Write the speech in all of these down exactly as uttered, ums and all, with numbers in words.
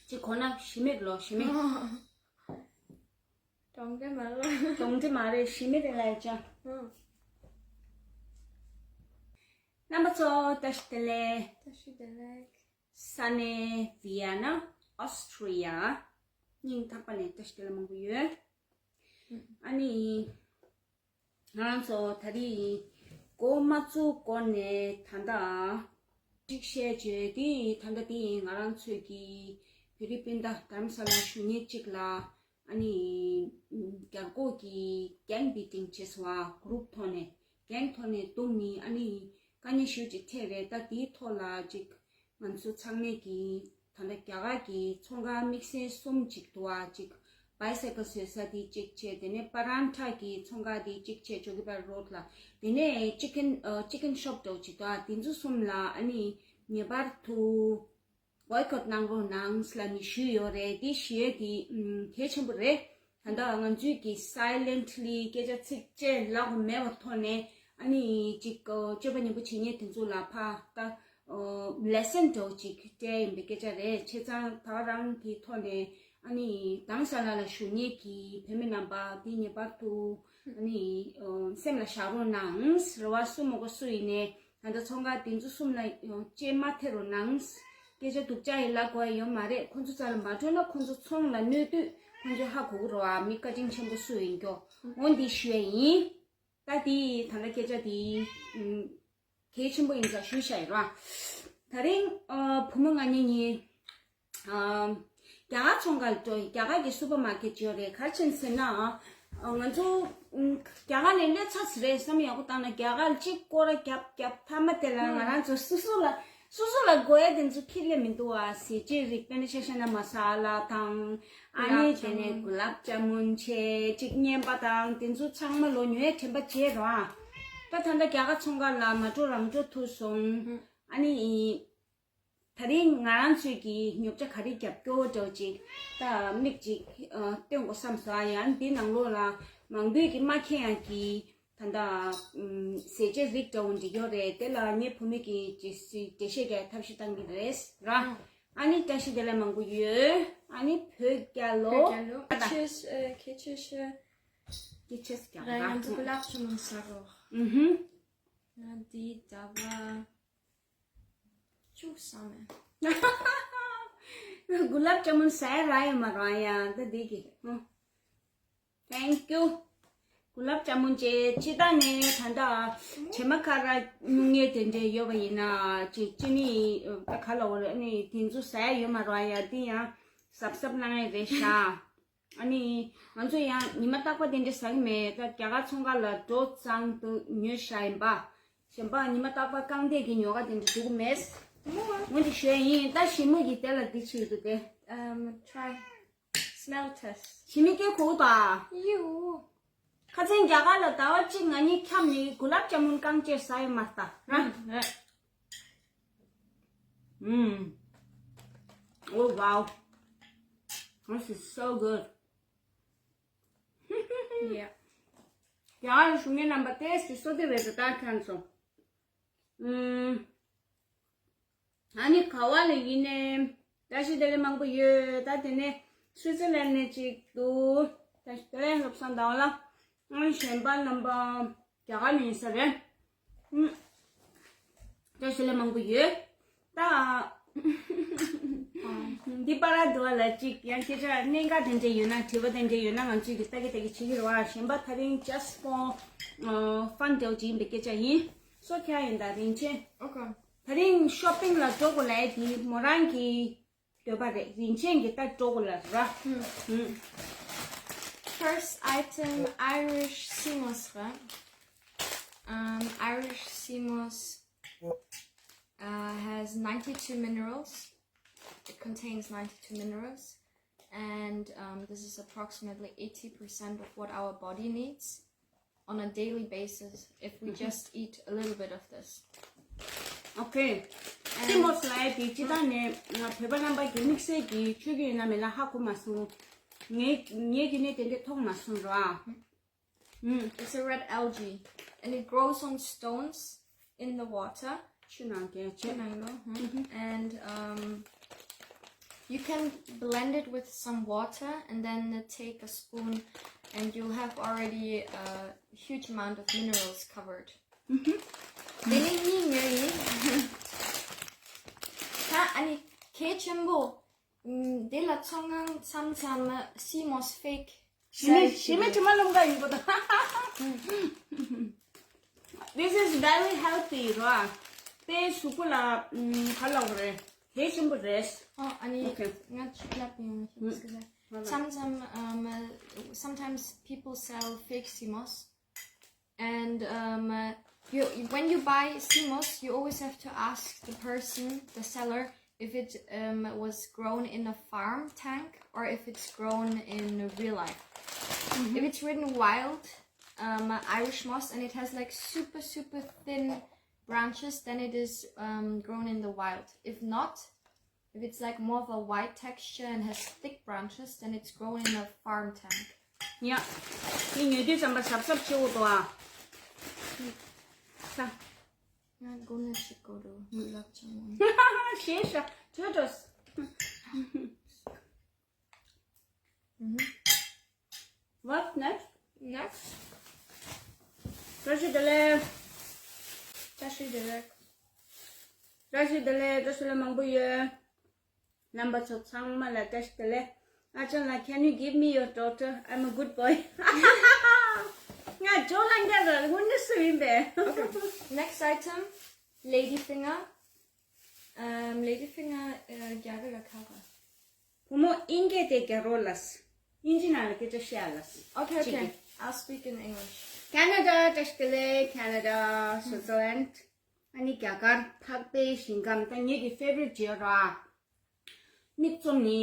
ཅིག་གོ་ན་ཞི་མེད་ལོ་ཞི་མེད། གྲོང་སྡེ་མ་རེད། གྲོང་སྡེ་མ་རེད་ཞི་མེད་རེད་ལ་ཡ་ཅང་། རྣམ་པ་ཚོ་བཀྲ་ཤིས་བདེ་ལེགས། བཀྲ་ཤིས་བདེ་ལེགས། ས་གནས་ཝི་ཡ་ན་ཨོ་སི་ཊྲི་ཡ། སྙིང་ཐག་པ་ནས་བཀྲ་ཤིས་བདེ་ལེགས་མང་པོ་ཡོད། ཨ་ནི། ང་རང་ཚོ་ད་རེས་འགོ་མ་བཙུགས་གོང་ནས་ད་ལྟ་ཅིག་བཤད་བྱས་དེ་ད་ལྟ་དེ་ང་རང་ཚོས་ཀྱི་བོད་རིགས་སྤུན་ཟླ་དྷ་རམ་ས་ལར་བཞུགས་མཁན་གཅིག་ལ་ཨ་ནི་རྒྱ་སྒོ་གི་གེང་བི་ཊིང་བྱས་སོང་བ། གུ་རུབ་ཐོག་ནས་གེང་ཐོག་ནས་བརྡུངས་ནི་ཨ་ནི་དཀའ་ངལ་ཞེ་པོ་ཅིག་འཕྲད་རེད། ད་དེའི་ཐོག་ལ་ཅིག་ང་ཚོ་ཚང་མས་ཀྱིས་ད་ལྟ་རྒྱ་གར་གྱི་ཚོང་ཁང་དམིགས་བསལ་གསུམ་ཅིག་འདུག་ཨ། ཅིག་བྷའི་སའི་ཀལ་བཟོ་ས་དེ་གཅིག་བྱས། དེ་ནས་པ་རན་ཁྲ་གི་ཚོང་ཁང་དེ་གཅིག་བྱས་ཇོ་ཀི་པར་རོ་ཌི་ལ། དེ་ནས་ཅི་ཀན་ཨ་ཅི་ཀན་ཤོབ་འདྲ་བོ་ཅིག་འདུག་ཨ། དེ་ཚོ་གསུམ་ལ་ཨ་ནི་ངེས་པར་དུ་བྷོའི་ཀོཊ་གནང་རོགས་གནང་ལབ་ནས་ཞུས་ཡོད་རེད། དེ་ཞུ་ཡས་དེ་ཨམ་གལ་ཆེན་པོ་རེད། ད་ལྟ་ང་ཚོས་ཀྱིས་སའི་ལེན་ཊི་ལི་སྐད་ཆ་ཚིག་བཅད་ལབ་དགོས་མེད་པའི་ཐོག་ནས་ཨ་ནི་ཅིག་ཨ་སྤྱོད་པ་ངན་པ་བྱེད་མཁན་དེ་ཚོ་ལ་ཕར་ལྟ། ལེ་སན་འདྲ་བོ་ཅིག་སྤྲད་ཡིན་པའི་སྐད་ཆ་རེད། བྱས་ཙང་ད་ག་རང་གི་ཐོག་ནས་ཨ་ནི་དྷ་རམ་ས་ལ་ལ་བཞུགས་མཁན་གྱི་བོད་མི་རྣམ་པ་དེ་ངེས་པར་དུ་ཨ་ནི་སེམས་ལ་བཞག་རོགས་གནང་། རེ་བ་སུ་མ་དགོས་སུ་ཡིན་ནའི་ད་ལྟ་ཚོང་ཁང་དེ་ཚོ་གསུམ་ལ་སྐྱེལ་མ་ཐེབས་རོགས་གནང་། སྐད་ཆ་སྡུག་ཅག་ཡིན་ལབ་དགོས་ཡ་ཡོད་མ་རེད། ཁོང་ཚོ་རྩ་ལ་མ་འགྲོ་ན་ཁོང་ཚོ་ཚོང་ལ་གནོད་དུས་ཁོང་ཚོས་ཧ་གོ་གི་རེད་བ། མི་བཀའ་དྲིན་ཆེན་པོ་སུ་ཡིན་ཀྱོ། འོ་འདི་ཞུ་ཡ་ཡིན། ད་དེ་ད་ལྟ་སྐད་ཆ་དེ་ཨུམ་གལ་ཆེན་པོ་ཡིན་ཙང་ཞུས་བཞག་ཡིན་ར། ད་རིང་ཨ་བུ་མོ་ང་གཉིས་གཉིས་ཨ་རྒྱ་གར་ཚོང་ཁང་འགྲོ་ཡིན། རྒྱ་གར་གྱི་སུ་པར་མར་ཀེཊ་ཡོད་རེད། ག་རེ་བྱས་ཟེར་ན་ཨ་ང་ཚོ་ཨུམ་རྒྱ་གར་ནས་སླེབས་ཚར་ཟིན་རེད། བསམ་ཡག་པོ་བཏང་ན་རྒྱ་གར་གཅིག་སྐོར་ར་རྒྱབ་རྒྱབ་མཐའ་མ་དེ་ལ་ང་རང་ཚོ་སོ་སོ་ལ་སོ་སོ་ལ་དགོས་ཡ་དེ་ཚོ་ཁྱེར་ཡ་མི་འདུག་ཨ། ཟས་བཅད་རིགས་དཔེར་ན་ཆ་བཞག་ན་མ་ས་ལ་དང་ཨ་ནི་དེ་ནས་གུ་ལབ་ཇ་མུན་བྱས་ཅིག་རྔན་པ་དང་དེ་ཚོ་ཚང་མ་ལོ་ཉོ་ཡ་དྲན་པ་བརྗེད་རོགས་ཨ། ད་ད་ལྟ་རྒྱ་གར་ཚོང་ཁང་ལ་མ་འགྲོ་རང་འགྲོ་ཐུབ་སོང་། ཨ་ནི་ད་རིང་ང་རང་ཚོས་ཀྱི་ཉོ་ཆ་ག་རེ་རྒྱབ་སྐྱོར་འདྲ་བོ་ཅིག་ད་མིག་ཅིག་སྟོན་དགོས་བསམ་སོང་ཨ། ཡང་འདི་ནང་ལོགས་ལ་མང་པོས་ཀྱི་མ་མཁྱེན་ཡག་གི་ད་ལྟ་ཟས་བཅད་རིགས་འདྲ་བོ་འགྲིག་ཡོད་རེད། དེ་ལ་ངའི་བུ་མོས་ཀྱིས་ཇི་སི་འགྲེལ་བཤད་རྒྱག་ཐབས་ཤེས་བཏང་གི་རེད་ར། ཨ་ནི་བཀྲ་ཤིས་བདེ་ལེགས་མང་པོ་ཡོད། ཨ་ནི་བོད་རྒྱལ་ལོ། བོད་རྒྱལ་ལོ། ཨ་ད། ཁྱེད་ཁྱེད་ཁྱེད་ཁྱེད་ཁྱེད་ཅེས་ཀྱང་ར། ང་ཚོ་གུ་ལབ་ཇ་མུན་ཟ་རོགས། ཨུ་ཧུམ། ང་འདི་ཟླ་བ་བཅུ་ཟ་མེད། གུ་ལབ་ཇ་མུན་ཟ་ཡ་རག་ཡོད་མ་རེད་ཡ། ད་འདི་གི། ཨ། Thank you། གུ་ལབ་ཇ་མུན་ཅེ་ཅི་ད་ནས་ད་ལྟ་བྱེ་མ་ཁ་ར་སྨྱུང་གནས་དེ་འདྲས་ཡོད་པ་ཡིན་ན་ཅི་ཅི་ནི་ད་ག་ལ་འོ་ལ་ནི་དེ་ཚོ་ཟ་ཡ་ཡོད་མ་རེད་ཡ། འདི་ཡང་གཟབ་གཟབ་གནང་ཡ་རེད་ཤག་ཨ་ནི་ང་ཚོ་ཡང་ཉི་མ་རྟག་པ་དེ་འདྲས་ཟ་གི་མེད། ད་རྒྱ་གར་ཚོང་ཁང་ལ་འགྲོ་ཙང་དུ་ཉོས་ཤག་ཡིན་པ། གཞན་པ་ཉི་མ་རྟག་པ་རྐང་སྟེགས་ཀྱི་ཉོ་ག་དེ་འདྲ་འགྲོ་གི་མེད། ངོ་འདི་ཞོན་ཡིན། ད་ཞི་མོ་གི་དེ་ལ་འདི་བྱེད་འདུག་སྟེ། Um, try. Smell test. ཞི་མི་སྐད་གོ་གི་འདུག་ཨ། ཡོ། ཁ་སང་རྒྱ་གར་ལ་ཟླ་བ་གཅིག་ང་གཉིས་འཁྱམས་ནས་གུ་ལབ་ཇ་མུན་རྐང་གཅིག་ཟ་ཡོད་མ་རེད་ད། ཨ། ཨུམ། Oh wow. This is so good. Yeah. ཡང་ཞུ་མཁན་རྣམ་པ་ཏེས་ཀྱི་སོ་ཏི་རེད་ད་ཁྱོད་ཚོ། ཨུམ། ཨ་ནི་ག་བ་ལ་ཡིན་ནའི་བཀྲ་ཤིས་བདེ་ལེགས་མང་པོ་ཡོད། ད་དེ་ནས་སུའི་ཙི་ལན་ནས་ཅིག་འདུག་བཀྲ་ཤིས་བདེ་ལེགས་བློ་བཟང་ཟླ་བ་ལགས། ཨ་ནི་གཞན་པ་རྣམ་པ་རྒྱ་གར་ནས་ཡིན་ས་རེད། ཨུམ། བཀྲ་ཤིས་བདེ་ལེགས་མང་པོ་ཡོད། ད་འདི་པ་ར་འདུ་བ་ལ་ཅིག་ཡང་སྐད་ཆ་གནད་འགག་དེ་འདྲས་ཡོད་ན་དྲི་བ་དེ་འདྲས་ཡོད་ན་ང་ཚོས་ཀྱི་ལྟ་གི་ལྟ་གི་བྱེད་ཀྱི་རེད་བ། གཞན་པ་ད་རིང་just for fun འདྲ་བོ་ཅིག་ཡིན་པའི་སྐད་ཆ་ཡིན། སོ་ཁྱ་ཡིན་ད་རིན་ཆེན། Okay. ད་རིང་ཤོ་པིང་ལ་འགྲོ་དགོས་ལབ་ཡ་དེ་མོ་རང་གི་འདོད་པ་རེད། རིན་ཆེན་གྱི་ད་འགྲོ་དགོས་ལབ་ར། ཧུམ། First item, Irish sea moss རེད། Um, Irish sea moss uh, has ninety-two minerals. It contains ninety-two minerals. And um, this is approximately eighty percent of what our body needs on a daily basis if we just eat a little bit of this. Okay. Sea moss ལབ་ཡ་དེ་སྤྱིར་བཏང་ནས་ང་བོད་པ་རྣམ་པ་གི་དམིགས་བསལ་གྱི་མཆོད་ཀྱི་ཡོད་ན་མེད་ན་ཧ་གོ་མ་སོང་། ངའི་ངའི་གི་ནས་དེ་འདྲས་མཐོང་མ་སོང་ར། Mm. It's a red algae, and it grows on stones in the water. ཆུ་ནང་གི་ཆུ་ཆུ་ནང་ལོ། ཧུམ། And um, You can blend it with some water and then take a spoon, and you'll have already a huge amount of minerals covered. དེ་ནི་གཉིས་ཉོས་ཡིན། ད་ཨ་ནི་གལ་ཆེན་པོ། ཨམ། དེ་ལ་ཚོང་ཁང་མཚམས་མཚམས་sea moss fake ཞི་མི་ཞི་མི་དྲི་མ་ལོང་ག་ཡིན་པོ་དང་། This is very healthy ར། དཔེ་གཟུགས་པོ་ལ་ཨམ། ག་ལ་རེད། གལ་ཆེན་པོ་རེད། ཨོ། ཨ་ནི་Okay. ང་ཅིག་ལབ་ཡོང་། Excuse me. མཚམས་མཚམས་ཨམ། Sometimes people sell fake sea moss. And um, you, when you buy sea moss, you always have to ask the person, the seller, if it um, was grown in a farm tank or if it's grown in real life. If it's written wild um, Irish moss and it has like super, super thin branches, then it is um, grown in the wild. If not, if it's like more of a white texture and has thick branches, then it's grown in a farm tank. ཡ། དེ་ཉོ་དུས་ཙམ་པ་གཟབ་གཟབ་བྱེད་འོ་དོ་ཨ། ས། ང་མགོ་ནས་ཞིག་གོ་རུ་ལབ་ཆང་མོ། ཤེས་ཤ་ཐོས་ཏོས། What next? Next. བཀྲ་ཤིས་བདེ་ལེགས། བཀྲ་ཤིས་བདེ་ལེགས། བཀྲ་ཤིས་བདེ་ལེགས། བཀྲ་ཤིས་བདེ་ལེགས་མང་པོ་ཡོད། རྣམ་པ་ཚོ་ཚང་མ་ལ་བཀྲ་ཤིས་བདེ་ལེགས། ཨ་ཅང་ལགས། Can you give me your daughter? I'm a good boy. ང་ཇོ་ལྷན་རྒྱས་ལ་དངོས་གནས་སུ་ཡིན་པས། Okay. Next item, lady finger. Um, lady finger རྒྱ་གར་ལ་ཁ་ག་བུ་མོ་ཨིན་སྐད་དེ་རྒྱག་རོགས་ལགས། ཨིན་ཇི་ནང་ལ་སྐད་ཆ་བཤད་ལགས། Okay, okay. I'll speak in English. Canada, བཀྲ་ཤིས་བདེ་ལེགས། Canada, Switzerland. ཨ་ནི་རྒྱ་གར་འཕགས་པའི་ཞིང་ཁམས། ད་ངེད་ཀྱི་favorite བྱས་ར། མིག་བཙུམ་ནི།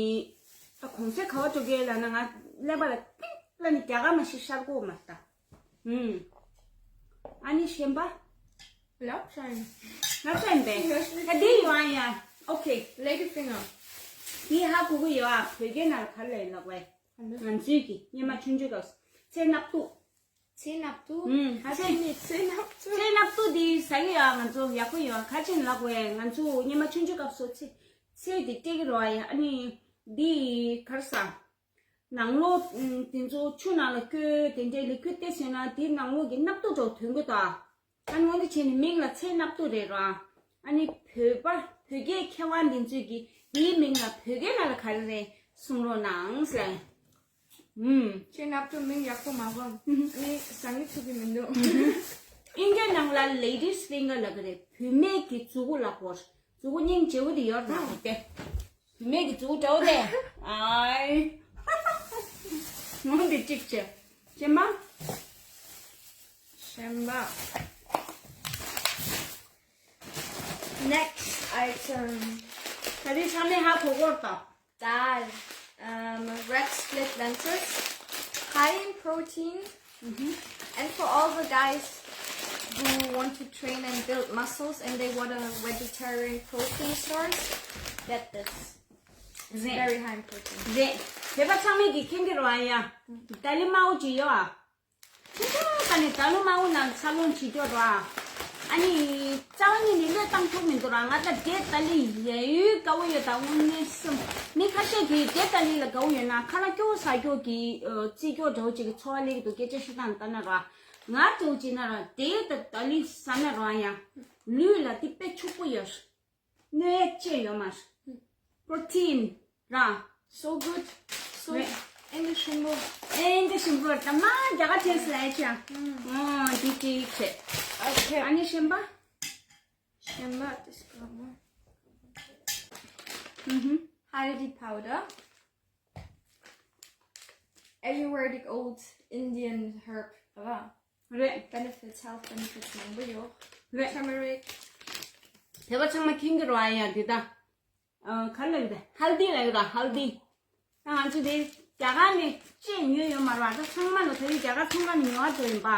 ད་གོང་ཚད་ག་བ་འགྲོ་གི་ལབ་ན་ང་ཀླད་པ་ལ་ཏིག་ལ་ནི་རྒྱ་གར་མ་ཤི་ཤར་གོ་མ་ལྟ། ཨུམ། ཨ་ནི་གཞན་པ། ལབ་ཤ་ཡིན། ང་ཚོ་ཡིན་པས། ད་འདི་ཡོང་ཨ་ཡ། Okay. Lady finger. འདི་ཧ་གོ་གི་ཡོད་ཨ། བོད་སྐད་ནང་ལ་ག་ལ་ཡིན་ལབ་བས། ང་ཚོའི་གི་སྙེ་མ་ཆུང་ཆུང་སྐབས་སུ་ཚེ་སྣབས་ཏུ། ཚེ་སྣབས་ཏུ། ཨུམ། ག་ཚེ་ནི་ཚེ་སྣབས་ཏུ། ཚེ་སྣབས་ཏུ་འདི་ཟ་གི་ཡོད་ཨ། ང་ཚོ་ཡག་པོ་ཡོད་ཨ། ག་ཅིན་ལབ་བས། ང་ཚོ་སྙེ་མ་ཆུང་ཆུང་སྐབས་སུ་ཚེ་ཚེ་འདི་སྤྲད་གི་རོ་ཨ་ཡ། ཨ་ནི་འདི་གར་ས། ནང་ལོགས་ཨུམ། དེ་ཚོ་ཆུ་ནང་ལ་བསྐྱོད་དེ་འདྲའི་ལི་ཁུ་ཏེ་ཟེར་ན་དེའི་ནང་ལོགས་ཀྱི་སྣབས་ཏུ་འདྲ་བོ་ཐོན་གི་འདུག་ཨ། ཨ་ནི་འོན་ཏེ་བྱས་ནས་མིང་ལ་ཚེ་སྣབས་ཏུ་རེད་ར། ཨ་ནི་བོད་པ་བོད་སྐད་མཁས་དབང་འདི་ཚོས་ཀྱིས་དེའི་མིང་ལ་བོད་སྐད་ནང་ལ་ག་རེ་རེད་གསུང་རོགས་གནང་ཟེར། ཨུམ། ཚེ་སྣབས་ཏུ་མིང་ཡག་པོ་མ་གོ། ཨ་ནི་ཟ་ནི་ཐུབ་ཀྱི་མི་འདུག་ཨིན་སྐད་ནང་ལ་ladies finger ལབ་གི་རེད། བུད་མེད་ཀྱི་མཛུ་གུ་ལབ་གོ། མཛུ་གུ་སྙིང་རྗེ་བོ་དེ་ཡོད་རེད་དེ། བུད་མེད་ཀྱི་མཛུ་གུ་འདྲ་བོ་དེ། ཨའི། ངོ་འདི་གཅིག་བྱས། གཞན་པ། གཞན་པ། Next item. ད་རེས་ཚང་མས་ཧ་གོ་གོ་ད། Dal. Um, red split lentils. High in protein. And for all the guys who want to train and build muscles and they want a vegetarian protein source, get this. It's very high in protein. རེད། བོད་པ་ཚང་མས་ཀྱིས་མཁྱེན་གྱི་རེད་ཨ་ཡ། ད་ལི་དམར་པོ་ཅིག་ཡོད་ཨ། ཁྱེད་ཚོ་ད་ནི་ད་ལི་དམར་པོ་ནང་འཚར་ལོངས་བྱེད་ཀྱོག་རེད་ཨ། ཨ་ནི། རྩ་བ་ཉིད་ནས་བློས་བཏང་ཐུབ་མི་འདུག་ར། ང་ད་འབྲས་ཏ་ལི་ཡ་ཡུལ་དགའ་བོ་ཡོད་ད། དངོས་གནས་སེམས། མི་ཁ་ཤས་ཀྱིས་འབྲས་ཏ་ལི་ལ་དགའ་བོ་ཡོད་ན་ཁ་ལག་སྐྱོ་བོ་ཟ་སྐྱོ་གི་ཨ། རྩེད་སྐྱོ་འདྲ་བོ་ཅིག་གི་ཚོར་བ་སླེབས་ཀྱི་འདུག་སྐད་ཆ་བཤད་སྟངས་ལྟར་ན་ར། ང་འདྲ་བོ་ཅིག་ན་ར་འབྲས་ད་ཏ་ལི་ཟ་ན་ར་ཡང་ལུས་ལ་དེ་དཔེ་ཕྱུག་པོ་ཡོད། གནོད་ཡས་ཅི་ཡོད་མ་རེད། Protein ར། So good. So རེད། ཨེ་འདི་ཞིམ་པོ། ཨེ་འདི་ཞིམ་པོ་ད་མ་རྒྱ་གར་ཊེསི་ལ་ཡ་ཅི་ཡང་། ཨོ་འདི་ཅིག་བྱེད། Okay. ཨ་ནི་གཞན་པ། གཞན་པ་དེ་སྐོར་མོ། ཧུམ་ཧུམ། Haldi powder. Ayurvedic old Indian herb ར། རེད། Benefits, health benefits མང་པོ་ཡོད། རེད། Turmeric. བོད་པ་ཚང་མ་མཁྱེན་གྱི་རེད་ཨ་ཡ་འདི་ད། ཨ། ག་རེ་ལབ་ཀྱི་རེད། ཧལ་དི་ལབ་ཀྱི་རེད། ཧལ་དི། ད་ང་ཚོ་དེ་རྒྱ་གར་ནས་ཅིག་ཉོས་ཡོད་མ་རེད་པ། ད་ཚང་མ་ལ་ད་རེས་རྒྱ་གར་ཚོང་ཁང་ནས་ཉོ་བ་འགྲོ་ཡིན་པ།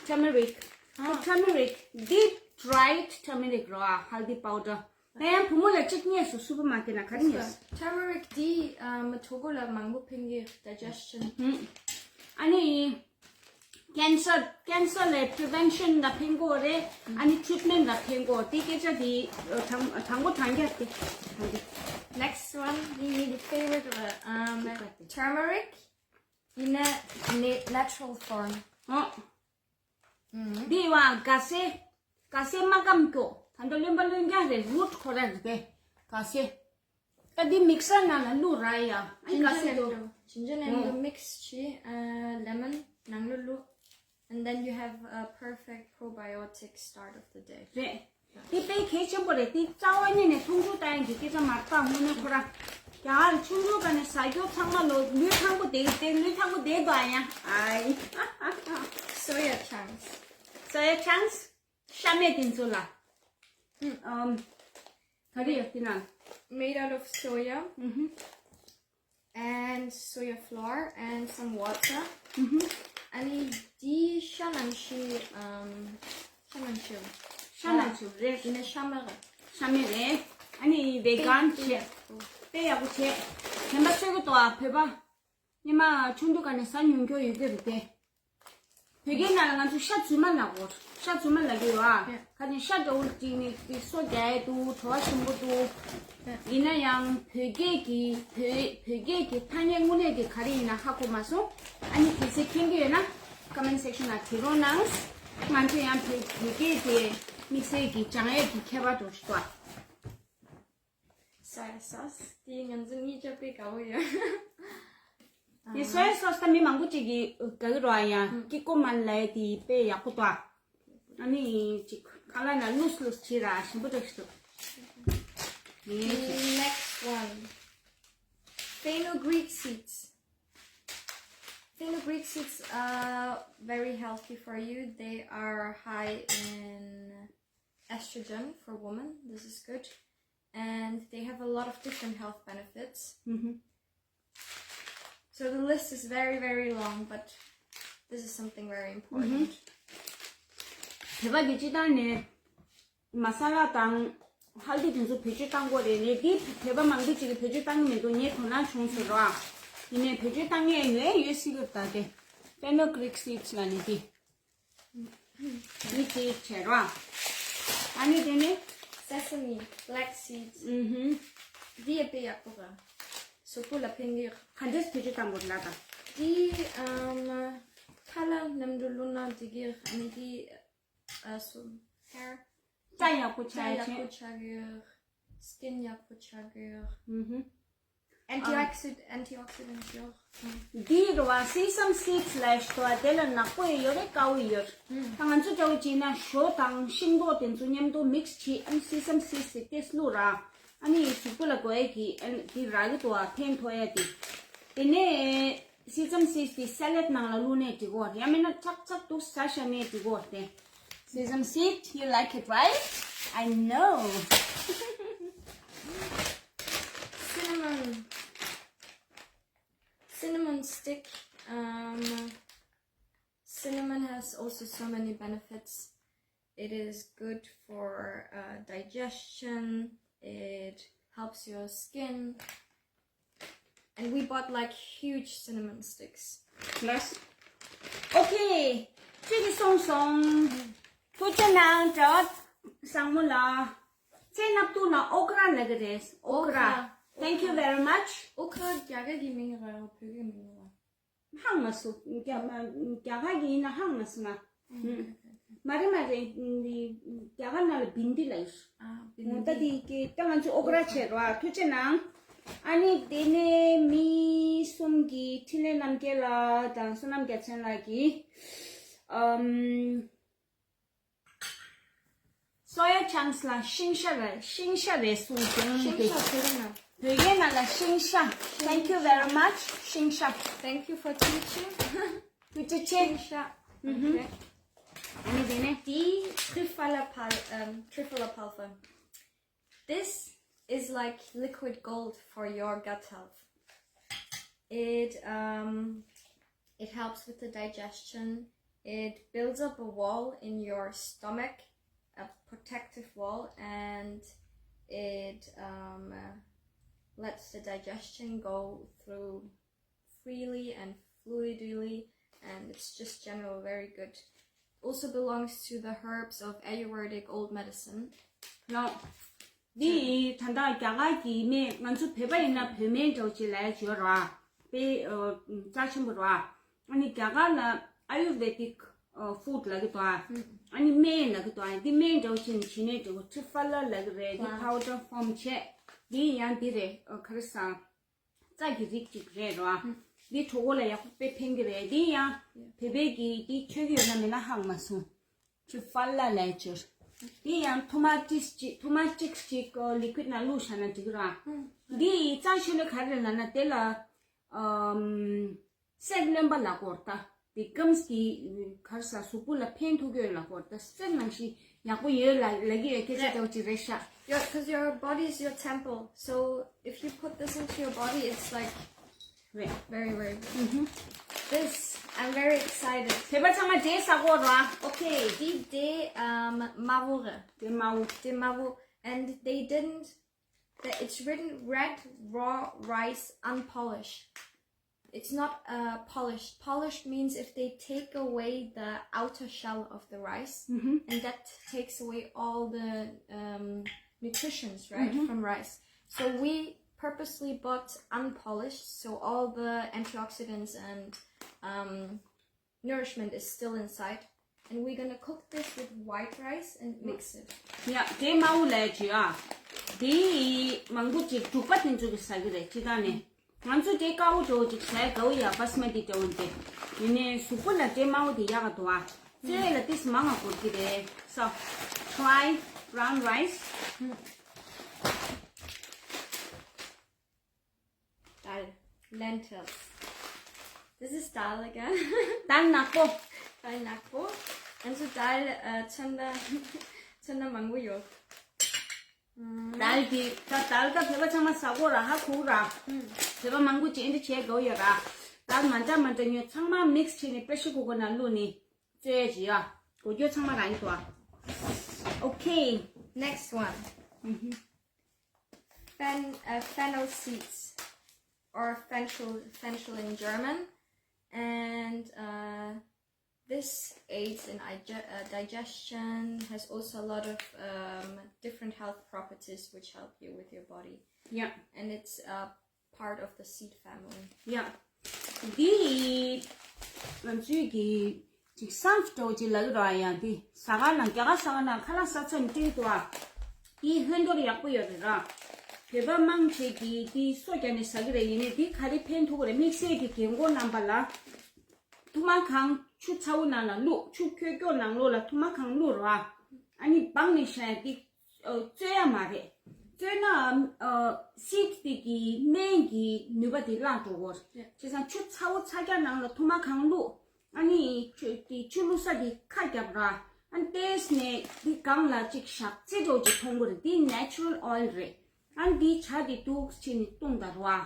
Turmeric. ཨ། Turmeric. Deep dried turmeric རེད་པ། ཧལ་དི་པའུ་ཌར། ད་ཡང་བུ་མོ་ལ་གཅིག་རྙེད་སོང་། སུ་པར་མར་ཀེཊ་ན་ག་རེ་རྙེད་སོང་། Turmeric འདི་ཨམ་གྲོད་ཁོག་ལ་མང་པོ་ཕན་གྱི། Digestion. ཧུམ། ཨ་ནི། cancer cancer ལ་prevention ལ་ཕན་གོ་རེད། ཨ་ནི་treatment ལ་ཕན་གོ་དེ་སྐད་ཆ་དེ་དྲང་དྲང་པོ་དྲང་རྒྱ་དེ་དྲང་རྒྱ། Next one, the favorite uh, um, turmeric in a na- natural form. ཨོ། འདི་བ་ག་སེ་ག་སེ་མ་སྐམ་ཀྱོ། ད་འདི་རློན་པ་རློན་རྒྱ་རེད། root ཁོ་ར་རེད་པས། ག་སེ། ད་འདི་མིག་སར་ནང་ལ་བླུག་ར་ཡ། ཨ་ནི་ག་སེ་དོ། Ginger and the mix chi uh, lemon nanglu and then you have a perfect probiotic start of the day. རེད། འདི་དཔེ་གལ་ཆེན་པོ་རེད། འདི་རྩ་བ་ཉིད་ནས་མཐོང་ཆུང་ལྟ་ཡིན་གྱི་སྐད་ཆ་མ་རེད་པ། དངོས་གནས་ཁོ་ར་རྒྱ་གར་ཆུང་ཆུང་ག་ནས་ཟ་རྒྱུ་ཚང་མ་ལོ་ལུས་ཐང་པོ་དེ་དེ་ལུས་ཐང་པོ་དེ་དོ་ཨ་ཡ། ཨའི། Soya chunks. Soya chunks. ཤ་མེད་དེ་ཚོ་ལ། ཨམ། ག་རེ་ཡོད་དེ་ན། Made out of soya ཨུ་ཧུ། and soya flour and some water. ཨུ་ཧུ། ཨ་ནི་འདི་ཤ་ནང་བཞིན་ཨམ། ཤ་ནང་བཞིན། ཤ་ནང་བཞིན་རེད། ཡིན་ན་ཤ་མེད་ར། ཤ་མེད་རེད། ཨ་ནི་vegan བྱས། དཔེ་ཡག་པོ་བྱས། དྲན་པ་གསོས་ཀྱི་འདུག་ཨ། བོད་པ། ཉི་མ་ཆུང་དུས་ག་ནས་ཟ་མྱོང་མཁན་ཡོད་ཀྱི་རེད་དེ། བོད་སྐད་ནང་ལ་ང་ཚོ་ཤ་རྫུན་མ་ལབ་གོ། ཤ་རྫུན་མ་ལབ་ཀྱི་ཡོད་ཨ། ཁ་ཅིག་ཤ་འདྲ་བོ་ཅིག་ནི་ཅིག་སོ་རྒྱག་ཡས་འདུག་བྲོ་བ་ཞིམ་པོ་འདུག་ཡིན་ན་ཡང་བོད་སྐད་ཀྱི་བོད་བོད་སྐད་ཀྱི་ཐ་སྙད་དངོས་གནས་དེ་ག་རེ་ཡིན་ན་ཧ་གོ་མ་སོང་། ཨ་ནི་དེ་ཚོ་མཁྱེན་གྱི་ཡོད་ན་comment section ལ་དྲི་རོགས་གནང་། ང་ཚོ་ཡང་བོད་བོད་སྐད་དེ་དམིགས་བསལ་གྱི་སྦྱང་ཡས་ཀྱི་མཁས་པ་འགྲོ་ཞིག་ཏོ། Soya sauce དེ་ང་ཚོ་གཉིས་ཆ་དཔེ་དགའ་བོ་ཡོད། དེ་soya sauce ད་མི་མང་པོ་ཅིག་གིས་དགའ་གི་རོ་ཨ་ཡ། ཀི་ཀོ་མན་ལབ་ཡས་དེ་དཔེ་ཡག་པོ་ཏོ། ཨ་ནི་ཅིག་ཁ་ལག་ན་loose loose བྱེད་ར་ཞིམ་པོ་འདྲ་ཞིག་འདུག་ངས་ཅིག Next one. Fenugreek seeds. Fenugreek seeds are very healthy for you. They are high in estrogen for women. This is good. And they have a lot of different health benefits. ཨུ་ཧུ། So the list is very, very long, but this is something very important. བོད་པ་གི་སྤྱི་བཏང་ནས་མ་ས་ལ་དང་ཧལ་དི་དེ་ཚོ་བེད་སྤྱོད་བཏང་དགོས་རེད། ངས་འདི་བོད་པ་མང་པོ་ཅིག་གིས་བེད་སྤྱོད་བཏང་གི་མི་འདུག་ངས་དོ་སྣང་བྱུང་ཟེར་རོ། ཡིན་ནའི་བེད་སྤྱོད་བཏང་ངེས་ཡོད་ཡོད་སྲིད་གི་ད་དེ། Fenugreek seeds ལ་ནི་དེ། འདི་དེ་བྱས་རོ། ཨ་ནི་དེ་ནི། Sesame, flax seeds. ཨུ་ཧུ། འདི་ཡ་དཔེ་ཡག་པོ་ག་གཟུགས་པོ་ལ་ཕན་གི་ག་འདྲས་བེད་སྤྱོད་བཏང་དགོས་ལ་ད། འདི་ཨམ་ཁ་ལག་ནམ་དུ་བླུགས་ན་འགྲིག་གི་ཨ་ནི་འདི་ཨ་སུ་hair སྐྲ་ཡག་པོ་ཆགས་སྐྲ་ཡག་པོ་བྱས། ཆགས་གི skin ཡག་པོ་ཆགས་གི་ཨུ་ཧུ། antioxid antioxidant ཡོད། འདི་རུ་བ་sesame seeds ལབ་ཞིག་འདུག་བ། དེ་ལ་ནག་པོ་ཡོད་རེད། དཀར་པོ་ཡོད། ད་ང་ཚོ་འདྲ་བོ་བྱས་ན་ཞོ་དང་ཤིང་ཏོག་དེ་ཚོ་མཉམ་དུ་mix བྱས། ཨ་ནི་sesame seeds དེ་བླུགས་ར། ཨ་ནི་གཟུགས་པོ་ལ་དགོས་ཡས་ཀྱི་ཨ་ནི་དེ་རག་གི་འདུག་བ། ཕན་ཐོགས་ཡས་དེ། དེ་ནས་sesame seeds དེ་salad ནང་ལ་བླུགས་ནས་འགྲིག་གོ། ཡང་མིན་ན་ཚག་ཚག་འདུག་ཟ་ཤ་ནས་འགྲིག་གོ་དེ། Sesame seed, you like it, right? I know. Cinnamon. Cinnamon stick. Um, cinnamon has also so many benefits. It is good for uh, digestion. It helps your skin. And we bought like huge cinnamon sticks. Plus. Okay. ཅིག་གི་སོང་སོང་། ཐུགས་རྗེ་གནང་། གྲྭ་བ་བཟང་མོ་ལ། ཚེ་སྣབས་ཐུག་ན་ཨོ་ཀྲ་ལབ་ཀྱི་རེད། ཨོ་ཀྲ། Thank you very much. ཨོ་ཀྲ་རྒྱ་སྐད་ཀྱི་མིང་རེད། བོད་སྐད་མིང་རེད། ཧང་མ་སུ་རྒྱ་མ་རྒྱ་གར་གྱི་ཡིན་ན་ཧང་མ་སུ་མ། མ་རེད་མ་རེད། རྒྱ་གར་ནང་ལ་བིན་དི་ལ་ཡོད། ད་དེ་ཀྱི་ད་ང་ཚོ་ཨོ་ཀྲ་བྱས་རོགས། ཐུགས་རྗེ་གནང་། ཨ་ནི་དེ་ནས་མི་གསུམ་གྱིས་འཕྲིན་ལས་རྣམ་རྒྱལ་ལགས་དང་བསོད་ནམས་རྒྱལ་མཚན་ལགས་ཀྱིས་ཨམ། Soya chunks ལ་ཤིང་ཤ་རེད། ཤིང་ཤ་རེད་གསུངས་བྱུང་། ཤིང་ཤ་བོད་ནང་། བོད་སྐད་ནང་ལ་ཤིང་ཤ། Thank you very much. ཤིང་ཤ། Thank you for teaching. ཐུགས་རྗེ་ཆེ། ཤིང་ཤ། Okay. ཨ་ནི་དེ་ནས། The Triphalapal um, Triphalapalva. This is like liquid gold for your gut health. It um, it helps with the digestion. It builds up a wall in your stomach, a protective wall, and it um, uh, lets the digestion go through freely and fluidly. and it's just general very good. Also belongs to the herbs of Ayurvedic old medicine. ལགས། འདི་ད་ལྟ་རྒྱ་གར་གྱི་སྨན། ང་ཚོ་བོད་པ་ཡིན་ན་བོད་སྨན་འདྲ་བོ་ཅིག་ལབ་ཡ་ཅིག་ཡོད་རེད་བ། དཔེ་ཨ་རྩ་ཆེན་པོ་རེད་བ། ཨ་ནི་རྒྱ་གར་ལ་Ayurvedic ཨ་food ལབ་ཀྱི་འདུག་ཨ། ཨ་ནི་སྨན་ལབ་ཀྱི་འདུག་ཨ། འདི་སྨན་འདྲ་བོ་ཅིག་ནི་བྱེད་ནས་འདྲ་བོ་Triphala ལབ་ཀྱི་རེད། འདི་Wow. Powder form བྱས། འདི་ཡང་འདི་རེད། ཨ་ག་རེ་ཟ། རྩ་གི་རིགས་གཅིག་རེད་རོ། ཨ་ཧུམ། འདི་གྲོད་ཁོག་ལ་ཡག་པོ་དཔེ་ཕན་གྱི་རེད། འདི་ཡང་བོད་པའི་གི་འདི་མཆོད་ཀྱི་ཡོད་ན་མེད་ན་ཧ་གོ་མ་སོང་། Triphala ལབ་ཀྱི། འདི་ཡང་ཐུར་མ་ཏིས་ཅིག་ཐུར་མ་ཅིག་ཅིག་ལི་ཀུའིད་ནང་བླུགས་བཞག་ན་འགྲིག་གི་ར། ཨ་ཧུམ། འདི་ཡི་རྩ་ཆེ་ནི་ག་རེ་ལབ་ན་དེ་ལ་ཨམ། གསེར་རློན་པ་ལབ་ཀྱི་ཡོད་རེད་ད། འདི་ཀམས་ཀྱི་ག་རེ་ཟ་གཟུགས་པོ་ལ་ཕན་ཐོགས་ཀྱི་ཡོད་ལབ་ཀྱི་ཡོད་རེད་ད། གསེར་ནང་བཞིན་ཡག་པོ་ཡོད་ལབ་ལབ་ཀྱི་ཡོད་སྐད་ཆ་རེད། དེ་འདྲ་ཅིག་རེད་ཤག Your, because your body is your temple. So if you put this into your body, it's like ཨ་ཧུམ། very, very good. This, I'm very excited. བོད་པ་ཚང་མ་འབྲས་ཟ་གི་ཡོད་རེད་བ། Okay, འདི་འབྲས་ཨམ་དམར་པོ་རེད། འབྲས་དམར་པོ། འབྲས་དམར་པོ། And they didn't, that it's written red raw rice unpolished. It's not uh, polished. Polished means if they take away the outer shell of the rice, ཨ་ཧུམ། and that takes away all the um, nutritions, right, ཨ་ཧུམ། from rice. So we purposely bought unpolished, so all the antioxidants and um, nourishment is still inside. And we're gonna cook this with white rice and mix it. ཡ། འབྲས་དམར་པོ་ལབ་ཀྱི་ཡོད་ཨ། འདི་མང་པོ་ཅིག་འབྲུག་པ་དེ་ཚོ་གིས་ཟ་གི་རེད་སྤྱིར་བཏང་ནས། ང་ཚོ་འབྲས་དཀར་པོ་འདྲ་བོ་ཅིག་ཟ་ཡ་དགའ་པོ་ཡོད། བྷ་སི་མ་ཏི་འདྲ་བོ་འདི། ཡིན་ནའི་གཟུགས་པོ་ལ་འབྲས་དམར་པོ་དེ་ཡག་ག་འདུག་ཨ། བཙོས་ལ་ཏོག་ཙམ་མང་བ་དགོས་ཀྱི་རེད། So try brown rice. Dal, lentils. This is dal again. དཱལ་ནག་པོ། དཱལ་ནག་པོ། ང་ཚོ་དཱལ་ཨ་ཚོན་མདངས་ཚོན་མདངས་མང་པོ་ཡོད། ཨམ། དཱལ་འདི་ད་དཱལ་ད་བོད་པ་ཚང་མ་ཟ་གོ་ར་ཧ་གོ་ར། ཨམ། བོད་པ་མང་པོ་ཅིག་འདི་བྱས་དགོས་ཡོད་ར། དཱལ་མ་འདྲ་མ་འདྲ་ཉོས་ཚང་མ་མིག་སི་བྱས་ནས་པེ་ཤར་ཀུ་ཀར་ནང་བླུགས་ནས་བཙོས་ཡ་ཅིག་ཡ། གོ་རྒྱུ་ཚང་མ་རང་ཡིན་ཏོ། Okay. Next one. ཨམ། Fen, uh, fennel seeds, or fenchel, fenchel in German, and uh, this aids in ige- uh, digestion, has also a lot of um, different health properties which help you with your body. Yeah. And it's uh, part of the seed family. Yeah. འདི་ང་ཚོའི་གི་ཅིག་སམ་སྟོ་ཅིག་ལབ་ཀྱི་ར། ཡང་འདི་ཟ་ཁང་ནང་རྒྱ་གར་ཟ་ཁང་ནང་ཁ་ལག་ཟ་ཚར་ནས་སྤྲད་འདུག་ཨ། འདི་ཧོན་འདོར་ཡག་པོ་ཡོད་རེད་ར། བོད་པ་མང་ཆེ་གིས་འདི་སོ་བརྒྱབ་ནས་ཟ་གི་རེད། ཡིན་ནའི་འདི་ག་རེ་ཕན་ཐོགས་ཀྱི་རེད། དམིགས་བསལ་གྱི་རྒན་གོག་རྣམ་པ་ལ་ཐུར་མ་གང་ཆུ་ཚ་པོ་ནང་ལ་བླུགས། ཆུ་ཁྱོག་ཁྱོག་ནང་ལོགས་ལ་ཐུར་མ་གང་བླུགས་ར། ཨ་ནི་སྦངས་ནས་བཞག་ཡ་འདི། ཨ། བཙོས་ཡ་མ་རེད། བཙོས་ན་ཨ་སིཌ་དེ་གི་སྨན་གྱི་ནུས་པ་དེ་བརླག་འགྲོ་གི་རེད། བྱས་ཙང་ཆུ་ཚ་པོ་ཚ་རྒྱག་ནང་ལ་ཐུར་མ་གང་བླུགས། ཨ་ནི་ཆུ་དེ་ཆུ་བླུགས་ས་དེ་ཁ་བརྒྱབ་ར། ཨ་ནི་ཏོག་ཙམ་ནས་དེ་སྒང་ལ་ཅིག་ཞག་རྩི་འདྲ་བོ་ཅིག་མཐོང་གི་རེད། དེ་ནེ་ཅུ་རལ་ཨོ་ཡལ་རེད། ཨ་ནི་དེའི་ཇ་དེ་འདུག་སེ་བྱས་ནས་བཏུང་དང་ར།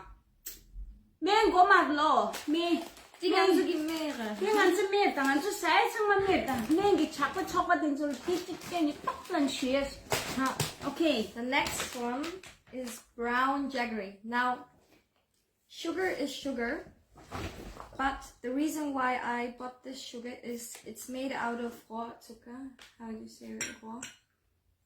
སྨན་མགོ་མར་ལོ། སྨན། དེ་ང་ཚོ་གི་སྨན་རེད། དེ་ང་ཚོ་སྨན་དང་། ང་ཚོ་ཟ་ཡ་ཚང་མ་སྨན་དང་། སྨན་གྱི་ཇག་པ་ཚོགས་པ་དེ་ཚོ་ལ་དེ་གཅིག་བལྟས་ནས་ཏོག་ཙམ་ཞུ་ཡ། ཧ། Okay. The next one is brown jaggery. Now, sugar is sugar, but the reason why I bought this sugar is it's made out of raw zucker. How do you say raw?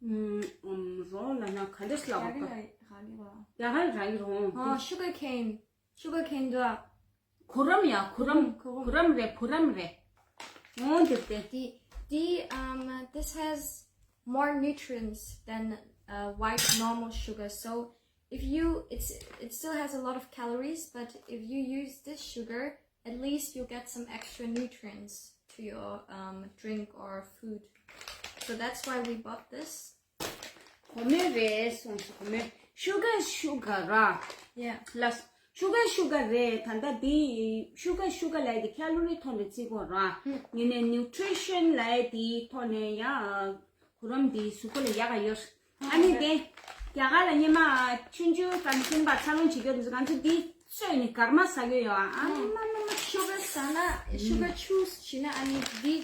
ཨུམ། ཨུམ། རོ་ལབ་ན་ག་འདྲས་ལབ་ར་གི་པ། ར་གི་ར། རྒྱ་གར་ར་གི་རོ། ཨ། sugar cane. Sugar cane འདུག་ཨ། གུ་རམ་ཡ། གུ་རམ། གུ་རམ། གུ་རམ་རེད། གུ་རམ་རེད། འོ་འདིར་དེ། The, the, um, this has more nutrients than uh, white normal sugar. So if you, it's, it still has a lot of calories, but if you use this sugar, at least you get some extra nutrients to your um, drink or food. So that's why we bought this. གོ་མེ་རེད་སོང་སོ། གོ་མེ། sugar is sugar ར། Yeah. ལ། sugar is sugar རེད། ད་ལྟ་འདི་sugar is sugar ལབ་དེ་ཁ་ལོ་རི་ཐོག་ནས་བརྩི་དགོས་ར། ཡིན་ནའི་nutrition ལབ་དེའི་ཐོག་ནས་ཡང་གུ་རམ་འདི་གཟུགས་པོ་ལ་ཡག་ག་ཡོད། ཨ་ནི་དེ་རྒྱ་གར་ལ་སྔོན་མ་ཆུང་ཆུང་ཙམ་ནས་ཁྱིམ་པ་འཚར་ལོངས་བྱེད་རྒྱུ་འདི་ཚོ་ང་ཚོ་འདི་བཙོས་ནས་གར་མ་ཟ་གི་ཡོད་ཨ། ཨ་ནི་མ་མ་མ། sugar ཟ་ན། sugar choose བྱེད་ན་ཨ་ནི་འདི་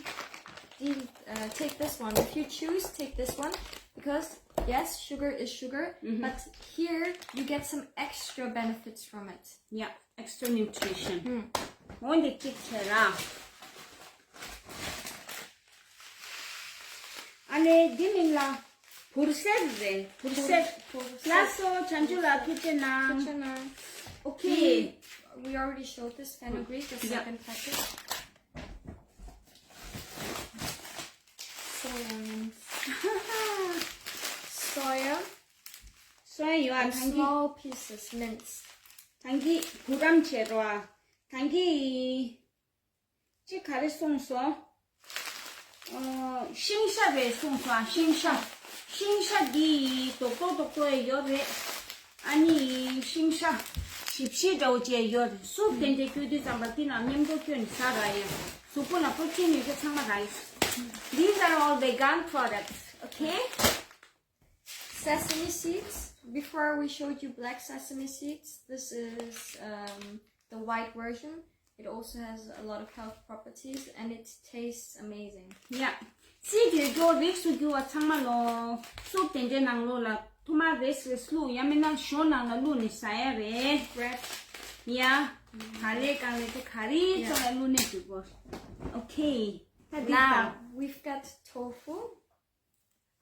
འདི། Uh, take this one. If you choose, take this one, because yes, sugar is sugar, but here you get some extra benefits from it. Yeah, extra nutrition. འོ་འདི་གཅིག་བྱས་ར། ཨ་ནི་འདི་མིང་ལ་བུར་སེར་རེད། བུར་སེར། བུར་སེར། ལགས་སོ། བྱང་ཆུབ་ལགས་ཐུགས་རྗེ་གནང་། ཐུགས་རྗེ་གནང་། Okay. We already showed this fenugreek, the second packet. Soya. Soya. Soya ཡོད། ཨ། ཐང་གི། Small pieces, minced. ཐང་གི་བུ་རམ་བྱེད་རོགས། ཨ། ཐང་གི་ཅི་ག་རེ་གསུངས་སོང་། ཨོ། ཤིང་ཤ་རེད་གསུངས་སོང་། ཨ། ཤིང་ཤ། ཤིང་ཤ་འདི་རྡོག་རྡོག་རྡོག་རྡོག་ཡོད་རེད། ཨ་ནི་ཤིང་ཤ་ཞིབ་ཞིབ་འདྲ་བོ་བྱས་ཡོད་རེད། སུབ་དེ་འདྲ་སྐྱུར་དུས་ཙམ་པ་འདི་ནང་མཉམ་དུ་བསྐྱོན་ཟ་ར་ཡ། གཟུགས་པོ་ལ་ཕོག་ཅིག་ནུས་པ་ཚང་མ་རག་ཡ། These are all vegan products, okay? Sesame seeds. Before we showed you black sesame seeds, this is um, the white version. It also has a lot of health properties and it tastes amazing. Yeah. སི་ཌི་ཀྱི་རིགས་སུ་གྱུར་པ་ཚང་མ་ལོ། སུབ་དེ་འདྲའི་ནང་ལོགས་ལ་ཐུར་མ་རེས་རེས་བླུགས། ཡང་མིན་ན་ཞོ་ནང་ལ་བླུགས་ནས་ཟ་ཡ་རེད། Bread. Yeah. ག་ལེ་གང་ལེ་དེ་ག་རེ་ཚོ་ལ་བླུགས་ནས་འཇུག་གོ Okay. ད་འདི་Now, ལྟ། We've got tofu.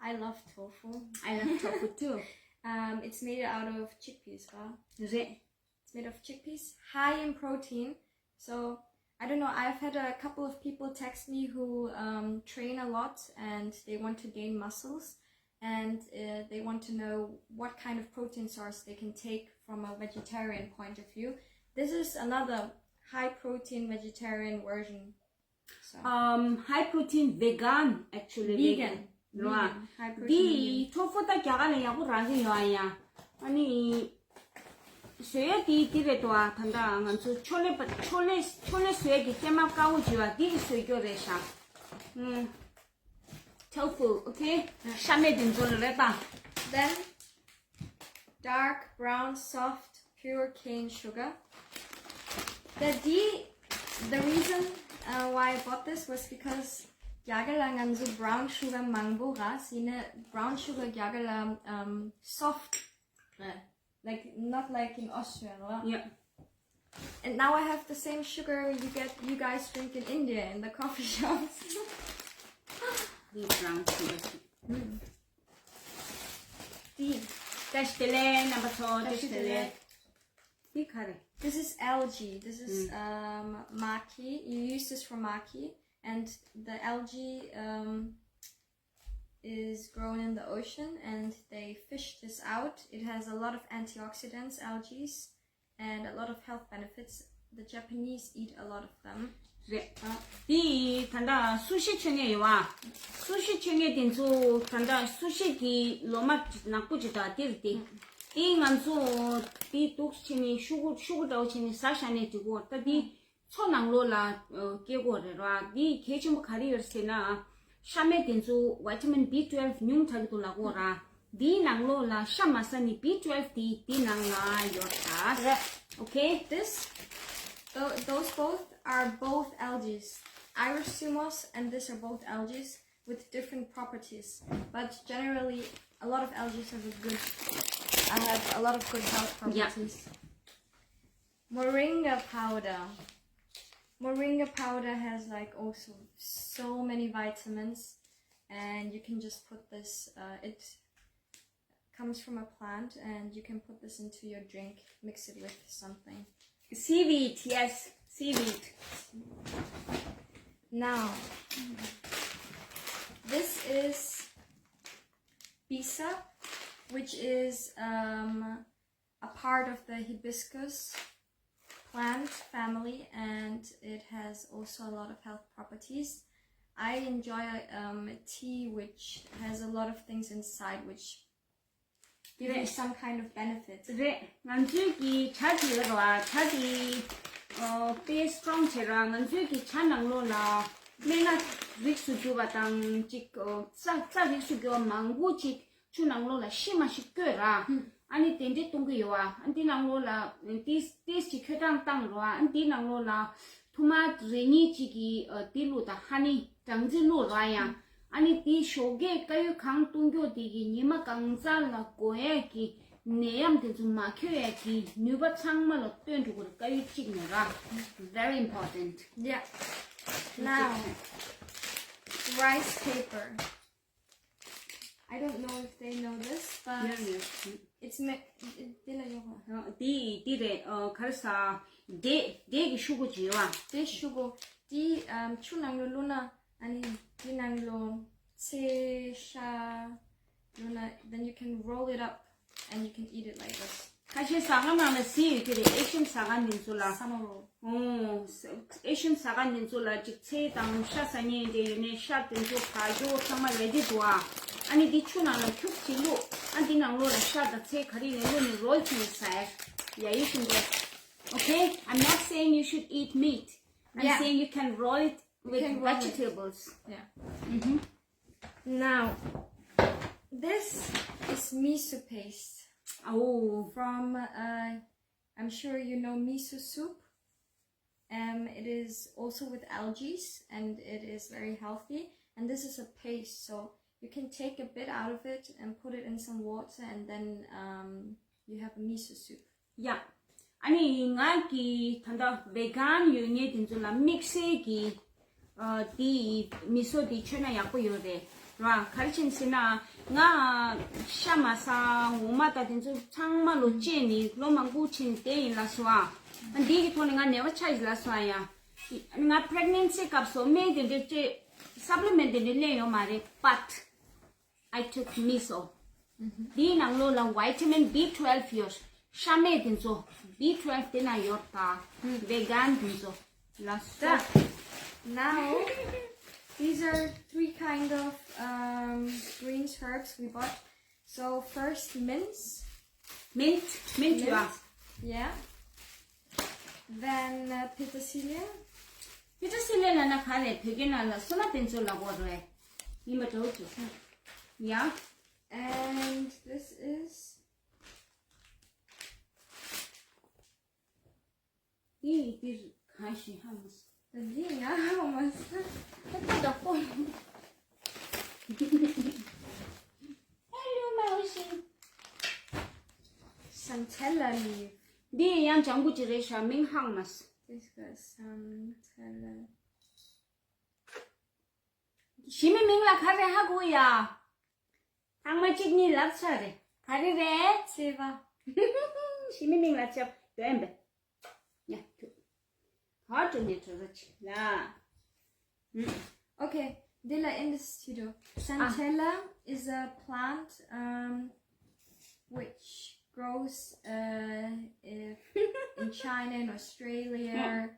I love tofu. I love tofu too. Um, it's made out of chickpeas, huh? རེད། It's made of chickpeas, high in protein. So, I don't know, I've had a couple of people text me who um, train a lot and they want to gain muscles and uh, they want to know what kind of protein source they can take from a vegetarian point of view. This is another high protein vegetarian version. So, um, high protein vegan, actually. Vegan. Vegan. རོ། Vegan. High protein འདི་vegan. ཊོ་ཕུ་ད་རྒྱ་གར་ལ་ཡག་པོ་རག་གི་ཡོད་ཨ་ཡ། ཨ་ནི་བཟོ་ཡ་དེ་འདི་རེད་དོ། ཨ། ད་ལྟ་ང་ཚོ་ཕྱེ་ལེབ། ཕྱེ་ལེབ། ཕྱེ་ལེབ་བཟོ་ཡ་གི་ཐེངས་མ་དཀར་པོ་བྱས་པ་འདི་གི་བཟོ་རྒྱུ་རེད་ཤག་ཨུམ། ཊོ་ཕུ། Okay. ཤ་མེད་དེ་ཚོ་ལ་རེད་པ། Then dark brown soft pure cane sugar. The D, the reason uh, why I bought this was because རྒྱ་གར་ལ་ང་ཚོ་brown sugar མང་པོ་རག་ཡིན་ན་brown sugar རྒྱ་གར་ལ um, soft རེད། Like, not like in Austria, right? Yeah. And now I have the same sugar you get, you guys drink in India in the coffee shops. These brown sugar. ཏི། བཀྲ་ཤིས་བདེ་ལེགས་རྣམ་པ་ཚོ། བཀྲ་ཤིས་བདེ་ལེགས། འདི་ག་རེ། This is algae. This is um, maki. You use this for maki, and the algae um, is grown in the ocean, and they fish this out. It has a lot of antioxidants, algae, and a lot of health benefits. The Japanese eat a lot of them. རེད། ཨ། འདི་ད་ལྟ་སུ་ཤི་མཆོད་མཁན་ཡོད་པ། སུ་ཤི་མཆོད་མཁན་དེ་ཚོ་ད་ལྟ་སུ་ཤི་གི་ལོ་མ་ནག་པོ་ཅིག་དང་དེ་རེད་དེ། དེ་ང་ཚོ་དེ་འདུག་བྱས་ནས་ཤུ་གུ་ཤུ་གུ་འདྲ་བོ་བྱས་ནས་ཟ་བཞག་ནས་འགྲིག་གོ། ད་དེ་མཚོ་ནང་ལོགས་ལ་སྐྱེ་གོ་རེད་ར། དེ་གལ་ཆེན་པོ་ག་རེ་ཡོད་ཟེར་ན། ཤ་མེད་དེ་ཚོ་vitamin B twelve ཉུང་དྲགས་ཀྱི་འདུག་ལབ་གོ་ར། འདིའི་ནང་ལོགས་ལ་ཤ་མ་ཟ་ནི་B twelve དེ་འདི་ནང་ལ་ཡོད་ད། རེད། Okay. This, tho- those both are both algae. Iris sumos and this are both algae with different properties. But generally, a lot of algae have a good, uh, have a lot of good health Yeah. properties. Moringa powder. Moringa powder has like also so many vitamins, and you can just put this. Uh, it comes from a plant, and you can put this into your drink, mix it with something. Seaweed, yes, seaweed. Now, this is bisa, which is um, a part of the hibiscus plant family, and it has also a lot of health properties. I enjoy um, a tea which has a lot of things inside which give you some kind of benefit. རེད། ང་ཚོའི་གི་ཇ་དེ་ཡོད་ར། ཇ་དེ་ཨོ་དཔེ་སི་ཊོང་བྱེད་ར། ང་ཚོའི་གི་ཇ་ནང་ལོགས་ལ་སྨན་སྣ་རིགས་སུ་གྱུར་པ་དང་གཅིག་ཨོ་རྩ་རྩ་རིགས་སུ་གྱུར་པ་མང་པོ་ཅིག་ཆུ་ནང་ལོགས་ལ་ཤི་མ་ཤི་བསྐོལ་ར། ཨ་ནི་དེ་འདྲས་གཏོང་གི་ཡོད་ཨ། ཨ་འདི་ནང་ལོགས་ལ་ཏིས་ཏིས་ཅིག་ཁྱོད་རང་བཏང་རོགས་ཨ། ཨ་འདི་ནང་ལོགས་ལ་ཐུར་མ་རེ་གཉིས་ཅིག་གི་ཨ་འདི་བླུགས་དང་། ཧ་ནི་སྦྲང་རྩི་བླུགས་རོགས་ཡ། ཨ་ནི་འདི་ཞོགས་ཀས་དཀར་ཡོལ་གང་བཏུང་རྒྱུ་དེ་གི་ཉི་མ་གང་ཚང་ལ་གོན་ཡས་ཀྱི་ནད་ཡམས་དེ་ཚོ་མ་འཁྱོལ་ཡས་ཀྱི་ནུས་པ་ཚང་མ་ལ་བཏོན་འགྲོ་གི་རེད། དཀར་ཡོལ་གཅིག་ནས་ར། Very important. Yeah. Now, rice paper. I don't know if they know this, but Yeah, yeah. It's me. དེ་ལ་ཡོད་པ། དེ་དེ་རེད། ཨ་ག་རེ་ཟ། འབྲས་འབྲས་ཀྱི་ཤོག་གུ་ཅིག་ཡོད་པ། དེ་ཤོག་གུ་དེ་ཨམ་ཆུ་ནང་ལ་བླུགས་ན། ཨ་ནི་དེ་ནང་ལ་ཚལ་ཤ་བླུགས་ན། Then you can roll it up and you can eat it like this. ཁ་ཤས་ཟ་ཁང་ནང་ལ་ཟས་ཡོད་ཀྱི་རེད། ཨེ་ཤན་ཟ་ཁང་འདི་ཚོ་ལ། Summer roll. ཨོ། ཨེ་ཤན་ཟ་ཁང་འདི་ཚོ་ལ་ཅིག་ཚལ་དང་ཤ་ཟ་མཁན་དེ་ཡོད་ནས། ཤ་དེ་ཚོ་བ་ཇོ་ཚང་མ་རེ་ཌི་འདུག་ཨ། ཨ་ནི་འདི་ཆུ་ནང་ལ་ཁྱུག་ཅིག་བླུགས། ཨ་འདི་ནང་ལོགས་ལ་ཤ་དང་ཚལ་ག་རེ་ཡིན་ནའི་བླུགས་ནས་རོལ་བྱས་ནས་ཟ་ཡ། Yeah, you can do it. Okay? I'm not saying you should eat meat. I'm Yeah. saying you can roll it with can roll it. Vegetables. Yeah. Mm-hmm. Now, this is miso paste Oh. from, uh, I'm sure you know miso soup. Um, it is also with algae and it is very healthy. And this is a paste, so you can take a bit out of it and put it in some water, and then um, you have a miso soup. Yeah. ཨ་ནི་ང་གི་ད་ལྟ་བེ་གན་ཡོད་མཁན་དེ་ཚོ་ལ་དམིགས་བསལ་གྱི་ཨ་དེ་མི་སོ་དེ་མཆོད་ན་ཡག་པོ་ཡོད་རེད་ར། ག་རེ་བྱས་ཟེར་ན། ང་ཤ་མ་ཟ། འོ་མ་དང་དེ་ཚོ་ཚང་མ་ལོ་བཅད་ནས་ལོ་མང་པོ་ཕྱིན་བསྡད་ཡིན་ལབ་སོང་ཨ། འདི་གི་ཐོག་ནས་ང་ནད་པ་ཆགས་ཡིན་ལབ་སོང་ཨ་ཡ། ང་pregnancy་སྐབས་སུ་སྨན་དེ་འདྲ་བཅད། supplement དེ་འདྲ་ལེན་ཡོད་མ་རེད། But I took miso. འདིའི་ནང་ལོགས་ལ་vitamin B twelve ཡོད། ཤ་སྨན་དེ་ཚོ་B twelve དེ་ན་ཡོད་ད། བེ་གན་དེ་ཚོ་ལ་སོ། Now, these are three kind of um, greens herbs we bought. So first, mince. Mint, mint ཡོད། Yeah. Then uh, petersilie. Petersilie ལབ་ན་ག་རེ། བོད་སྐད་ནང་ལ་སོ་ན་དེ་ཚོ་ལབ་དགོས་རེད། ཡིན་པ་འདྲ་བོ་འདུག Yeah. And this is འདི་འདིར་གང་ཞིག་ཧ་མ་སོང་། the ling. Hello, my ocean. Santella leaf. འདི་ཡང་ལྗང་གུ་ཅིག་རེད་ཤག་མིང་ཧ་མ་སོང་། This got Santella. ཞི་མི་མིང་ལ་ག་རེ་ཧ་གོ་ཡ། ཚང་མ་གཅིག་གཉིས་ལབ་ཚར་རེད། ག་རེ་རེད། Ceva. ཞི་མི་མིང་ལ་ཆབ་དོན་པས། ཡ་ཁྱོད། ཧ་ཀྲུ་ནས་གྲོ་ས་ཆི་ལ། Okay, འདི་ལ་ཨིན་ཌི་སི་ཆི་དོ། Santella is a plant um, which grows uh, if, in China and Australia.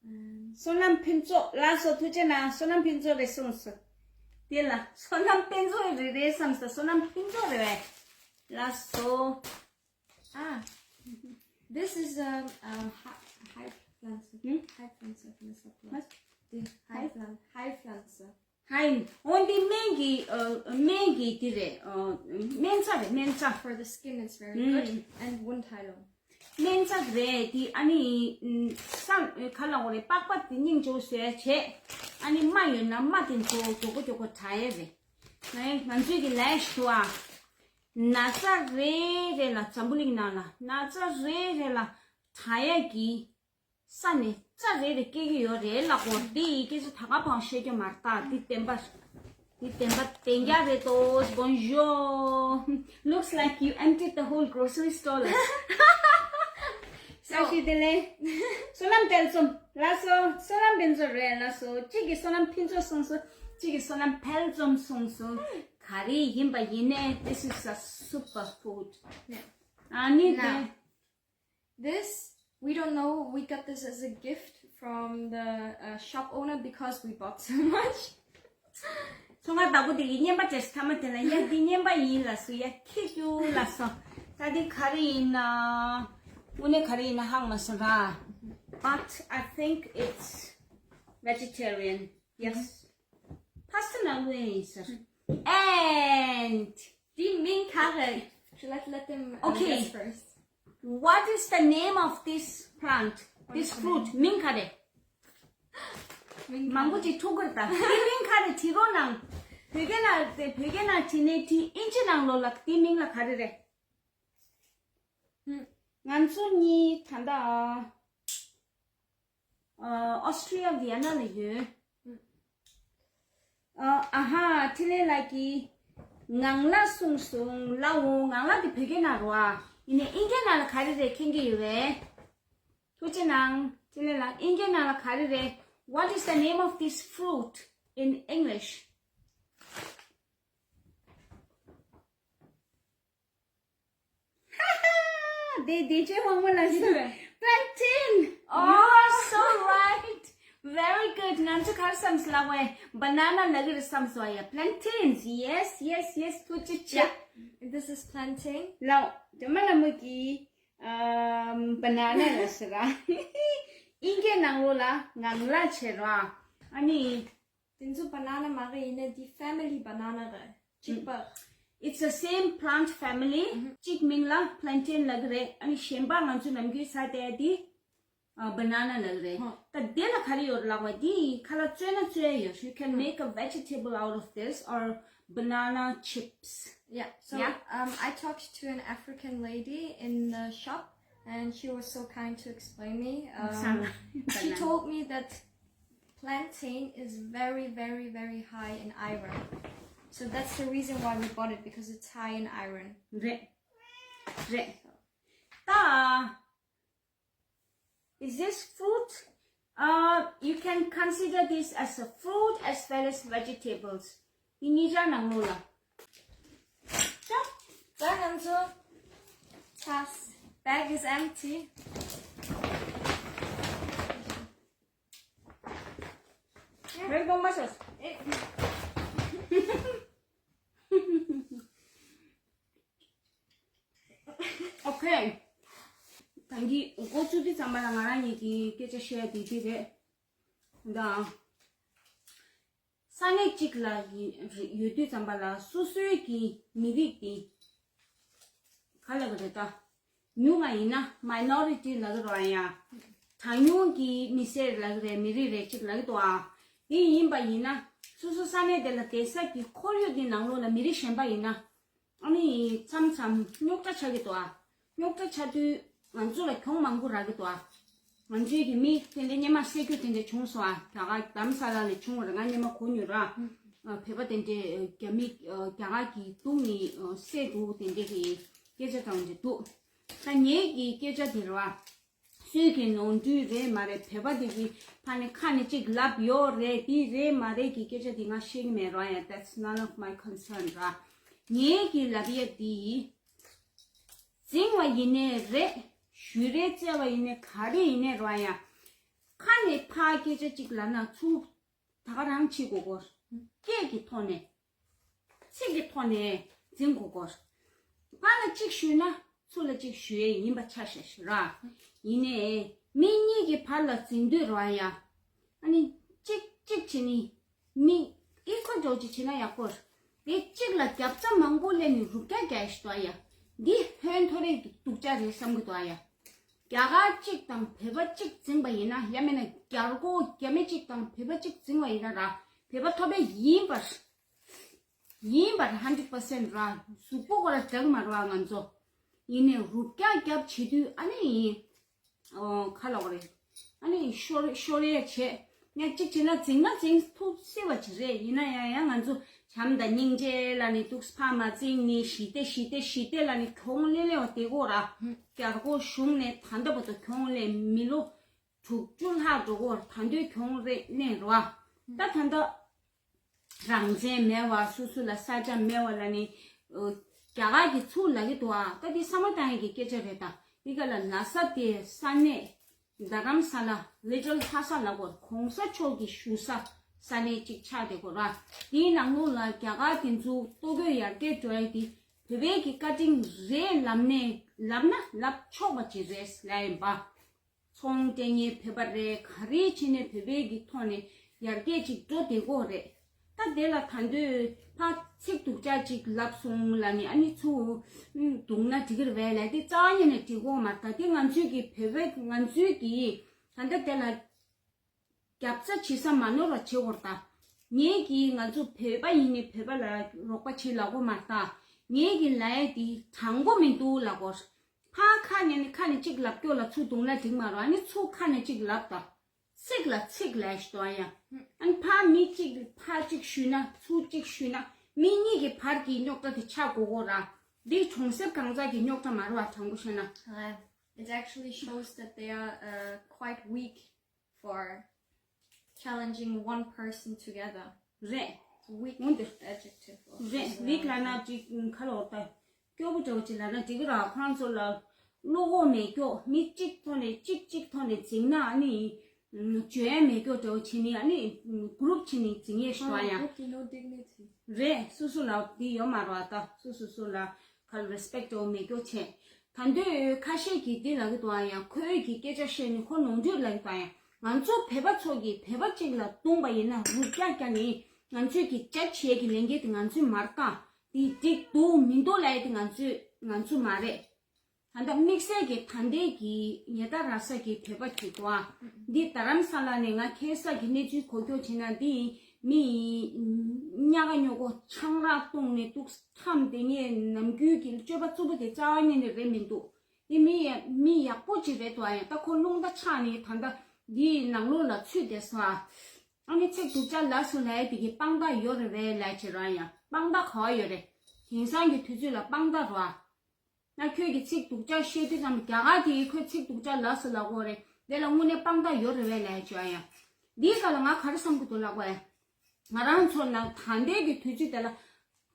Um, བསོད་ནམས་ཕུན་ཚོགས་ལ་སོ། ཐུགས་རྗེ་གནང་། བསོད་ནམས་ཕུན་ཚོགས་རེད་གསུངས་སོ། དེ་ལ་བསོད་ནམས་དཔེ་མཛོད་རེད་རེད་བསམ་སོ། བསོད་ནམས་ཕུན་ཚོགས་རེད་བས། ལ་སོ། Ah, this is a, a Heilpflanze. Hmm? Heilpflanze from the South. What? The Heilpflanze. Heilpflanze. ཧའི། འོན་ཏེ་སྨན་གྱི་ཨ། སྨན་གྱི་དེ་རེད། ཨ། སྨན་རྩྭ་རེད། སྨན་རྩྭ། For the skin, it's very Mm. good. And Wundheilung. སྨན་རྩྭ་རེད་དེ། ཨ་ནི་ཨ། ས་ག་ལ་འོ་རེད། པགས་པ་དེ་སྙིང་རྗེ་བོ་བཟོ་ཡ་བྱས། ཨ་ནི་རྨ་ཡོད་ན་རྨ་དེ་ཚོ་མགྱོགས་པོ་མགྱོགས་པོ་དྲག་ཡ་རེད། ང་ང་ཚོའི་གི་ལས་ཞུ་བ། ན་ཚ་རེ་རེ་ལ་འཛམ་བུ་གླིང་ནང་ལ་ན་ཚ་རེ་རེ་ལ་དྲག་ཡ་གི་ས་ནས་རྩྭ་རེ་རེ་སྐྱེ་གི་ཡོད་རེད་ལབ་གོ། འདི་ཡི་སྐད་ཆ་ད་ག་བང་བཤད་རྒྱུ་མ་རེད་ད། འདི་བདེན་པ། འདི་བདེན་པ་བདེན་རྒྱག་རེད་དོ། Bonjour. Looks like you emptied the whole grocery store. བཀྲ་ཤིས་བདེ་ལེགས། བསོད་ནམས་དཔལ་འཛོམས་ལ་སོ། བསོད་ནམས་དཔལ་འཛོམས་རེད་ལ་སོ། གཅིག་གིས་བསོད་ནམས་ཕུན་ཚོགས་གསུངས་སོ། གཅིག་གིས་བསོད་ནམས་དཔལ་འཛོམས་གསུངས་སོ། ག་རེ་ཡིན་པ་ཡིན་ནའི། This is a super food. Yeah. ཨ་ནི་དེ། Now, this, we don't know. We got this as a gift from the uh, shop owner because we bought so much. ཚོང་ཁང་བདག་པོ་དེ་གིས་རྔན་པ་སྤྲད་སོང་། མཐའ་མ་དེ་ལ་ཡ་འདི་རྔན་པ་ཡིན་ལབ་སོང་། ཡ་ཁྱི་རྒྱུག་ལབ་སོང་། ད་འདི་ག་རེ་ཡིན་ན། དངོས་གནས་ག་རེ་ཡིན་ན་ཧ་གོ་མ་སོང་ར། But I think it's vegetarian. Yes. Pasta ནང་ལོགས་ཡིན་ཟེར། And འདི་མིང་ག་རེ། Let, let them uh, Okay. Guess first. What is the name of this plant? This fruit. མིང་ག་རེ། མིང་ག་རེ། མང་པོ་ཅིག་ཐུག་གི་རེད་ད། དེ་མིང་ག་རེ་བྲིས་རོགས་གནང་། བོད་སྐད་ནང་དེ། བོད་སྐད་ནང་བྲིས་ནས་བྲིས། ཨིན་ཇི་ནང་ལོགས་ལ་དེ་མིང་ལ་ག་རེ་རེད། ཧུམ། ང་ཚོ་གཉིས་ད་ལྟ་ཨ། ཨོ་སི་ཊྲི་ཡ་ཝི་ཡ་ན་ལ་ཡོད། ཨ། ཨ་ཧ། འཕྲིན་ལས་ལགས་ཀྱིས་ ངང་ལག་གསུངས་སོང་། ལགས་འོ། ངང་ལག་དེ་བོད་སྐད་ནང་རེད་བ། ཡིན་ནའི་ཨིན་སྐད་ནང་ལ་ག་རེ་རེད་མཁྱེན་གྱི་ཡོད་པས། ཐུགས་རྗེ་གནང་། འཕྲིན་ལས་ལགས། ཨིན་སྐད་ནང་ལ་ག་རེ་རེད། What is the name of this fruit in English? དེ་དེ་ཅི་དབང་མོ་ལ་ཟེར། Plantain. Oh, you are so right. Very good. ང་ཚོ་ག་རེ་བསམ་སོང་ལབ་པས། Banana ལབ་ཀྱི་རེད་བསམ་སོང་ཡ། Plantains. Yes, yes, yes. ཐུགས་རྗེ་ཆེ། Yeah. This is plantain. ལགས། སྒྲོལ་མ་ལྷ་མོ་གིས་ཨམ། Banana ལབ་ཟེར་ར། ཨིན་སྐད་ནང་ལོགས་ལ་ངང་ལག་བྱས་ར། ཨ་ནི། དེ་ཚོ་banana མ་རེད། ཡིན་ནའི་འདི་family banana རེད། གཅིག་པ། It's the same plant family. གཅིག་མིང་ལ་plantain ལབ་ཀྱི་རེད། ཨ་ནི་གཞན་པ་ང་ཚོ་ནམ་རྒྱུན་ཟ་བསྡད་ཡ་འདི་ཨ། banana ལབ་ཀྱི་རེད། ད་དེ་ལ་ག་རེ་ཡོད་ལབ་པ། འདི་ཁ་ལག་བཙོས་ན་བཙོས་ཡ་ཡོད། You can make a vegetable out of this or banana chips. Yeah, so, yeah. Um, I talked to an African lady in the shop, and she was so kind to explain me. Um, she told me that plantain is very, very, very high in iron. So that's the reason why we bought it, because it's high in iron. རེད། རེད། ད། Is this fruit? Uh, you can consider this as a fruit as well as vegetables. འདི་གཉིས་ཆ་ནང་ལོགས་ལ། ད་ང་ཚོ་ཚར། Bag is empty. Welcome, Masters. Okay. ད་གིན་འགོ་བཙུགས་དུས་ཙམ་པ་ལ་ང་རང་ཉིད་ཀྱི་སྐད་ཆ་བཤད་ཡ་དེ་འདི་རེད། ད། ས་གནས་གཅིག་ལ་ཡོད་དུས་ཙམ་པ་ལ་སོ་སོའི་གི་མི་རིགས་དེ་ག་ལབ་ཀྱི་རེད་ད། ཉུང་བ་ཡིན་ན་minority ལབ་ཀྱི་རེད་ཡ། གྲངས་ཉུང་གི་མི་སེར་ལབ་ཀྱི་རེད། མི་རིགས་རེད་ཅིག་ལབ་ཀྱི་འདུག་ཨ། དེ་ཡིན་པ་ཡིན་ན་སོ་སོ་ས་གནས་དེ་ལ་བསྡད་ས་གི་ཁོར་ཡུག་དེ་ནང་ལོགས་ལ་མི་རིགས་གཞན་པ་ཡིན་ན། ཨ་ནི་མཚམས་མཚམས་རྙོག་དྲ་ཆགས་ཀྱི་འདུག་ཨ། རྙོག་དྲ་ཆགས་དུས་ང་ཚོ་ལ་གྱོང་མང་པོ་རག་གི་འདུག་ཨ། ང་ཚོའི་གི་མི་དེ་འདྲའི་སྔོན་མ་བསད་རྒྱུ་དེ་འདྲ་བྱུང་སོང་ཨ། རྒྱ་གར་རྡ་རམ་ས་ལ་ནས་བྱུང་བ་རེད། ང་སྔོན་མ་གོ་མྱོང་ར། ཨ། བོད་པ་དེ་འདྲའི་རྒྱ་མི་རྒྱ་གར་གི་དུག་ནི་བསད་འདུག་དེ་འདྲའི་གི་སྐད་ཆ་དང་འདྲ་འདུག་ད་ངའི་གི་སྐད་ཆ་དེ་རེད་བ། སུས་ཀྱི་ནོར་འཁྲུལ་རེད་མ་རེད། བོད་པ་དེ་གི་ཕ་ནས་ཁ་ནས་གཅིག་ལབ་ཡོད་རེད། དེ་རེད་མ་རེད་ཀྱི་སྐད་ཆ་དེ་ང་ཤེས་ཀྱི་མེད་ར་ཡ། That's none of my concern ར། ངའི་གི་ལབ་ཡ་དེ་འཛིང་བ་ཡིན་ནའི་རེད། ཞུ་རེ་བཙལ་བ་ཡིན་ནའི་ག་རེ་ཡིན་ནའི་ར་ཡ། ཁ་ནས་ཕར་སྐད་ཆ་གཅིག་ལབ་ན་ཚུར་ད་ག་རང་བྱེད་དགོས་གོ། སྐད་ཀྱི་ཐོག་ནས། ཚིག་གི་ཐོག་ནས་འཛིང་དགོས་གོ། ཕར་ལ་གཅིག་ཞུས་ན་ཚུར་ལ་གཅིག་ཞུ་ཡས་ཡིན་པ་ཆ་བཞག་ཞུ་ར། ཡིན་ནའི་མི་གཉིས་ཀྱི་བར་ལ་འཛིང་དུས་ར་ཡ། ཨ་ནི་གཅིག་གཅིག་བྱེད་ནི་མི་ཨི་ཁོ་འཇོག་ཅིག་བྱེད་ན་ཡག་པོ་རེད། དེ་གཅིག་ལ་རྒྱབ་རྩ་མང་པོ་སླེབས་ནས་རུབ་རྒྱག་རྒྱག་ཞིག་འདུག་ཨ་ཡ། འདི་ཧོན་ཐོ་རེ་གི་སྡུག་ཅག་རེད་བསམ་གི་འདུག་ཨ་ཡ། རྒྱ་གར་གཅིག་དང་བོད་པ་གཅིག་འཛིང་པ་ཡིན་ན། ཡང་མིན་ན་རྒྱ་རྒོ་རྒྱ་མི་གཅིག་དང་བོད་པ་གཅིག་འཛིང་བ་ཡིན་ན་ར། བོད་པ་ཐོབ་པ་ཡིན་པར། ཡིན་པར་hundred percent ར། གཟུགས་པོ་ཁོ་ར་འདྲ་གི་མ་རེད་བ་ང་ཚོ། ཡིན་ནའི་རུབ་རྒྱག་རྒྱབ་བྱེད་དུས་ཨ་ནི་ཡིན། ཨོ་ཁ་ལོག་རེད། ཨ་ནི་ཤོར་ཤོར་ཡས་བྱས། ངས་གཅིག་བྱས་ན་འཛིང་ན་འཛིང་ཐུབ་སྲིད་པ་ཅིག་རེད། ཡིན་ན་ཡང་ཡང་ང་ཚོ་བྱམས་དང་སྙིང་རྗེ་ལ་ནི་འདུག་ཕར་མ་འཛིང་ནི་ཞི་བདེ་ཞི་བདེ་ཞི་བདེ་ལ་ནི་གྱོང་ལེ་ལེ་བ་དེ་གོ་ར། རྒྱ་རྒོ་གཞུང་ནས་ད་ལྟ་བར་དུ་གྱོང་ལེན། མི་ལོ་དྲུག་ཅུ་ལྷག་འགྲོ་གོ་ར། ད་དུང་གྱོང་རེ་ལེན་ར། ད་ད་ལྟ། རང་བཙན་མེད་བ། སོ་སོ་ལ་ས་ཆ་མེད་བ་ལ་ནི། ཨོ། རྒྱ་གར་གྱི་ཚུར་ལབ་ཀྱི་འདུག་ཨ། ད་འདི་བསམ་བློ་བཏང་ཡས་ཀྱི་སྐད་ཆ་རེད་ད། འདི་ག་ལ་ལྷ་ས་དེ་ས་གནས་རྡ་རམ་ས་ལ། Little Lhasa ལབ་དགོས། གོང་ས་མཆོག་གི་བཞུགས་ས་ས་གནས་གཅིག་ཆགས་བསྡད་དགོས་ར། དེའི་ནང་ལོགས་ལ་རྒྱ་གར་དེ་ཚོ་ལྟོ་གོས་ཡར་རྒྱས་འགྲོ་ཡས་དེ་བོད་པའི་གི་བཀའ་དྲིན་རེད་ལབ་ནས་ལབ་ན་ལབ་ཆོག་པ་ཅིག་རེད་ལབ་ཡིན་པ། ཚོང་སྤྲད་མཁན་བོད་པ་རེད། ག་རེ་བྱས་ནས་བོད་པའི་གི་ཐོག་ནས་ཡར་རྒྱས་ཅིག་འགྲོ་བསྡད་ཀྱི་ཡོད་རེད། ད་དེ་ལ་ད་དུང་ཕར་ཚིག་སྡུག་ཅག་ཅིག་ལབ་སོང་ལབ་ནས་ཨ་ནི་ཚུར་སྡུག་ན་འགྲིག་གི་རེད་པས་ལབ་དེ་རྩ་བ་ཉིད་ནས་འགྲིག་གི་ཡོད་མ་རེད། ད་དེ་ང་ཚོའི་གི་བོད་པའི་ང་ཚོའི་གི་ད་ལྟ་དེ་ལ་རྒྱབ་རྩ་བྱེད་ས་མ་ནོར་བ་བྱེད་དགོས་རེད་ད། ངས་གི་ང་ཚོ་བོད་པ་ཡིན་ནི་བོད་པ་ལ་རོགས་པ་བྱེད་ལབ་ཀྱི་ཡོད་མ་རེད་ད། ངས་གི་ལབ་ཡས་དེ་དྲང་པོ་མི་འདུག་ལབ་ཀྱི་ཡོད་རེད། ཕར་ཁ་ནས་ནི་ཁ་ནས་གཅིག་ལབ་སྐྱོ་ལ་ཚུར་རྡུང་ན་འགྲིག་མ་རེད། ཨ་ནི་ཚུར་ཁ་ནས་གཅིག་ལབ་དང་། ཚིག་ལ་ཚིག་ལབ་ཞིག་འདུག་ཨ་ཡ། ཨ་ནི་ཕར་མི་གཅིག་ཕར་གཅིག་ཞུས་ན་ཚུར་གཅིག་ཞུས་ན་ མི་གཉིས་ཀྱི་བར་གྱི་རྙོག་དྲ་དེ་ཆགས་དགོས་དགོས་ར། འདི་གྲོང་གསེབ་གང་ཟག་གི་རྙོག་དྲ་མ་རེད་བ། དྲང་པོ་བཤད་ན། Uh, it actually shows that they are uh, quite weak for challenging one person together. རེད། Weak འོན་ཏེ། Adjective. རེད། weak ལབ་ན་ཅིག་ཁ་ལོ་ད་སྐྱོ་པོ་འདྲ་བོ་ཅིག་ལབ་ན་འགྲིག་གི་ར། ཁོ་རང་ཚོ་ལ་བློ་ཁོག་མེད་སྐྱོ། མི་གཅིག་ཐོག་ནས་གཅིག་གཅིག་ཐོག་ནས་འཛིང་ན་ཨ་ནི་བརྗོད་ཡ་མེད་སྐྱོ་འདྲ་བོ་བྱེད་ནི། ཨ་ནི་group བྱེད་ནི་འཛིང་ཡས་ཤོག་ཡ། Group with no dignity. རེད། སོ་སོ་ལ་འདི་ཡོད་མ་རེད་བ། ད་སོ་སོ་སོ་ལ་ག་རེ་respect འདྲ་བོ་མེད་སྐྱོ་བྱས། ད་འདོད་ཁ་ཤས་ཀྱིས་འདི་ལབ་གི་འདུག་ཨ། ཡང་ཁོའི་གི་སྐད་ཆ་བཤད་ནི་ཁོ་ནོར་འཁྲུལ་ལབ་གི་འདུག་ཨ། ཡང་ང་ཚོ་བོད་པ་ཚོ་གིས་བོད་པ་གཅིག་ལ་བརྡུངས་པ་ཡིན་ན་རུབ་རྒྱག་རྒྱག་ནི་ང་ཚོས་ཀྱི་judge བྱེད་ཀྱི་ལས་འགན་དེ་ང་ཚོས་མ་རེད། ད་འདི་འགྲིག་འདུག་མི་འདུག་ལབ་ཡ་དེ་ང་ཚོས་ང་ཚོ་མ་རེད། ད་ལྟ་དམིགས་བསལ་གྱི་ད་ལྟའི་གི་ཉེ་ད་ར་ས་གི་བོད་པ་གི་འདུག་ཨ། འདི་རྡ་རམ་ས་ལ་ནས་ང་ཁ་སང་གི་གནས་ཚུལ་གོ་སྐྱོར་བྱས་ན་འདི་མི་ཉག་ག་ཉོག་གོ་ཆང་རག་བཏུང་ནས་འདུག་ཁྲམ་དེ་ངས་ནམ་རྒྱུན་གྱི་སྤྱོད་པ་རྩུབ་པོ་དེ་རྩ་བ་ཉིད་ནས་རེད་མི་འདུག་འདི་མི་ཡ་མི་ཡག་པོ་ཅིག་རེད་འདུག་ཨ། ཡང་ད་ཁོ་རླུང་རྟ་ཆག་ནས་ད་ལྟ་འདི་ནང་ལོགས་ལ་ཚུད་བསྡད་སོང་ཨ། ཨ་ནི་ཚིག་སྡུག་ཅག་ལབ་སོང་ལབ་ཡ་དེ་གི་དཔང་རྟགས་ཡོད་རེད་བས་ལབ་བྱས་ར། ཡང་དཔང་རྟགས་ག་བ་ཡོད་རེད། དེང་སང་གི་དུས་ཚོད་ལ་དཔང་རྟགས་ར། ན་ཁྱོད་ཀྱིས་ཚིག་སྡུག་ཅག་བཤད་དུས་ཙམ་རྒྱ་གར་དེ་ཁོས་ཚིག་སྡུག་ཅག་ལབ་སོང་ལབ་དགོས་རེད། དེ་ལ་དངོས་གནས་དཔང་རྟགས་ཡོད་རེད་བས་ལབ་བྱས་ཡ། འདིའི་སྐབས་ལ་ང་ག་རེ་བསམ་གྱི་འདུག་ལབ་དགོས། ང་རང་ཚོ་ནང་ད་ལྟའི་གི་དུས་ཚོད་དེ་ལ་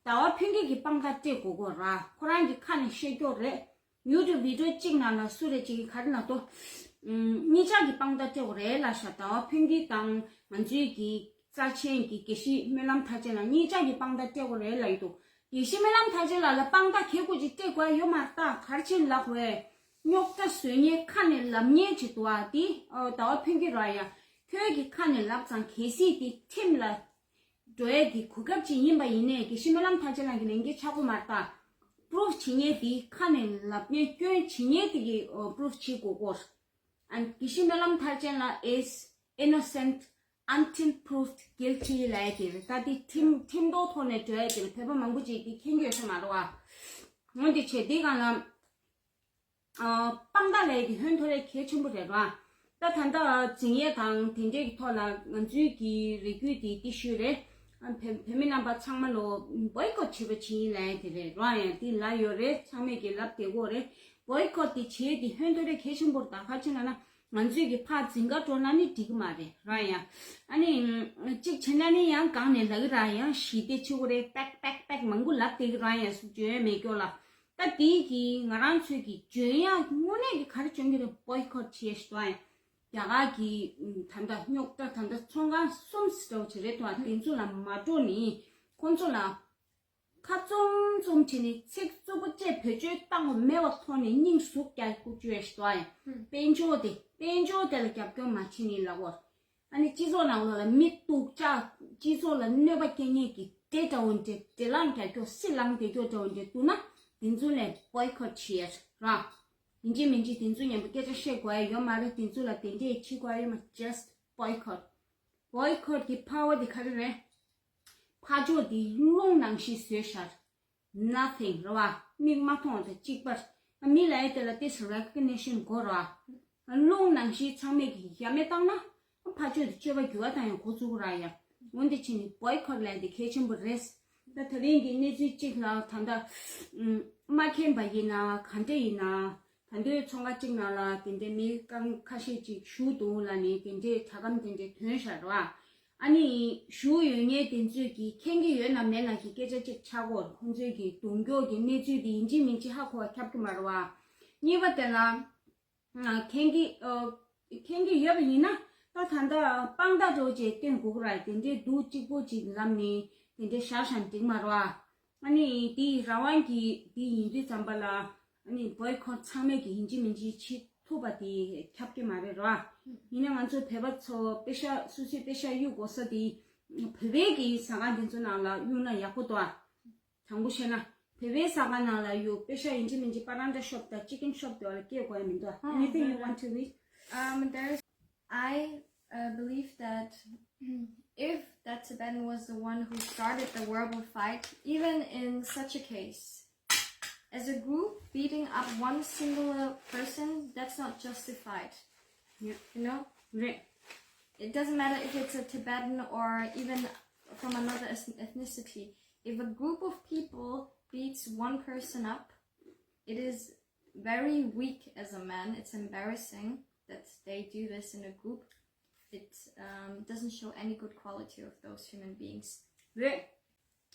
ཟླ་བ་ཕུན་སྐྱིད་ཀྱི་དཔང་རྟགས་སྤྲད་དགོས་དགོས་ར། ཁོ་རང་གི་ཁ་ནས་བཤད་རྒྱུ་རེད། YouTube video གཅིག་ནང་ལ་སུ་རེད་ཅིག་གིས་ག་རེ་ལབ་འདུག་གཉིས་ཆར་གྱི་དཔང་རྟགས་སྤྲད་དགོས་རེད་ལབ་ཤག་ཟླ་བ་ཕུན་སྐྱིད་དང་ང་ཚོའི་གི་རྩ་ཆེན་གྱི་དགེ་བཤེས་སྨོན་ལམ་མཐར་ཕྱིན་ལགས་གཉིས་ཆར་གྱི་དཔང་རྟགས་སྤྲད་དགོས་རེད་ལབ་ཀྱི་འདུག་དགེ་བཤེས་སྨོན་ལམ་མཐར་ཕྱིན་ལགས་ལ་དཔང་རྟགས་གལ་དགོས་ཅིག་སྤྲད་དགོས་ཡ་ཡོད་མ་རེད། ད་ག་རེ་བྱས་ནས་ལབ་དགོས། རྙོག་དྲ་བཟོ་མཁན་ཁ་ནས་ལབ་མཁན་ཅིག་འདུག་ཨ། དེ་ཨོ་ཟླ་བ་ཕུན་སྐྱིད་ར། ཡ་ཁྱོད་ཀྱི་ཁ་ནས་ལབ་ཙང་གལ་སྲིད་དེ་ཁྲིམས་ལ་འགྲོ་ཡ་དེ་གོ་སྐབས་ཅིག་ཡིན་པ་ཡིན་ནའི་དགེ་བཤེས་སྨོན་ལམ་མཐར་ཕྱིན་ལགས་ཀྱི་ལས་འགན་ཆགས་ཀྱི་མ་རེད། ད་proof བྱེད་མཁན་དེ་ཁ་ནས་ལབ་མཁན་སྐྱོན་བྱེད་མཁན་དེ་གི་ཨོ་proof བྱེད་དགོས་སྐོར། ཨ་ནི་དགེ་བཤེས་སྨོན་ལམ་མཐར་ཕྱིན་ལགས་is innocent until proved guilty ལབ་ཡ་དེ་རེད། ད་དེ་ཁྲིམས་ཁྲིམས་ཐོག་ཐོག་ནས་འགྲོ་ཡ་དེ་རེད། བོད་པ་མང་པོ་ཅིག་དེ་མཁྱེན་གྱི་ཡོད་ས་མ་རེད་བ། འོན་ཏེ་བྱས་དེ་སྒང་ལ་ཨ་དཔང་རྟགས་ལབ་ཡ་དེ་ཧོན་ཐོར་ཡ་གལ་ཆེན་པོ་རེད་བ། ད་ད་ལྟ་འཛིང་ཡས་དང་དེ་འདྲས་ཀྱི་ཐོག་ལ་ང་ཚོའི་གི་རེ་སྐུལ་དེ་དེ་ཞུས་རེད། ཨ་བོད་བོད་མི་རྣམ་པ་ཚང་མ་ལོ་boycott བྱེད་པ་ཅིག་ཡིན་ལབ་ཡ་དེ་རེད་ར། ཡང་དེ་ལབ་ཡོད་རེད། ཚང་མས་ཀྱི་ལབ་བསྡད་ཀྱི་ཡོད་རེད། boycott དེ་བྱས་དེ་ཧོན་ཐོར་ཡ་གལ་ཆེན་པོ་རེད། ད་ག་རེ་བྱས་ན་ན་ང་ཚོས་ཀྱི་ཕར་འཛིང་ག་འགྲོ་ན་ནི་འགྲིག་གི་མ་རེད་ར། ཡང་ཨ་ནི་གཅིག་བྱས་ན་ནི་ཡང་སྒང་ནས་ལབ་ཀྱི་ར། ཡང་ཞི་བདེ་ཆེ་བོ་རེད། པེག་པེག་པེག་མང་པོ་ལབ་བསྡད་ཀྱི་ར། ཡང་སུ་བརྗོད་ཡ་མེད་སྐྱོ་ལ། ད་དེའི་གི་ང་རང་ཚོའི་གི་འཇོན་ཡག་དངོས་གནས་ཀྱི་ག་རེ་འཇོན་གྱི་རེད། boycott བྱས་ཤི་དང་རྒྱ་གར་གི་ད་ལྟ་རྙོག་དྲ་ད་ལྟ་ཚོང་ཁང་གསུམ་ཙམ་ཅིག་རེད་དང་དེ་ཚོ་ལ་མ་འགྲོ་ནི་ཁོང་ཚོ་ལ་ཁ་བཙུམ་བཙུམ་བྱས་ནས་ཚིག་རྩུབ་པོ་བཅས་བེད་སྤྱོད་བཏང་བ་མེད་པ་མཐོང་ནས་སྙིང་ཟུག་རྒྱག་ཁུ་བཅུག་ཡ་ཤི་དང་དཔལ་འབྱོར་དེ་དཔལ་འབྱོར་དེ་ལ་རྒྱབ་སྐྱོར་མ་བྱེད་ནི་ལབ་དགོས། ཨ་ནི་སྤྱི་ཚོགས་ནང་ལོགས་ལ་མི་སྡུག་ཅག་སྤྱི་ཚོགས་ལ་གནོད་པ་སྐྱེལ་མཁན་གྱི་འདྲེ་འདྲ་བོ་འདྲེ་འདྲེ་ལངས་རྒྱག་རྒྱུ་སྲི་ལངས་བསྡད་རྒྱུ་འདྲ་བོ་འདྲེ་འདུག་ན་དེ་ཚོ་ལ་boycott བྱེད་ཡ་ར། ཡིན་གཅིག་མིན་གཅིག་དེ་ཚོ་མཉམ་པོ་སྐད་ཆ་བཤད་དགོས་ཡ་ཡོད་མ་རེད། དེ་ཚོ་ལ་དེ་འདྲས་བྱེད་དགོས་ཡ་ཡོད་མ། just boycott. boycott གི་power དེ་ག་རེ་རེད། ཕར་ཕྱོགས་དེ་རླུང་ནང་བཞིན་བཟོས་ཤར། nothing རེད་བ། མིག་མ་མཐོང་བ་དང་གཅིག་པར། མི་ལ་ཡ་དེ་ལ་ཏིས་recognition དགོས་རེད་བ། རླུང་ནང་བཞིན་ཚང་མས་ཀྱི་ཡ་མེད་བཏང་ན། ཕར་ཕྱོགས་དེ་སྤྱོད་པ་འགྱུར་བ་བཏང་ཡང་འགོ་བཙུགས་ར་ཡ། འོན་ཏེ་ཕྱིན་ནས་boycott ལབ་ཡ་དེ་གལ་ཆེན་པོ་རེད། ད་དེ་རིང་གི་གནས་ཚུལ་གཅིག་ལ་ད་ལྟ་མ་མཁྱེན་པ་ཡིན་ན་ག་འདྲ་ཡིན་ན། ད་དུང་ཚོང་ཁང་གཅིག་ནང་ལ་དེ་འདྲའི་མི་རྐང་ཁ་ཤས་ཅིག་བཞུགས་འདུག་ལབ་ནས་དེ་འདྲའི་དྲ་སྒམ་དེ་འདྲའི་ཐོན་ཤར་བ། ཨ་ནི་བཞུགས་ཡོད་མཁན་དེ་ཚོས་ཀྱིས་མཁྱེན་གྱི་ཡོད་ན་མེད་ན་གི་སྐད་ཆ་གཅིག་ཆགས་ཀྱི་ཡོད་རེད། ཁོང་ཚོས་ཀྱིས་རྡུང་རྒྱུ་གི་གནས་ཚུལ་དེ་ཡིན་གཅིག་མིན་གཅིག་ཧ་གོ་བ་ཁྱབ་ཀྱི་མ་རེད་བ། གཉིས་པ་དེ་ལ་མཁྱེན་གྱི་མཁྱེན་གྱི་ཡོད་པ་ཡིན་ན་ད་ད་ལྟ་དཔང་རྟགས་འདྲ་བོ་ཅིག་སྟོན་དགོས་ཀྱི་རེད། དེ་འདྲའི་སྡུག་གཅིག་པོ་ཅིག་ལབ་ནས་དེ་འདྲའི་བཞག་བཞག་འགྲིག་མ་རེད་བ། ཨ་ནི་དེའི་རང་དབང་གི་དེ་ཡིན་དུས་ཙམ་པ་ལ་ཨ་ནི་boycott ཚང་མས་ཀྱི་ཡིན་གཅིག་མིན་གཅིག་བྱེད་ཐུབ་པ་དེ་ཁྱབ་ཀྱི་མ་རེད་ར། ཡིན་ན་ང་ཚོ་བོད་པ་ཚོ་པེ་ཤ་སོ་སོའི་པེ་ཤ་གཡུག་དགོས་ས་དེ་བོད་པའི་གི་ཟ་ཁང་དེ་ཚོ་ནང་ལ་གཡུག་ན་ཡག་པོ་འདུག་ཨ། དྲང་པོ་བཤད་ན་བོད་པའི་ཟ་ཁང་ནང་ལ་གཡུག་པེ་ཤ་ཡིན་གཅིག་མིན་གཅིག་པ་རང་འདྲ་ཤོབ་དང་chicken shop དེ་བ་ལ་སྐྱེལ་དགོས་ཡ་མི་འདུག་ཨ། Anything you want to read? Um, there's, I uh, believe that if that Tibetan was the one who started the verbal fight, even in such a case, as a group, beating up one singular person, that's not justified. Yeah. You know? རེད། It doesn't matter if it's a Tibetan or even from another eth- ethnicity. if a group of people beats one person up, it is very weak as a man. It's embarrassing that they do this in a group. It um, doesn't show any good quality of those human beings. རེད།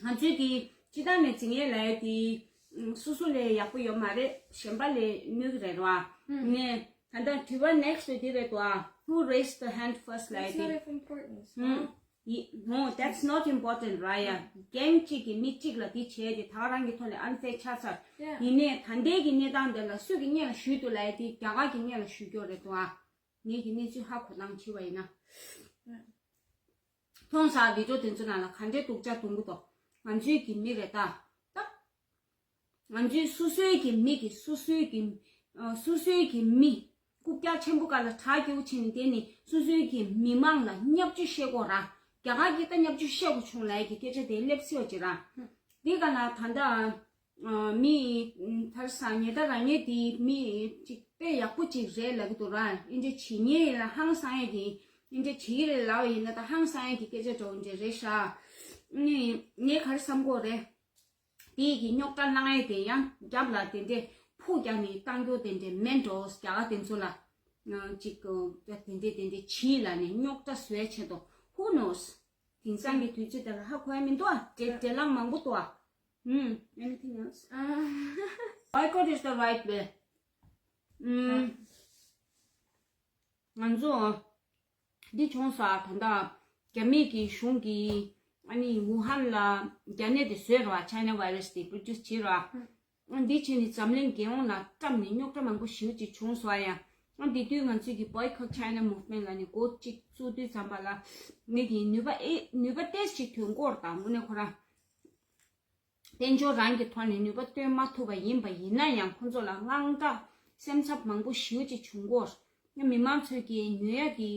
ང་ཚོའི་དེ་སྤྱི་བཏང་ནས་འཛིང་ཡས་ལབ་ཡས་དེ་སོ་སོ་ལས་ཡག་པོ་ཡོད་མ་རེད། གཞན་པ་ལས་གནོད་ཀྱི་རེད་བ། ནས་ད་ལྟ་དྲི་བ་next དེ་རེད་བ། Who raised the hand first ལབ་ཡས་དེ། That's not of importance. No, that's not important ར་ཡ། རྒན་གཅིག་གིས་མི་གཅིག་ལ་དེ་བྱས་ཏེ་ད་ག་རང་གི་ཐོག་ལ་unfair ཆགས་ཚར། ཡིན་ནའི་ད་ལྟའི་གི་གནས་སྟངས་དེ་ལ་སུ་གི་སྔོན་ལ་ཞུས་འདུག་ལབ་ཡས་དེ་རྒྱ་གར་གི་སྔོན་ལ་ཞུས་ཀྱོག་རེད་འདུག་ཨ། ངེད་ཀྱི་གནས་ཚུལ་ཧ་གོ་སྟངས་བྱས་པ་ཡིན་ན། མཐོང་ས་བི་ཌིའོ་དེ་ཚོ་ནང་ལ་ག་འདྲའི་སྡུག་ཅག་གཏོང་གི་འདུག་ང་ཚོའི་གི་མི་རེད་ད། ད། ང་ཚོའི་སོ་སོའི་གི་མི་གི་སོ་སོའི་གི་ཨ། སོ་སོའི་གི་མི་རྐུབ་བཀྱག་ཆེན་པོ་སྒང་ལ་བྲག་རྒྱུག་ཕྱིན་ནས་དེ་ནི་སོ་སོའི་གི་མི་མང་ལ་བརྙས་བཅོས་བཤད་དགོས་ར། རྒྱ་གར་གྱིས་ད་བརྙས་བཅོས་བཤད་དགོས་བྱུང་ལབ་ཡས་ཀྱི་སྐད་ཆ་དེ་སླེབས་སྲིད་པ་ཅིག་ར། འདི་ག་ན་ད་ལྟ་ཨ། མི་ཨ། ཐར་ས་ཉེ་ད་རང་ཉེ་དེ་མི་ཅིག་དཔེ་ཡག་པོ་ཅིག་རེད་ལབ་ཀྱི་འདུག་ར། ཨིན་ཇི་བྱེད་མཁན་ལ་ཧང་སང་ཡས་ཀྱི་ཨིན་ཇི་བྱེད་ཀྱི་རེད་ལབ་པ་ཡིན་ན་ད་ཧང་སང་ཡས་ཀྱི་སྐད་ཆ་འདྲ་བོ་འདྲ་རེད་ཤག་ངས་ངས་ག་རེ་བསམ་གྱི་ཡོད་རེད། དེ་གི་རྙོག་དྲ་བསླང་ཡས་དེ་ཡང་རྒྱབ་ལ་དེ་འདྲས་ཕུ་རྒྱག་ནས་བཏང་རྒྱུ་དེ་འདྲས་མེད་འགྲོ། རྒྱ་གར་དེ་ཚོ་ལ་ཅིག་དེ་འདྲས་དེ་འདྲས་བྱིས་ལ་ནས་རྙོག་དྲ་བཟོ་ཡས་ཆེད་དུ། Who knows? དེང་སང་གི་དུས་ཚོད་དེ་ལ་ཧ་གོ་ཡ་མི་འདུག་ཨ། འགྲེལ་འགྲེལ་ལམ་མང་པོ་འདུག་ཨ། ཨུམ། Anything else? Boycott is the right way. ཨུམ། ང་ཚོ་འདི་བྱུང་ས་ད་ལྟ་རྒྱ་མི་གི་གཞུང་གིས་ཨ་ནི་ཝུ་ཧན་ལ་རྒྱ་ནད་དེ་བཟོས་ར། China virus དེ་produce བྱས་ར། འདི་བྱས་ནས་འཛམ་གླིང་རྒྱལ་ཡོངས་ལ་བཀྲམ་ནས་རྙོག་དྲ་མང་པོ་ཞེ་པོ་ཅིག་བྱུང་སོང་ཡ། ཨ་འདི་དུས་ང་ཚོས་ཀྱི་Boycott China Movement ལབ་ནས་འགོ་གཅིག་བཙུགས་དུས་ཙམ་པ་ལ་ངེད་ཀྱི་ནུས་པ་ཨེ་ནུས་པ་ཏོག་ཙམ་ཅིག་ཐོན་གྱི་ཡོད་རེད། ད་དངོས་གནས་ཁོ་རང་དཔལ་འབྱོར་རང་གི་ཐོག་ནས་ནུས་པ་བཏོན་མ་ཐུབ་པ་ཡིན་པ་ཡིན་ན་ཡང་ཁོ་ཚོ་ལ་དངངས་སྐྲག་སེམས་འཚབ་མང་པོ་ཞེ་པོ་ཅིག་བྱུང་གི་ཡོད་རེད། མི་མང་ཚོས་ཀྱི་ཉོ་ཡ་གི་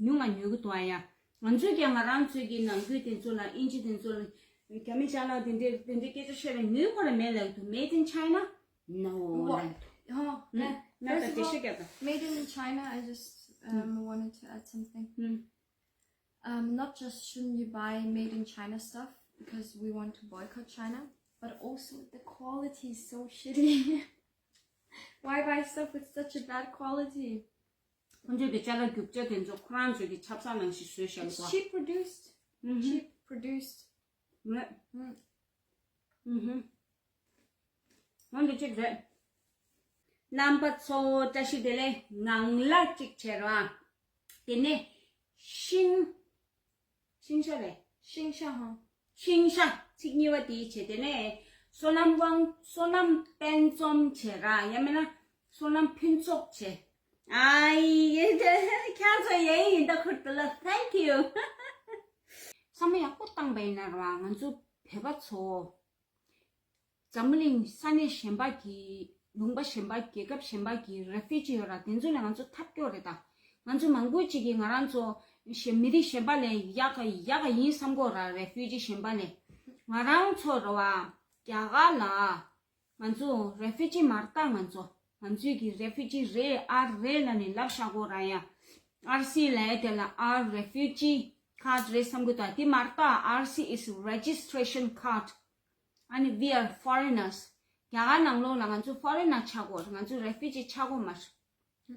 ཉུང་ང་ཉོ་གི་འདུག་ཨ་ཡ། ང་ཚོས་ཀྱང་ང་རང་ཚོའི་གི་ནང་ཁུལ་དེ་ཚོ་ལ་ཨིན་ཇི་དེ་ཚོ་ལ་རྒྱ་མི་ཅ་ལག་དེ་འདྲའི་དེ་འདྲའི་སྐད་ཆ་བཤད་ན་ཉོས་ཁོ་ར་མེད་ལབ་འདུག Made in China? No. What? ལབ་འདུག Huh? ང་ད་དེ་ཤེས་ཀྱང་ད། Made in China, I just um, wanted to add something. Um, not just shouldn't you buy made in China stuff because we want to boycott China, but also the quality is so shitty. Why buy stuff with such a bad quality? ཁོང་ཚོས་དེ་ཅ་ལག་རྒྱུག་ཆ་དེ་ཚོ་ཁོ་རང་ཚོས་ཀྱི་ཆབ་གསང་ནང་བཞིན་བཟོས་བཞག་པ། Cheap produced. ཧུམ་ཧུམ། Cheap produced. ཧུམ་ཧུམ། འོན་ཏེ་གཅིག་རེད། རྣམ་པ་ཚོ་བཀྲ་ཤིས་བདེ་ལེགས། ངང་ལག་གཅིག་བྱས་རོགས། དེ་ནས་ཤིང་། ཤིང་ཤ་རེད། ཤིང་ཤ་ཧང་། ཤིང་ཤ་ཚིག་གཉིས་པ་དེ་བྱས། དེ་ནས་བསོད་ནམས་དབང་བསོད་ནམས་དཔལ་འཛོམས་བྱས་ར། ཡང་མིན་ན་བསོད་ནམས་ཕུན་ཚོགས་བྱས། ཨ་ཡེ་ཁྱེད་ཚོ་ཡེ་ཡིན་ད་ཁུར་དུ་ལ་thank you། བསམ་བློ་ཡག་པོ་བཏང་པ་ཡིན་ན་ར་ང་ཚོ་བོད་པ་ཚོ། འཛམ་བུ་གླིང་ས་གནས་གཞན་པ་གི་ལུང་པ་གཞན་པ་རྒྱལ་ཁབ་གཞན་པ་གི་refugee ཡོད་ར། དེ་ཚོ་ལ་ང་ཚོ་ཐབས་སྐྱོ་རེད་ད། ང་ཚོ་མང་པོ་ཅིག་གིས་ང་རང་ཚོ་གཞན་མི་རིགས་གཞན་པ་ལས་ཡག་ག་ཡག་ག་ཡིན་བསམ་གོ་ར། refugee གཞན་པ་ལས་ང་རང་ཚོ་ར་བ་རྒྱ་གར་ལ་ང་ཚོ་refugee མ་རེད་ད། ང་ཚོ་ང་ཚོའི་གི་refugee རེད། ཨར་རེད་ལབ་ནས་ལབ་བཞག་གོ་ར་ཡ། ཨར་སི་ལབ་ཡ་དེ་ལ་ཨར་refugee card རེད་བསམ་གོ་ད། དེ་མ་རེད་ད། ཨར་སི is registration card། ཨ་ནི་we are foreigners. རྒྱ་གར་ནང་ལོགས་ལ་ང་ཚོ་foreigner ཆགས་གོ། ང་ཚོ་refugee ཆགས་གོ་མ་རེད།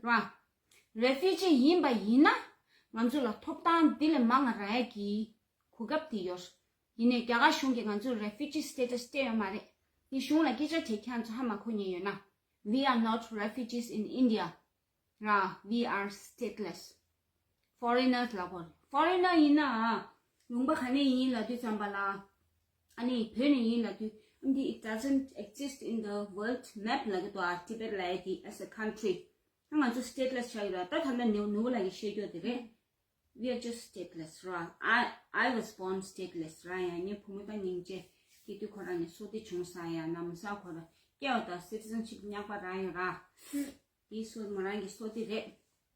ར། refugee ཡིན་པ་ཡིན་ན་ང་ཚོ་ལ་ཐོབ་ཐང་འདི་ལས་མང་ང་རག་ཡ་གི་གོ་སྐབས་དེ་ཡོད། ཡིན་ནའི་རྒྱ་གར་གཞུང་གིས་ང་ཚོ་refugee status སྤྲད་ཡོད་མ་རེད། ངས་གཞུང་ལ་སྐད་ཆ་དྲིས། ཁྱེད་ཚོ་ཧ་མ་གོ་མཁན་ཡོད་ན། We are not refugees in India. ར། We are stateless. Foreigners ལབ་དགོས་རེད། Foreigner ཡིན་ན་ལུང་པ་ག་ནས་ཡིན་ལབ་དུས་ཙམ་པ་ལ། ཨ་ནི་བོད་ནས་ཡིན་ལབ་དུས། འདི་it doesn't exist in the world map ལབ་ཀྱི་འདུག་ཨ། Tibet ལབ་ཡ་དེ་as a country. ང་ཚོ་stateless ཆགས་ཡོད་ར། ད་ད་ལྟ་ནུ་ནུ་བོ་ལགས་ཀྱིས་བཤད་རྒྱུ་དེ་རེད། We are just stateless ར། I, I was born stateless ར། ཡང་ངའི་བུ་མོ་དང་སྙིང་རྗེ་སྐྱེས་དུས་ཁོ་རང་ནས་སོ་ཏི་བྱུང་ས་ཡ། ན་མོ་ས་ཁོ་ར་སྐྱེ་བ་དང་citizenship ཉག་པ་རག་ཡོད་ར། དེའི་སོ་མོ་རང་གི་སོ་ཏི་རེད།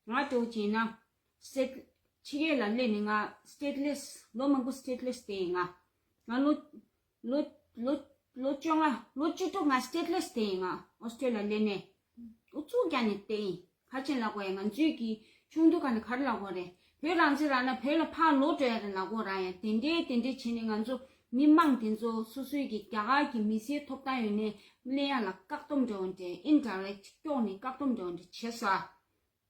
ང་འདྲ་བོ་བྱས་ན་state་ཕྱི་རྒྱལ་ལ་སླེབས་ནས་ང་stateless ལོ་མང་པོ་stateless བསྡད་ཡིན། ང་ང་ལོ་ལོ་ལོ་ལོ་བཅོ་ལྔ་ལོ་བཅུ་དྲུག་ང་stateless བསྡད་ཡིན། ང་ཨོ་སི་ཀྲི་ལི་ཡ་སླེབས་ནས་ཨུ་ཚུགས་རྒྱག་ནས་བསྡད་ཡིན། ག་རེ་བྱས་ལབ་དགོས་ཡ། ང་ཚོའི་གི་ཆུང་དུས་སྒང་ནས་ག་རེ་ལབ་དགོས་རེད། བོད་རང་བཙན་རག་ན་བོད་ལ་ཕར་ལོག་འགྲོ་ཡ་རེད་ལབ་དགོས་ར། ཡ་དེ་འདྲའི་དེ་འདྲའི་བྱས་ནས་ང་ཚོ་ མི་མང་དེ་ཚོ་སོ་སོའི་གི་རྒྱ་གར་གྱི་མི་སེར་ཐོབ་ཐང་ཡོད་ནས་གླེང་ཡ་ལ་བཀག་སྡོམ་འདྲ་བོ་འདྲ་ཨིན་ཌའི་རེག་ཊི་སྐྱོག་ནས་བཀག་སྡོམ་འདྲ་བོ་འདྲ་བྱས་སོང་།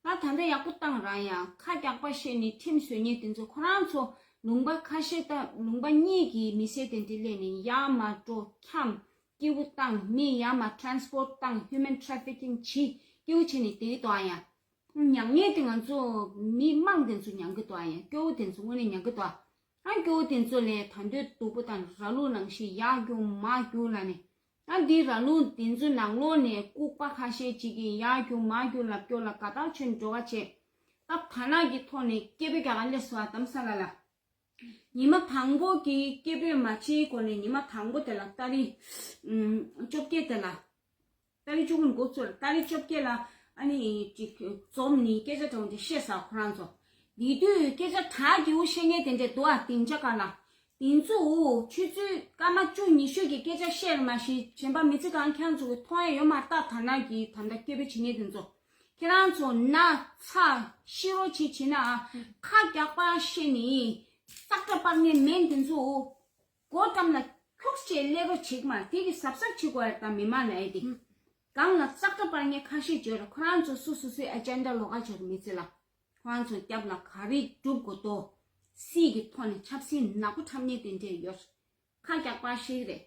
ད་ད་ལྟ་ཡག་པོ་བཏང་ར་ཡ་ཁ་རྒྱག་པ་བཤད་ནས་ཁྲིམས་བཟོ་མཁན་དེ་ཚོ་ཁོ་རང་ཚོ་ལུང་པ་ཁ་ཤས་ད་ལུང་པ་གཉིས་ཀྱི་མི་སེར་དེ་འདྲ་སླེབས་ནས་ཡར་མར་འགྲོ་འཁྱམས། སྐྱིད་པོ་བཏང་། མི་ཡར་མར་ཊ་རན་སི་པོར་ཊི་བཏང་། ཧིའུ་མན་ཊ་རེ་ཕི་ཀིང་བྱེད། སྐྱིད་པོ་བྱས་ནས་བསྡད་ཀྱི་འདུག་ཨ་ཡ། མྱ་ངན་དེ་ང་ཚོ་མི་མང་དེ་ཚོ་མྱང་གི་འདུག་ཨ་ཡ། སྐྱོ་བོ་དེ་ཚོ་དངོས་གནས་མྱང་གི་འདུག་ཨ། ཨ་སྐྱོ་བོ་དེ་ཚོ་ལས་ད་འདོད་སྡུག་པོ་དང་ར་ལུག་ནང་བཞིན་ཡར་རྒྱུག་མར་རྒྱུག་ལ་ནས། ཨ་འདི་ར་ལུག་དེ་ཚོ་ནང་ལོགས་ནས་ལྐུགས་པ་ཁ་ཤས་ཅིག་གིས་ཡར་རྒྱུག་མར་རྒྱུག་ལབ་སྐྱོ་ལ་དགའ་ཐག་ཆོད་འགྲོ་ག་བྱས། ད་ད་ནག་གི་ཐོག་ནས་སྐད་འབོད་རྒྱག་ག་སླེབས་སོང་ཨ། དྷ་རམ་ས་ལ་ལ། ཉི་མ་དང་པོ་གི་སྐད་འབོད་མ་བྱེད་གོང་ནས་ཉི་མ་དང་པོ་དེ་ལ་ཏ་རིག་ཨུམ་བཅོ་བརྒྱད་དེ་ལ། ཏ་རིག་བཅུ་དགུ་ནས་འགོ་ཚུགས་ལ་ཏ་རིག་བཅོ་བརྒྱད་ལ་ཨ་ནི་ཅིག་འཛོམས་ནས་སྐད་ཆ་དྲང་དེ་བཤད་ས་ཁོ་རང་ཚོ། འདི་དུས་སྐད་ཆ་གྲགས་རྒྱས་པོ་བཤད་མཁན་དེ་འདྲས་འདུག་ཨ། སྡིངས་ཆ་སྒང་ལ། དེ་ཚོ་ཆུ་ཚོད་སྐར་མ་བཅུ་ཉི་ཤུ་གི་སྐད་ཆ་བཤད་ལ་མ་གཞི་གཞན་པ་མི་ཚེ་གང་ཁྱེད་རང་ཚོ་གི་མཐོང་ཡ་ཡོད་མ་རེད། ད་ད་ནག་གི་ད་ལྟ་སྐད་འབོད་བྱེད་མཁན་དེ་ཚོ། ཁྱེད་རང་ཚོ་ན་ཚ་ཤི་རོ་ཆེ་བྱེད་ན་ཨ། ཁ་རྒྱག་པ་བཤད་ནི་ཙག་སྒྲ་སྤར་མཁན་མེན་དེ་ཚོ་སྒོ་འགྲམ་ལ་ཁྱོགས་བྱས་སླེབས་རོགས་བྱེད་ཀྱི་མ་རེད། དེ་གི་གཟབ་གཟབ་བྱེད་དགོས་ཡ་རེད། ད་མི་མང་ལ་ཨེ་དེ་སྒང་ལ་ཙག་སྒྲ་སྤར་མཁན་ཁ་ཤས་ཡོད་རེད། ཁོ་རང་ཚོ་སོ་སོ་སོའི་ཨེ་ཇེན་ཌ་ལོགས་ཀ་བྱེད་རེད། མི་ཚེ་ལ་ཁོ་རང་ཚོ་རྒྱབ་ལ་ག་རེ་སྒྲུབ་དགོས་དོ། སྲིད་ཀྱི་ཐོག་ནས་ཆབ་སྲིད་ནག་པོ་འཁྲབ་མཁན་དེ་འདྲས་ཡོད་རེད། ཁ་རྒྱག་པ་ཞིག་རེད།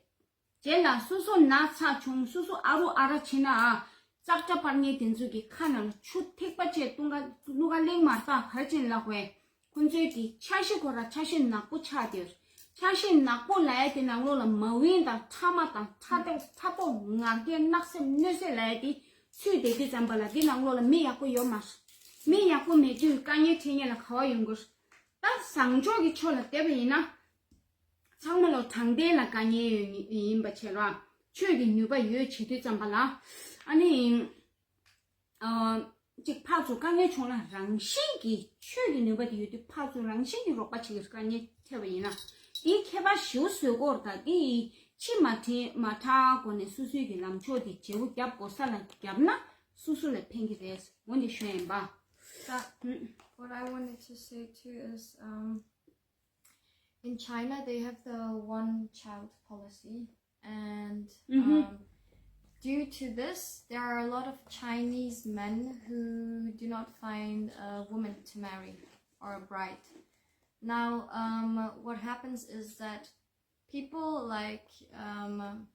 རྗེས་ལ་སོ་སོ་ན་ཚ་བྱུང་སོ་སོ་ཨ་རུ་ཨ་ར་བྱེད་ན་ཨ། ཙག་སྒྲ་སྤར་མཁན་དེ་ཚོ་གི་ཁ་ནང་ལ་ཆུ་ཐིགས་པ་བཅས་བཏུང་ག་བླུག་ག་གླེང་མ་ཐག་ག་རེ་བྱེད་ལབ་པས། ཁོ་ཚོའི་གི་འཆར་གཞི་ཁོ་ར་འཆར་གཞི་ནག་པོ་ཆགས་དེར། འཆར་གཞི་ནག་པོ་ལབ་ཡ་དེ་ནང་ལོགས་ལ་མ་ཝིན་དང་ཕྲ་མ་དང་ཕྲ་ཐོག་ཕྲ་ཐོག་ངར་སྐད་གནག་སེབ་གནོད་སེབ་ལབ་ཡ་དེ་ཚུད་བསྡད་དུས་ཙམ་པ་ལ་འདི་ནང་ལོགས་ལ་མི་ཡག་པོ་ཡོད་མ་རེད། མི་ཡག་པོ་མེད་དུས་དཀའ་ངལ་འཕྲད་མཁན་ལ་ག་བ་ཡོང་དགོས། ད་བཟང་ཕྱོགས་ཀྱི་ཕྱོགས་ལ་བལྟས་པ་ཡིན་ན། ཚང་མ་ལོ་དྲང་བདེན་ལ་དཀའ་ངལ་ཡོད་ཡིན་པ་བྱས་ར། ཆོས་ཀྱི་ནུས་པ་ཡོད་བྱེད་དུས་ཙམ་པ་ལ། ཨ་ནི། ཨ། གཅིག་ཕར་ཚུར་དཀའ་ངལ་བྱུང་ན་རང་བཞིན་གྱིས་ཆོས་ཀྱི་ནུས་པ་དེ་ཡོད་དུས་ཕར་ཚུར་རང་བཞིན་གྱིས་རོགས་པ་བྱེད་ཀྱི་དཀའ་ངལ་འཕྲད་པ་ཡིན་ན། དེའི་ཁྱད་པར་ཞེ་པོ་བཟོ་དགོས་རེད། ད་དེ་ཡི་ཕྱི་མ་དྲན་མ་དྲག་སྒོ་ནས་སོ་སོའི་གི་ལམ་ཕྱོགས་དེ་བརྗེ་པོ་རྒྱབ་དགོས་ས་ལ་བརྒྱབ་ན་སོ་སོ་ལ་ཕན་གྱི་རེད། འོ་འདི་ཞུ་ཡིན་པ། That, what I wanted to say too is, um, in China, they have the one child policy, and Mm-hmm. um, due to this, there are a lot of Chinese men who do not find a woman to marry or a bride. Now, um, what happens is that people like, um,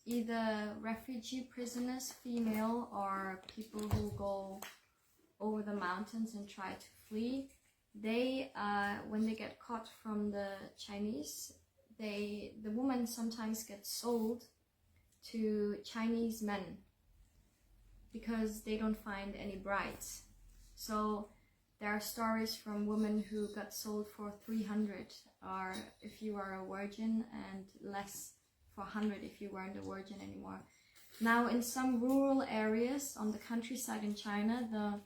either refugee prisoners, female, or people who go over the mountains and try to flee, they, uh, when they get caught from the Chinese, they, the woman sometimes gets sold to Chinese men because they don't find any brides. So there are stories from women who got sold for three hundred, or if you are a virgin, and less, for a hundred if you weren't a virgin anymore. Now, in some rural areas on the countryside in China, the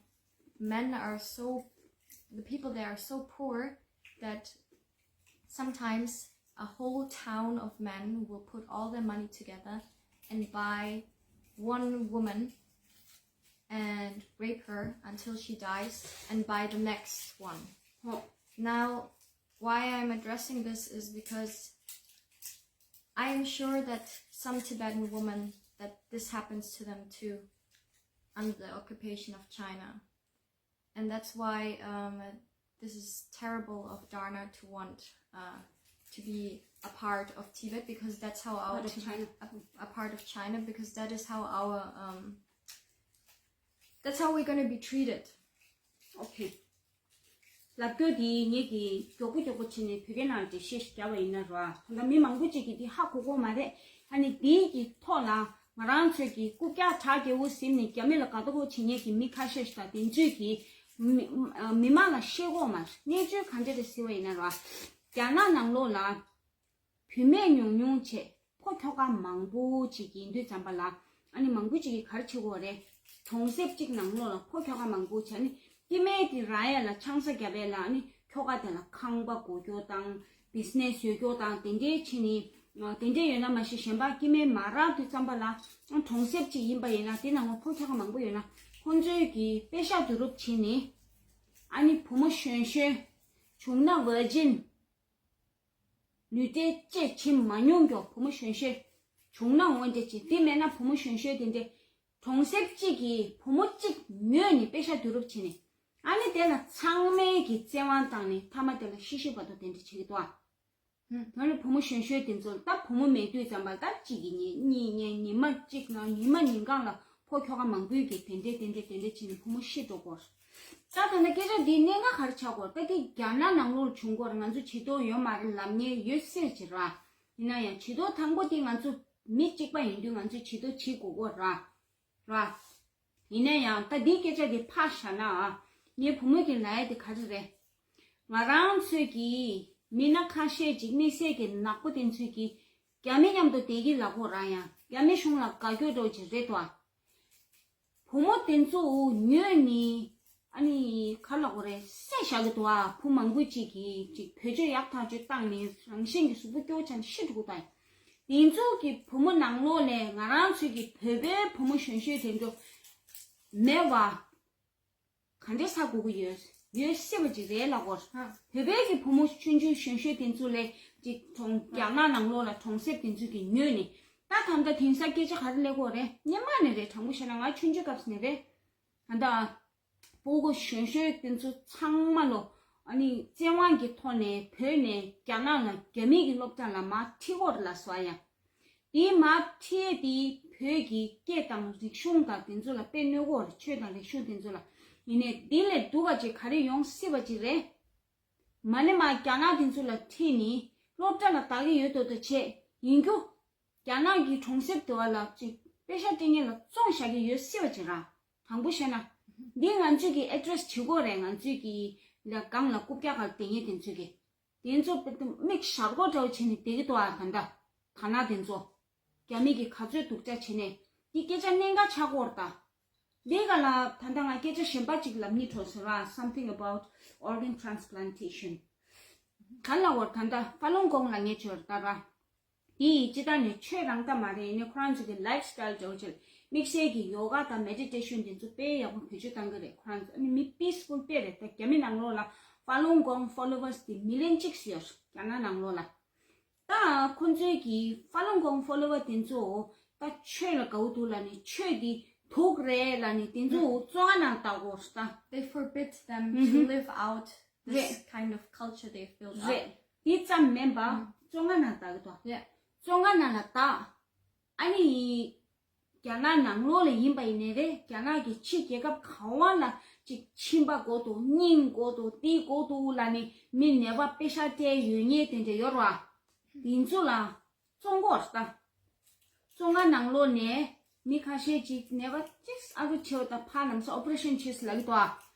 men are so, the people there are so poor that sometimes a whole town of men will put all their money together and buy one woman and rape her until she dies and buy the next one. Now, why I'm addressing this is because I am sure that some Tibetan women, that this happens to them too under the occupation of China. And that's why, um, this is terrible of Darna to want, uh, to be a part of Tibet, because that's how our Part of Tib- China. A, a part of China, because that is how our, um, that's how we're gonna be treated. Okay. ལབ་རྒྱུ་དེ་ངེད་ཀྱིས་མགྱོགས་པོ་མགྱོགས་པོ་བྱས་ནས་བོད་སྐད་ནང་འགྲེལ་བཤད་ཞིག་བརྒྱབ་པ་ཡིན་ན་ར། ད་ལྟ་མི་མང་པོ་ཅིག་གིས་འདི་ཧ་གོ་གོ་མ་རེད། ཨ་ནི་འདིའི་གི་ཐོག་ལ་ང་རང་ཚོས་ཀྱི་རྐུབ་བཀྱག་བྲག་རྒྱལ་པོ་ཟིན་ནས་རྒྱ་མི་ལ་དགའ་དོ་གོ་བྱེད་མཁན་གྱི་མི་ཁ་ཤས་ཤིག་དང་དེ་ཚོས་ཀྱི་མི་མི་མང་ལ་བཤད་གོ་མ་རེད། གནས་ཚུལ་ག་འདྲ་རེད་ཟེར་བ་ཡིན་ན་ར། རྒྱ་ནག་ནང་ལོགས་ལ་བུད་མེད་ཉུང་ཉུང་བྱས། ཕོ་ཁྱོ་ག་མང་པོ་ཅིག་ཡིན་དུས་ཙམ་པ་ལ། ཨ་ནི་མང་པོ་ཅིག་གིས་ག་རེ་བྱེད་དགོས་རེད། གྲོང་གསེབ་ཅིག་ནང་ལོགས་ལ་ཕོ་ཁྱོ་ག་མང་པོ་བྱས་ནི་སྐྱེ་དམན་དེ་རག་ཡ་ལ་ཆང་ས་བརྒྱབ་ཡ་ལ། ཨ་ནི་ཁྱོ་ག་དེ་ལ་ཁང་པ་སྒོ་སྐྱོར་དང་བི་ཛི་ནེ་སི་ཡོད་སྐྱོར་དང་དེ་འདྲའི་བྱས་ནི། དེ་འདྲའི་ཡོད་ན་མ་གཞི་གཞན་པ་སྐྱེ་དམན་མ་རག་དུས་ཙམ་པ་ལ། གྲོང་གསེབ་ཅིག་ཡིན་པ་ཡིན་ན་དེ་ནང་ལ་ཕོ་ཁྱོ་ག་མང་པོ་ཡོད་ན་ཁོང་ཚོའི་གི་པེ་ཤག་བསྡུ་རུབ་བྱས་ནི། ཨ་ནི་བུ་མོ་གཞོན་གཞོན། བྱུང་ན་ཝར་ཇིན། ལུས་འབྲེལ་བཅས་བྱེད་མ་མྱོང་ཀྱང་བུ་མོ་གཞོན་གཞོན་བྱུང་ན་འོན་ཏེ་ཅི། དེ་མེད་ན་བུ་མོ་གཞོན་གཞོན་དེ་འདྲའི་གྲོང་གསེབ་གཅིག་གི་བུ་མོ་གཅིག་ཉོས་ནས་པེ་ཤ་བསྡུ་རུབ་བྱས་ནས། ཨ་ནི་དེ་ལ་ཚང་མས་ཀྱི་བཙན་དབང་བཏང་ནས་མཐའ་མ་དེ་ལ་ཤི་ཤི་བར་དུ་དེ་འདྲ་བྱེད་ཀྱི་འདུག་ཨ། ཧུམ། ད་ནི་བུ་མོ་གཞོན་གཞོན་དེ་ཚོ་ད་བུ་མོ་མེད་དུས་ཙམ་པ་ལ་ད་གཅིག་གིས་གཉིས། གཉིས་གཉིས། ཉི་མ་གཅིག་ནང་ཉི་མ་ཉིན་གང་ལ་ཕོ་ཁྱོ་ག་མང་པོས་ཀྱིས་དེ་འདྲས་དེ་འདྲས་དེ་འདྲས་བྱས་ནས་བུ་མོ་ཤི་འགྲོ་གོ། ད་ད་ནི་སྐད་ཆ་འདི་གནད་འགག་ག་རེ་ཆགས་གོ། ད་འདི་རྒྱ་ནག་ནང་ལོགས་ལ་བྱུང་གོ་ར། ང་ཚོ་བྱེད་དོན་ཡོད་མ་རེད་ལབ་མཁན་ཡོད་སྲིད་ཀྱི་ར། ཡིན་ན་ཡང་བྱེད་དོན་དང་པོ་དེ་ང་ཚོ་མི་གཅིག་པ་ཡིན་དུས་ང་ཚོས་བྱེད་དོན་བྱེད་དགོས་གོ་ར། ར། ཡིན་ན་ཡང་ད་འདིའི་སྐད་ཆ་འདི་ཕར་བཞག་ན་ཨ། ངའི་བུ་མོ་གི་ལབ་ཡ་དེ་ག་རེ་རེད། ང་རང་ཚོས་ཀྱིས་མི་སྣ་ཁ་ཤས་ཅིག་དམིགས་བསལ་གྱི་ནག་པོ་དེ་ཚོས་ཀྱིས་རྒྱ་མི་མཉམ་དུ་བསྡད་ཀྱི་ལབ་གོ་ར། ཡང་རྒྱ་མི་གཞུང་ལ་དགའ་སྐྱོ་འདྲ་བོ་ཅིག་རེད་དོ། བུ་མོ་དེ་ཚོ་ཉོས་ནི་ཨ་ནི་ག་ལབ་དགོས་རེད། བསད་བཞག་གི་འདུག་ཨ། བུ་མང་པོ་ཅིག་གིས་ཅིག་བེད་སྤྱོད་ཡག་ཐག་ཆོད་བཏང་ནས་རང་བཞིན་གྱི་གཟུགས་པོ་སྐྱོ་བོ་ཆགས་ནས་ཤི་འགྲོ་གི་འདུག་ཨ། དེ་ཚོ་གི་བུ་མོ་ནང་ལོགས་ལས་ང་རང་ཚོའི་གི་བོད་པའི་བུ་མོ་གཞོན་གཞོན་དེ་ཚོ་མེད་པ་ག་འདྲས་ཟ་དགོས་ཀྱི་ཡོད། ཡོད་སྲིད་པ་ཅིག་རེད་ལབ་གོ། ཧ། བོད་པའི་གི་བུ་མོ་ཆུང་ཆུང་གཞོན་གཞོན་དེ་ཚོ་ལས་ཅིག་གྲོང་རྒྱ་ནག་ནང་ལོགས་ལ་གྲོང་གསེབ་དེ་ཚོ་གི་ཉོས་ནས། ད་ད་ལྟ་དེང་སང་སྐད་ཆ་ག་རེ་སླེབས་གོ་རེད། སྔོན་མ་ནས་རེད། དྲང་པོ་བཤད་ན་ང་ཆུང་ཆུང་སྐབས་ནས་རེད། ད་ལྟ་སྤུ་གུ་གཞོན་གཞོན་དེ་ཚོ་ཚང་མ་ལོ། ཨ་ནི་བཙན་དབང་གི་ཐོག་ནས་བོད་ནས་རྒྱ་ནག་ལ་རྒྱ་མི་གི་སློབ་གྲྭ་ལ་མར་ཁྲིད་གོ་ར་ལབ་སོང་ཡ། དེ་མར་ཁྲིད་དེ་བོད་ཀྱི་སྐད་དང་རིག་གཞུང་དང་དེ་ཚོ་ལ་དཔེ་གནོད་གོ་ར། ཆོས་དང་རིག་གཞུང་དེ་ཚོ་ལ། ཡིན་ནའི་དེ་ལས་སྡུག་པ་ཅིག་ག་རེ་ཡོང་སྲིད་པ་ཅིག་རེད། མ་ནས་མར་རྒྱ་ནག་དེ་ཚོ་ལ་ཁྲིད་ནས་སློབ་གྲྭ་ལ་བདག་གི་ཡོད་དོ་དོ་བྱས་ཡིན་རྒྱུ། རྒྱ་ནག་གི་གྲོང་གསེབ་དེ་བ་ལ་ཅིག་པེ་ཤ་སྤྲད་མཁན་ལ་བཙོང་བཞག་གི་ཡོད་སྲིད་པ་ཅིག་ར། དྲང་པོ་བཤད་ན། འདི་ང་ཚོས་ཀྱི་ཨེ་ཌི་རེ་སི་བྱེད་དགོས་རེད། ང་ཚོས་ཀྱི་ལ་སྒང་ལ་རྐུབ་བཀྱག་སྒང་ལ་བསྡད་མཁན་དེ་ཚོས་ཀྱི། དེ་ཚོ་མིག་ཞར་གོ་འདྲ་བོ་བྱས་ནས་བསྡད་ཀྱི་འདུག་ཨ། ད་ལྟ་དར་ནག་དེ་ཚོ། རྒྱ་མི་གིས་ག་ཚོད་སྡུག་ཅག་བྱས་ནས། འདི་སྐད་ཆ་གནད་འགག་ཆགས་ཀྱི་ཡོད་རེད་ད། འདི་ག་ལ་ད་ལྟ་ང་སྐད་ཆ་གཞན་པ་ཅིག་ལབ་སྙིང་བྲོ་སོང་ར། Something about organ transplantation. ག་ལ་བར་ད་ལྟ་ཧྥ་ལུན་གོང་ལབ་མཁན་ཅིག་ཡོད་རེད་ད་ར། དེ་ཡིས་སྤྱིར་བཏང་ནས་ཆོས་རང་ལྟ་མ་རེད། ཡིན་ནའི་ཁོ་རང་ཚོ་གི་ལའིབ་སི་ཊའིལ་འདྲ་བོ་ཅིག་ལ་དམིགས་བསལ་གྱི་ཡོ་ག་དང་མེ་ཌི་ཊེ་ཤན་དེ་ཚོ་དཔེ་ཡག་པོ་བེད་སྤྱོད་བཏང་གི་རེད། ཁོ་རང་ཚོ་ཨ་ནི་མི་པི་སི་ཕུལ་དཔེ་རེད། ད་རྒྱ་མི་ནང་ལོགས་ལ་ཧྥ་ལུན་གོང་ཕོ་ལོ་ཝར་སི་དེ་མི་ལན་གཅིག་ཙམ་ཡོད་རྒྱ་ནག་ནང་ལོགས་ལ། ད་ཁོ་ཚོའི་གི་ཧྥ་ལུན་གོང་ཕོ་ལོ་ཝར་དེ་ཚོ་ད་ཆོས་ལ་དགའ་བོ་འདུག་ལབ་ནས། ཆོས་འདི་སྡུག་རེད་ལབ་ནས་དེ་ཚོ་བཙོན་ཁང་ནང་བཏང་གོ་ར། They forbid them to live out this kind of culture they've built up. རེད། དེ་ཙམ་མིན་པ་བཙོན་ཁང་ནང་བཏང་གི་འདུག་ཡ། བཙོན་ཁང་ནང་ལ་བཏང་། ཨ་ནི་རྒྱ་ནག་ནང་ལོགས་ལ་ཡིན་པ་ཡིན་ནའི་རེད། རྒྱ་ནག་གི་ཕྱི་རྒྱལ་ཁབ་ག་བ་ལ་ཅིག་མཆིན་པ་དགོས་འདུག་སྙིང་དགོས་འདུག་འདི་དགོས་འདུག་ལབ་ནས་མི་ནད་པ་པེ་ཤག་སྤྲད་ཡོད་མཁན་དེ་འདྲ་ཡོད་རེད་བ། དེ་ཚོ་ལ་བཙོང་གོ་ར་ད། བཙོན་ཁང་ནང་ལོགས་ནས་མི་ཁ་ཤས་ཅིག་ནད་པ་ཅིག་ཨ་རུ་ཆེ་བ་དང་ཕར་ལམ་སང་ཨོ་པ་རེ་ཤན་བྱེད་སྲིད་ལབ་ཀྱི་འདུག་ཨ།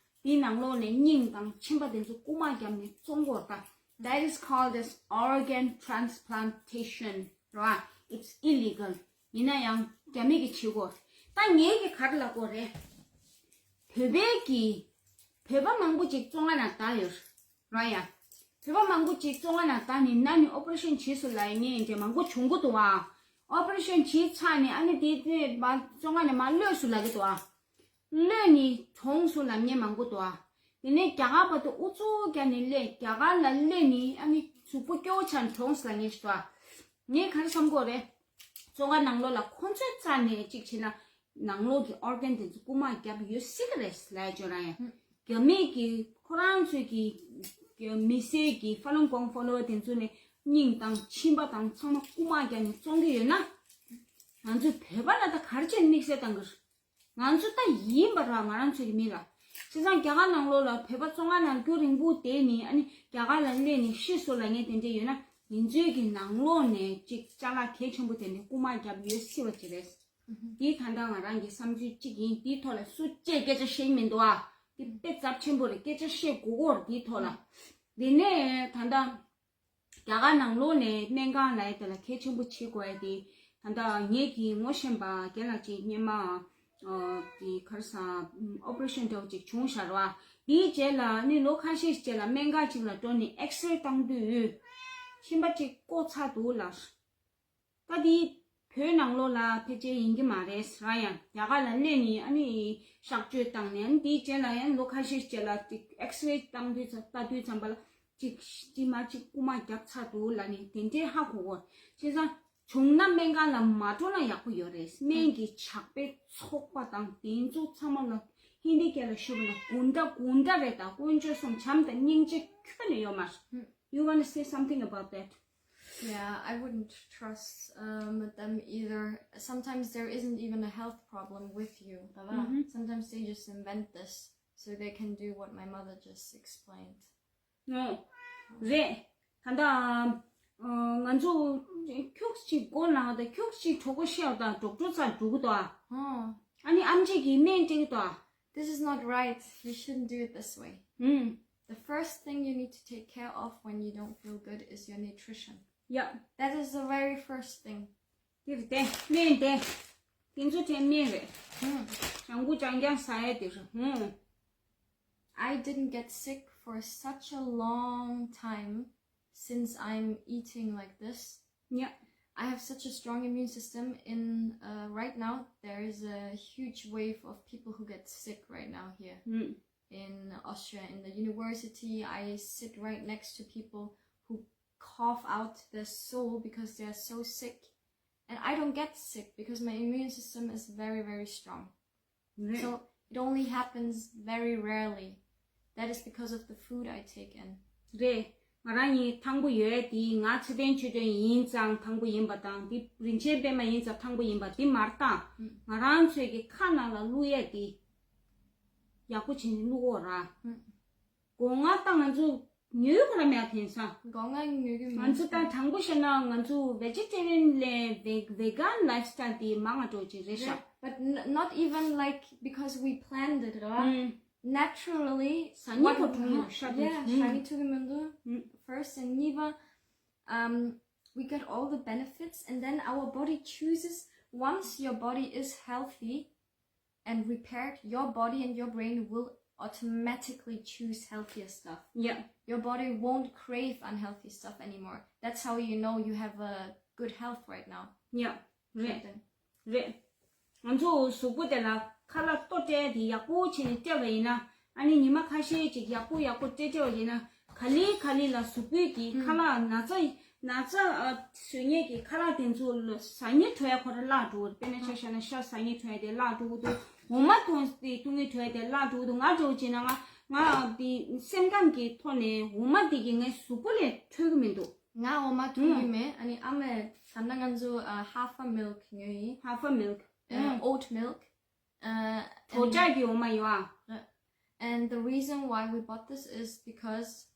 དེའི་ནང་ལོགས་ནས་སྙིང་དང་མཆིན་པ་དེ་ཚོ་རྐུ་མ་བརྒྱབ་ནས་བཙོང་གོ་ར་ད། That is called as organ transplantation, right? It's illegal. ཡིན་ན་ཡང་རྒྱ་མི་གིས་བྱེད་གོ། ད་ངས་ཀྱིས་ག་རེ་ལབ་དགོས་རེད། བོད་པའི་གི་བོད་པ་མང་པོ་ཅིག་བཙོན་ཁང་ནང་བསྡད་ཡོད་ར་ཡ། བོད་པ་མང་པོ་ཅིག་བཙོན་ཁང་ནང་བསྡད་ནས་ན་ནི་ཨོ་པ་རེ་ཤན་བྱེད་སྲིད་ལབ་མཁན་དེ་མང་པོ་བྱུང་གི་འདུག་ཨ། ཨོ་པ་རེ་ཤན་བྱས་ཚར་ནས་ཨ་ནི་དེ་དེ་མ་བཙོན་ཁང་ནས་མར་གློད་སྲིད་ལབ་ཀྱི་འདུག་ཨ། གློད་ནས་གྲོངས་སོང་ལབ་མཁན་མང་པོ་འདུག་ཨ། དེ་ནས་རྒྱ་གར་བར་དུ་ཨུ་ཚུགས་རྒྱག་ནས་སླེབས། རྒྱ་གར་ལ་སླེབས་ནས་ཨ་ནི་གཟུགས་པོ་སྐྱོ་བོ་ཆགས་ནས་གྲོངས་སོང་ལབ་མཁན་ཞིག་འདུག་ཨ། ངས་ག་རེ་བསམ་གྱི་ཡོད་རེད། བཙོན་ཁང་ནང་ལོགས་ལ་ཁོ་ཚོའི་རྩ་ནས་གཅིག་བྱས་ན་ནང་ལོགས་ཀྱི་ཨོར་གན་དེ་ཚོ་རྐུ་མ་བརྒྱབ་ཡོད་སྲིད་ཀྱི་རེད་ལབ་ཡ་ཅིག་ཡོད་ར་ཡ། རྒྱ་མི་གི་ཁོ་རང་ཚོའི་གི་མི་སེར་གྱི་ཧྥ་ལུན་གོང་ཕོ་ལོ་ཝར་དེ་ཚོ་ནས་སྙིང་དང་མཆིན་པ་དང་ཚང་མ་རྐུ་མ་བརྒྱབ་ནས་བཙོང་གི་ཡོད་ན། ང་ཚོའི་བོད་པ་ལ་ད་ག་རེ་བྱས་ནས་དམིགས་བསལ་བཏང་གི་རེད། ང་ཚོ་ད་ཡིན་པ་ར། ང་རང་ཚོའི་མི་ལ། བྱས་ཙང་རྒྱ་གར་ནང་ལོགས་ལ་བོད་པ་བཙོན་ཁང་ནང་རྒྱུན་རིང་པོ་བསྡད་ནས་ཨ་ནི་རྒྱ་གར་ལ་སླེབས་ནས་ཤི་སོང་ལབ་མཁན་དེ་འདྲ་ཡོད་ན། ང་ཚོའི་གི་ནང་ལོགས་ནས་ཅིག་ཅ་ལག་གལ་ཆེན་པོ་དེ་འདྲ་རྐུ་མ་བརྒྱབ་ཡོད་སྲིད་པ་ཅིག་རེད། འདི་ད་ལྟ་ང་རང་གི་བསམ་ཚུལ་གཅིག་ཡིན། འདིའི་ཐོག་ལ་སུ་ཅིག་སྐད་ཆ་བཤད་ཀྱི་མི་འདུག་ཨ། འདི་དཔེ་ཚབས་ཆེན་པོ་རེད། སྐད་ཆ་བཤད་དགོས་ཀྱི་ཡོད་རེད་འདིའི་ཐོག་ལ། དེ་ནས་ད་ལྟ་རྒྱ་གར་ནང་ལོགས་ནས་སྨན་ཁང་ལབ་ཡ་དེ་ལ་གལ་ཆེན་པོ་བྱེད་དགོས་ཡ་དེ། ད་ལྟ་ངེད་ཀྱིས་ངོ་ཤེས་པ་རྒན་ལགས་ཅིག་སྔོན་མ་ཨ་དེ་ག་རེ་ཟེར་ཨོ་པ་རེ་ཤན་འདྲ་བོ་ཅིག་བྱུང་ཤག་ར་བ། དེའི་རྗེས་ལ་ནི་ལོ་ཁ་ཤས་ཤིག་རྗེས་ལ་སྨན་ཁང་ཅིག་ལ་འགྲོ་ནས་ཨེགས་རེ་བཏང་དུས་མཆིན་པ་ཅིག་བརྐོས་ཚར་འདུག་ལབ། ད་དེ་བོད་ནང་ལོགས་ལ་ཕལ་ཆེར་ཡིན་གྱི་མ་རེད་ཟེར་ཡང་། རྒྱ་གར་ལ་སླེབས་ནས་ཨ་ནི་གཤག་བཅོས་བཏང་ནས། ཨ་ནི་དེའི་རྗེས་ལ་ཡང་ལོ་ཁ་ཤས་རྗེས་ལ་ཅིག་ཨེགས་རེ་བཏང་དུས་ཙམ་ལྟ་དུས་ཙམ་པ་ལ་ གཅིག་ཅི་མ་གཅིག་རྐུ་མ་རྒྱབ་ཚར་འདུག་ལབ་ནས་དེ་འདྲའི་ཧ་གོ་གོ། བྱས་ཙང་བྱུང་ན་སྨན་ཁང་ལ་མ་འགྲོ་ན་ཡག་པོ་ཡོད་རེད། སྨན་གྱི་ཇག་པའི་ཚོགས་པ་དང་དེ་ཚོ་ཚང་མ་ལ་ཧིན་དི་སྐད་ལ་ཞུ་བ་ན་གུན་ཌ་གུན་ཌ་རེད། ད་དཀོན་མཆོག་གསུམ་བྱམས་དང་སྙིང་རྗེ་ཁྱོན་ནས་ཡོད་མ་རེད། You wanna say something about that? Yeah, I wouldn't trust um, them either. Sometimes there isn't even a health problem with you. Sometimes they just invent this so they can do what my mother just explained. རེད། ད་ལྟ་ང་ཚོ་ཁྱུག་ཅིག་མགོ་ལངས་དང་ཁྱུག་ཅིག་གྲོད་ཁོག་བཤལ་དང་ཌོག་ཊར་ཚ་འགྲོ་གི་འདུག་ཨ། ཨ་ནི་ཨམ་ཆི་གིས་སྨན་སྤྲད་ཀྱི་འདུག་ཨ། This is not right. You shouldn't do it this way. ཨུམ། The first thing you need to take care of when you don't feel good is your nutrition. ཡ། That is the very first thing. དེ་རེད་དེ་སྨན་དེ། དེ་ཚོ་དེ་སྨན་རེད། Mm. ལྗང་གུ་ལྗང་ལྗང་ཟ་ཡ་དེ་རེད། ཧུམ། I didn't get sick for such a long time since I'm eating like this. Yeah. I have such a strong immune system. In uh, right now, there is a huge wave of people who get sick right now here ཧུམ། in Austria. In the university, I sit right next to people who cough out their soul because they are so sick. And I don't get sick because my immune system is very, very strong. རེད། So it only happens very rarely. That is because of the food I take in. རེད། ང་རང་གཉིས་ཐང་པོ་ཡོད་དེ་ང་ཚེ་བརྟན་ཆོས་སྒྲོན་ཡིན་ཙང་ཐང་པོ་ཡིན་པ་དང་དེ་རིན་ཆེན་པད་མ་ཡིན་ཙང་ཐང་པོ་ཡིན་པ་དེ་མ་རེད་ད། ང་རང་ཚོའི་གི་ཁ་ནང་ལ་བླུག་ཡ་དེ་ཡག་པོ་བྱས་ནས་བླུག་འོ་ར། སྒོ་ང་ད་ང་ཚོ་ཉོས་གོ་ར་མེད་དེང་སང་། སྒོ་ང་ཉོས་གི་མེད། ང་ཚོ་ད་དྲང་པོ་བཤད་ན་ང་ཚོ་vegetarian་ལས་vegan lifestyle་དེ་མང་ང་འགྲོ་ཅིག་རེད་ཤག But n- not even like because we planned it, right? Naturally. ཟ་ཉེ་པོ་འགྲོ་ཡོད་ཤག Yeah, ཤ་ཉེ་ཐུག་གི་མི་འདུག First and གཉིས་པ, um, we get all the benefits, and then our body chooses. Once your body is healthy and repaired, your body and your brain will automatically choose healthier stuff. Yeah. Your body won't crave unhealthy stuff anymore. That's how you know you have a good health right now. Yeah. རེད། རེད། ང་ཚོ་གཟུགས་པོ་དེ་ལ་ཁ་ལག་ལྟོ་སྤྲད་དེ་ཡག་པོ་བྱས་ནས་སྤྲད་པ་ཡིན་ན། ཨ་ནི་ཉི་མ་ཁ་ཤས་ཅིག་ཡག་པོ་ཡག་པོ་སྤྲད་སྤྲད་པ་ཡིན་ན། ག་ལེ་ག་ལེ་ལ་གཟུགས་པོའི་གི་ཁ་ལག་ན་ཚ་ན་ཚ་ཨ་བཟོ་མཁན་གི་ཁ་ལག་དེ་ཚོ་ལ་ཟ་སྙིང་བྲོ་ཡ་ཁོ་རང་བརླག་འགྲོ་གི་རེད། དཔེར་ན་ཆ་བཞག་ན་ཤ་ཟ་སྙིང་བྲོ་ཡ་དེ་བརླག་འགྲོ་གི་འདུག་འོ་མ་འཐུང་སྟེ་བཏུང་སྙིང་བྲོ་ཡ་དེ་བརླག་འགྲོ་གི་འདུག་ང་འདྲ་བོ་བྱས་ན་ང་ང་དེ་སེམས་ཁམས་ཀྱི་ཐོག་ནས་འོ་མ་དེ་གི་ངའི་གཟུགས་པོ་ལས་འཕྲོད་གི་མི་འདུག་ང་འོ་མ་འཐུང་གི་མེད། ཨ་ནི་ཨ་མས་ད་ལྟ་ང་ཚོ་ཨ་ཧ་ཧྥ་མིལཀ་ཉོས་ཡིན། ཧ་ཧྥ་མིལཀ་ཨ་oat milk ཨ་དྲོ་ཇག་གི་འོ་མ་ཡོད་ཨ། And the reason why we bought this is because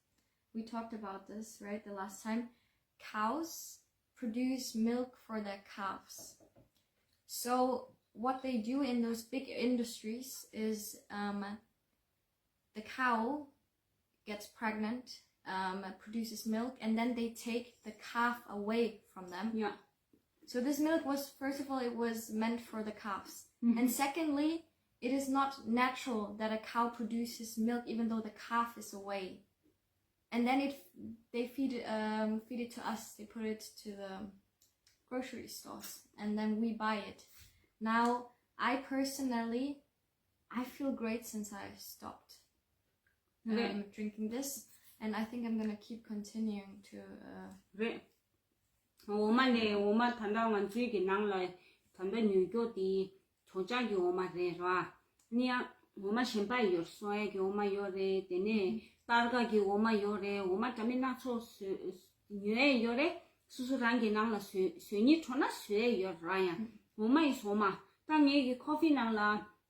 we talked about this, right, the last time. Cows produce milk for their calves. So, what they do in those big industries is um, the cow gets pregnant, um, produces milk, and then they take the calf away from them. Yeah. So this milk was, first of all, it was meant for the calves. And secondly, it is not natural that a cow produces milk even though the calf is away. And then it, they feed, um, feed it to us. They put it to the grocery stores, and then we buy it. Now, I personally, I feel great since I stopped um, drinking this, and I think I'm gonna keep continuing to. Uh, རེད། འོ་མ་ནས་འོ་མ་ད་ལྟ་ང་ཚོའི་གི་ནང་ལ་ད་ལྟ་ཉོ་རྒྱུ་དེ་དྲོ་ཇག་གི་འོ་མ་རེད་ར། ཨ་ནི་ཡང་འོ་མ་གཞན་པ་ཡོད། སོ་ཡ་གི་འོ་མ་ཡོད་རེད། དེ་ནས་སྟར་ཀ་གི་འོ་མ་ཡོད་རེད། འོ་མ་འདྲ་མིན་སྣ་ཚོགས་བཟོས་ཉོ་ཡས་ཡོད་རེད། སོ་སོ་རང་གི་ནང་ལ་བཟོས་བཟོས་སྙིང་བྲོ་ན་བཟོ་ཡས་ཡོད་ར། ཡང་འོ་མ་ཡི་འོ་མ་ད་ངའི་གི་ཀོ་ཧྥི་ནང་ལ་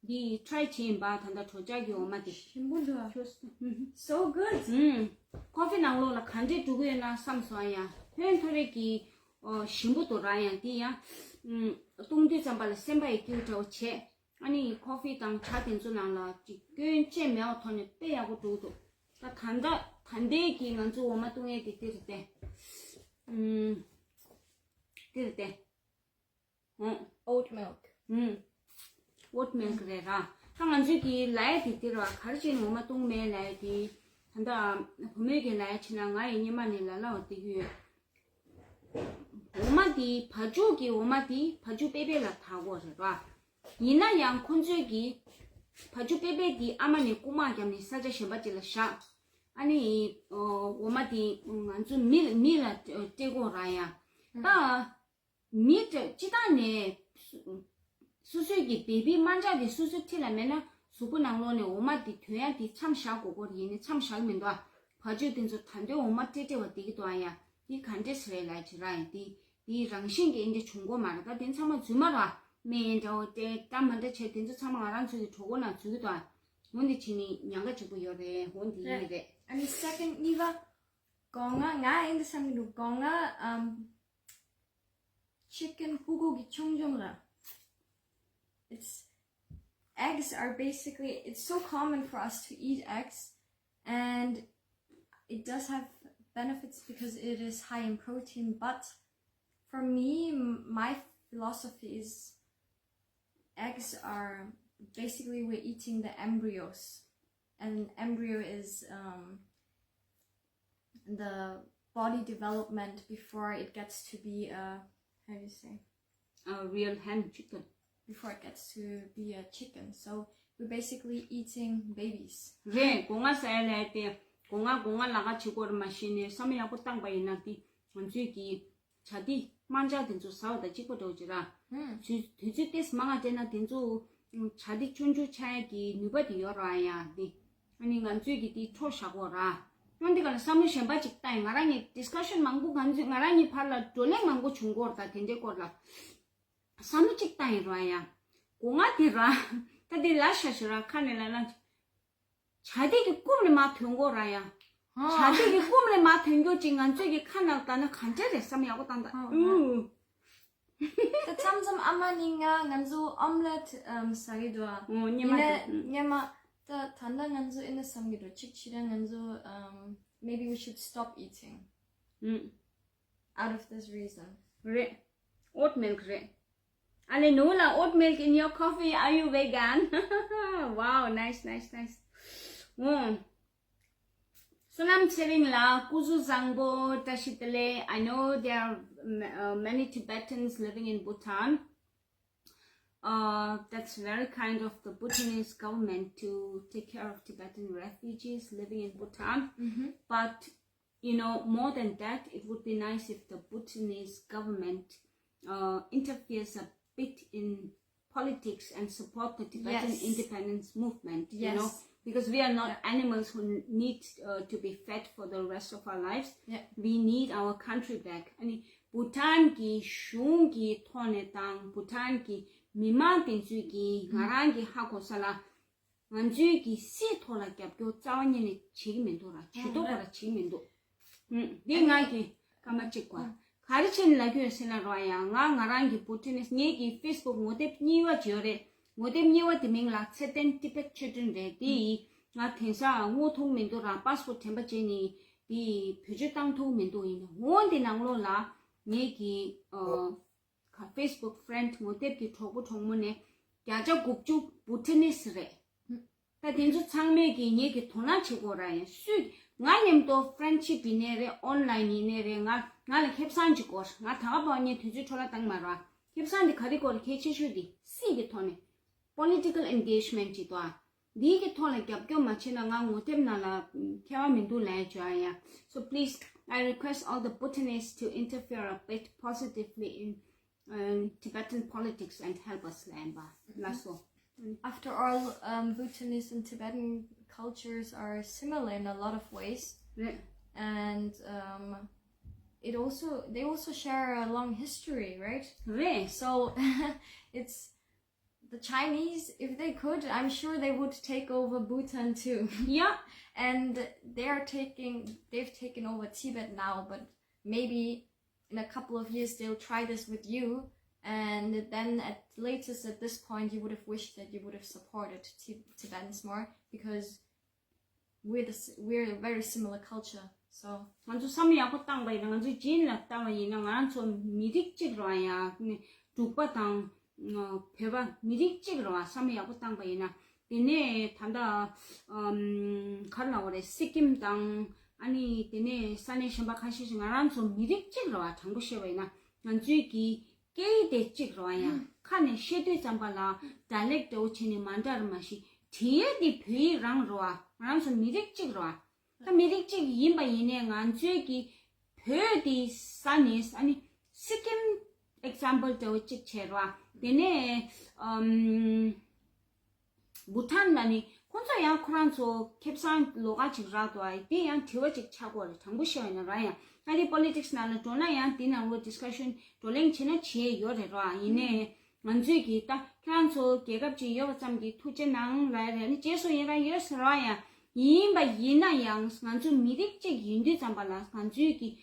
འདི་ཊ་རའི་བྱས་ཡིན་པ། ད་ལྟ་དྲོ་ཇག་གི་འོ་མ་དེ། ཞིམ་པོ་འདུག་ཨ། So good. ཀོ་ཧྥི་ནང་ལོགས་ལ་ག་འདྲས་འགྲོ་གི་ཡོད་ན་བསམ་སོང་། ཡང་ཕན་ཐོགས་རེད་ཀྱི། ཨོ་ཞིམ་པོ་འདུག་ར། ཡང་དེ་ཡང་ཨུམ་བཏུང་དུས་ཙམ་པ་ལ་སེམས་པ་ཡང་སྐྱིད་པོ་འདྲ་བོ་བྱས། ཨ་ནི་ཀོ་ཧྥི་དང་ཇ་དེ་ཚོ་ནང་ལ་ཅིག་སྐྱོན་ཅན་མེད་པ་ཐོག་ནས་དཔེ་ཡག་པོ་འགྲོ་གི་འདུག་ད་ད་ལྟ་ད་ལྟའི་གི་ང་ཚོ་འོ་མ་བཏུང་ཡས་དེ་དེ་རེད་དེ། ཨུམ་དེ་རེད་དེ། ཨུམ། Oat milk. ཨུམ། Oat milk་རེད་ར། ད་ང་ཚོའི་གི་ལ་ཡ་དེ་དེ་ར། ག་རེ་བྱས་ནས་འོ་མ་བཏུང་མེད་ལ་ཡ་དེ། ད་ལྟ་བུ་མོའི་གི་ལ་ཡ་བྱས་ན་ང་ཡི་སྙེ་མ་ནས་ལ་ལ་བ་བསྡད་ཀྱི་ཡོད། འོ་མ་དེ་བ་ཕྱུགས་ཀྱི་འོ་མ་དེ་བ་ཕྱུགས་པེ་པེ་ལ་ད་གོ་རེད་ར། ཡིན་ན་ཡང་ཁོ་ཚོའི་གི་བ་ཕྱུགས་པེ་པེ་དེ་ཨ་མ་ནས་རྐུ་མ་བརྒྱབ་ནས་ས་ཆ་གཞན་པ་ཅིག་ལ་བཞག་ཨ་ནི་འོ་མ་དེ་ང་ཚོ་མི་མི་ལ་སྤྲད་དགོས་ར་ཡ། ད་མི་སྤྱི་བཏང་ནས་སོ་སོའི་གི་བེ་བི་དམར་འབྱར་དེ་སོ་སོའི་འཁྲིས་ལ་མེད་ན་གཟུགས་པོ་ནང་ལོགས་ནས་འོ་མ་དེ་ཐོན་ཡ་དེ་མཚམས་བཞག་དགོས་སྐོར་ཡིན་ནི་མཚམས་བཞག་མི་འདུག་ཨ། བ་ཕྱུགས་དེ་ཚོ་ད་འདོད་འོ་མ་སྤྲད་སྤྲད་པ་དེ་གི་འདུག་ཨ་ཡ། དེ་ག་འདྲས་རེད་ལ་ཅི་ར་ཡ། དེ་དེ་རང་བཞིན་གྱི་ཨེ་འདྲ་བྱུང་གོ་མ་རེད། ད་དེ་ཚང་མ་རྫུན་མ་ར་སྨན་འདྲ་བོ་སྤྲད་ད་མ་འདྲ་བྱས་དེ་ཚོ་ཚང་མ་ང་རང་ཚོའི་གི་གྲོད་ཁོག་ནང་འཛུལ་གི་འདུག་ཨ། འོ་འདི་བྱས་ནི་ཉེན་ཁ་གཅིག་པོ་ཡོད་རེད། འོ་འདི་ཡིན་རེད། And second, Niva, གོང་ང་ང་ཨེ་འདྲ་བསམ་གི་འདུག་གོང་ང་ཨམ། Chicken ཕྲུ་གུ་གི་ཆུང་ཆུང་ར། It's eggs are basically, it's so common for us to eat eggs, and it does have benefits because it is high in protein, but for me, m- my philosophy is eggs are basically we're eating the embryos, and embryo is um, the body development before it gets to be a, how do you say? A real hen chicken. Before it gets to be a chicken. So we're basically eating babies. རེད། སྒོ་ང་ཟ་ཡ་ལས་ཏེ་སྒོ་ང་སྒོ་ང་ལ་ཁ་བྱེད་དགོས་རེད། མ་གཞི་ནས་བསམ་ཡག་པོ་བཏང་པ་ཡིན་ན་དེ་ང་ཚོས་ཀྱི་བྱ་དེ་དམར་འབྱར་དེ་ཚོ་ཟ་བ་དང་གཅིག་པ་འདྲ་བོ་ཅིག་ར། ཧུམ། དུས་དུས་ཚོད་ཏོག་ཙམ་མང་ང་སྤྲད་ན་དེ་ཚོ་བྱ་དེ་ཆུང་ཆུང་ཆགས་ཡ་གི་ནུས་པ་དེ་ཡོད་ར་ཡ་དེ། ཨ་ནི་ང་ཚོས་ཀྱི་དེ་འཕྲོ་བཞག་དགོས་ར། ཡང་འདི་ག་ལ་བསམ་བློ་གཞན་པ་ཅིག་བཏང་ཡིན། ང་རང་གི་discussion མང་པོ་ང་ཚོས་ང་རང་གཉིས་བར་ལ་བགྲོ་གླེང་མང་པོ་བྱུང་གོ་ར། ད་དེ་འདྲའི་སྐོར་ལ་བསམ་བློ་གཅིག་བཏང་ཡིན་ར་ཡ། སྒོ་ང་དེ་ར་ད་དེ་ལ་ཤ་ཤི་ར་ཁ་ནས་ལ་ལ། བྱ་དེ་གི་རྐུབ་ནས་མར་ཐོན་གོ་ར་ཡ། ཧ། བྱ་དེ་གི་རྐུབ་ནས་མར་ཐོན་རྒྱུ་ཅིག་ང་ཚོས་ཀྱི་ཁ་ནང་ལྟ་ན་ག་འདྲ་རེད་བསམ་ཡག་པོ་བཏང་ད། ཧ། ཨུ། ད་མཚམས་མཚམས་ཨ་མ་གཉིས་ང་ང་ཚོ་ཨོམ་ལེ་ཊི་ཨམ་ཟ་གི་འདུག་ཨ། ཨོ་སྙེ་མ་ཡིན་ན་དེ། སྙེ་མ། ད་ད་ལྟ་ང་ཚོ་ཨེ་འདྲ་བསམ་གི་འདུག་གཅིག་བྱས་ན་ང་ཚོ་um, maybe we should stop eating ཨུ། out of this reason. རེད། Oat milk རེད། ཨ་ལེ་ནུ་ལ། Oat milk in your coffee, are you vegan? Wow, nice, nice, nice. ཨོ། བསོད་ནམས་ཚེ་རིང་ལགས་སྐུ་གཟུགས་བཟང་པོ། བཀྲ་ཤིས་བདེ་ལེགས། I know there are ma- uh, many Tibetans living in Bhutan. Uh, that's very kind of the Bhutanese government to take care of Tibetan refugees living in Bhutan. Mhm. But, you know, more than that, it would be nice if the Bhutanese government uh, interferes a bit in politics and support the Tibetan Yes. independence movement, you know, Yes. because we are not Yeah. animals who need uh, to be fed for the rest of our lives. Yeah. We need our country back. ཨ་ནི་བྷུ་ཊན་གྱི་གཞུང་གི་ཐོག་ནས་དང་བྷུ་ཊན་གྱི་མི་མང་དེ་ཚོས་ཀྱིས་ང་རང་གི་ཧ་གོ་ས་ལ་ང་ཚོའི་གི་སྲིད་ཐོག་ལ་རྒྱབ་སྐྱོར་རྩ་བ་ཉིད་ནས་བྱེད་ཀྱི་མི་འདུག་ར། ཇུས་གཏོགས་པ་ར་བྱེད་ཀྱི་མི་འདུག་ཨུམ། འདི་ང་གི་སྐར་མ་གཅིག་གོ། ག་རེ་བྱས་ནས་ལབ་ཀྱི་ཡོད་ཟེར་ན་རོ་ཡ། ང་ང་རང་གི་བྷུ་ཊི་ནི་སི་ངེད་ཀྱི་ཕེ་སི་བུག་ངོ་དེབ་གཉིས་པ་ཅིག་ཡོད་རེད། ངོ་དེབ་གཉིས་པ་དེ་མིང་ལ་ཚེ་བརྟན་Tibet Children རེད། དེ་ཡིས་ང་དེང་སང་ངོ་ཐུག་མི་འདུག་ར། པ་སི་པོར་ཊི་དྲན་པ་བྱས་ནས་དེ་བེད་སྤྱོད་བཏང་ཐུབ་མི་འདུག་ཡིན་ནའང་འདི་ནང་ལོགས་ལ་ངེད་ཀྱི་ཨ། ཁ་ཕེ་སི་བུག་ཕེ་རེན་ཌི་ངོ་དེབ་ཀྱི་གྲོགས་པོ་གྲོགས་མོ་ནས་བརྒྱ་ཆ་དགུ་བཅུ་བྷུ་ཊི་ནི་སི་རེད། ད་དེ་ཚོ་ཚང་མས་ཀྱིས་ངེད་ཀྱི་དོ་སྣང་བྱེད་དགོས་ར་ཡིན། སུས་ང་མཉམ་དུ་ཕེ་རེན་ཌི་ཤིབ་ཡིན་ནའི་རེད། ཨོན་ལ་ཡིན་ནའི་རེད། ང་ང་ལ་ཁེ་བཟང་ཅིག་དགོས། ང་ད་ག་པར་ངས་དུས་ཚོད་འཕྲོ་བརླག་བཏང་མ་རེད། ཁེ་བཟང་འདི་ག་རེ་དགོས་རེད། གལ་ཆེ་ཤོས་འདི་སྲིད་ཀྱི་ཐོག་ནས་པོ་ལི་ཊི་ཀལ་ཨེན་གེ་ཇི་མེན་ཊི་ཅིག་འདུག་ཨ། འདིའི་གི་ཐོག་ལ་རྒྱབ་སྐྱོར་མ་བྱས་ན་ང་ངོ་དེབ་ནང་ལ་ཁྱད་པར་མི་འདུག་ལབ་ཡ་བྱོས་ཨ་ཡ། So please, I request all the Bhutanese to interfere a bit positively in um, Tibetan politics and help us ལབ་པ་ལགས་སོ། After all, um, Bhutanese and Tibetan cultures are similar in a lot of ways. རེད། And um, it also they also share a long history, right? རེད། So it's the Chinese, if they could, I'm sure they would take over Bhutan too. Yeah. And they're taking, they've taken over Tibet now, but maybe in a couple of years they'll try this with you. And then at latest at this point, you would have wished that you would have supported Tib- Tibetans more because we're the s- we're a very similar culture. So ང་ཚོ་བསམ་ཡག་པོ་བཏང་པ་ཡིན་ན། ང་ཚོ་ཇིན་ལ་བལྟ་བ་ཡིན་ན། ང་རང་ཚོ་མི་རིགས་གཅིག་རེད་པ། ཡང་ནི་འབྲུག་པ་དང་བོད་པ་མི་རིགས་གཅིག་རེད་པ། བསམ་ཡག་པོ་བཏང་པ་ཡིན་ན། དེ་ནས་ད་ལྟ་ཨམ་ག་རེ་ལབ་དགོས་རེད། སི་ཀིམ་དང་ཨ་ནི་དེ་ནས་ས་གནས་གཞན་པ་ཁ་ཤས་ཤིག་ང་རང་ཚོ་མི་རིགས་གཅིག་རེད་པ། དྲང་པོ་བཤད་པ་ཡིན་ན་ང་ཚོའི་གི་སྐད་ཡིག་དེ་གཅིག་རེད་པ། ཡང་ཁ་ནས་བཤད་དུས་ཙམ་པ་ལ་ཌའི་ལེག་འདྲ་བོ་བྱས་ནས་མ་འདྲ་རེད། མ་གཞི་འབྲི་ཡས་དེ་བོད་ཡིག་རང་རེད་པ། ང་རང་ཚོ་མི་རིགས་གཅིག་རེད་པ། ད་མི་རིགས་གཅིག་ཡིན་པ་ཡིན་ནའི་ང་ཚོའི་གི་བོད་དེ་ས་ནས་ཨ་ནི་སི་ཀིམ་ཨེག་ཛམ་པལ་འདྲ་བོ་གཅིག་བྱས་རོགས། དེ་ནས་ཨམ་བྷུ་ཊན་ལ་ནི་ཁོང་ཚོ་ཡང་ཁོ་རང་ཚོ་ཁེ་བཟང་ལོགས་ཀ་ཅིག་རག་འདུག་ཨ། དེ་ཡང་དྲི་བ་ཅིག་ཆགས་ཀྱི་ཡོད་རེད། དྲང་པོ་བཤད་པ་ཡིན་ན་ར། ཡང་ཨ་ནི་པོ་ལི་ཊིག་སི་ནང་ལ་འགྲོ་ན་ཡང་དེ་ནང་ལོགས་ཌིས་ཀ་ཤན་བགྲོ་གླེང་བྱས་ན་བྱས་ཡོད་རེད་རོགས། ཡིན་ནའི་ང་ཚོས་ཀྱིས་ད་ཁྱེད་རང་ཚོ་རྒྱལ་ཁབ་ཅིག་ཡོད་པ་ཙམ་གྱིས་ཐུགས་རྗེ་གནང་ལབ་རེད། ནི་རྗེས་སུ་ཡི་རང་ཡོད་ཟེར་བ་ཡང་ཡིན་པ་ཡིན་ན་ཡང་ང་ཚོ་མི་རིགས་གཅིག་ཡིན་དུས་ཙམ་པ་ལ་ང་ཚོས་ཀྱིས་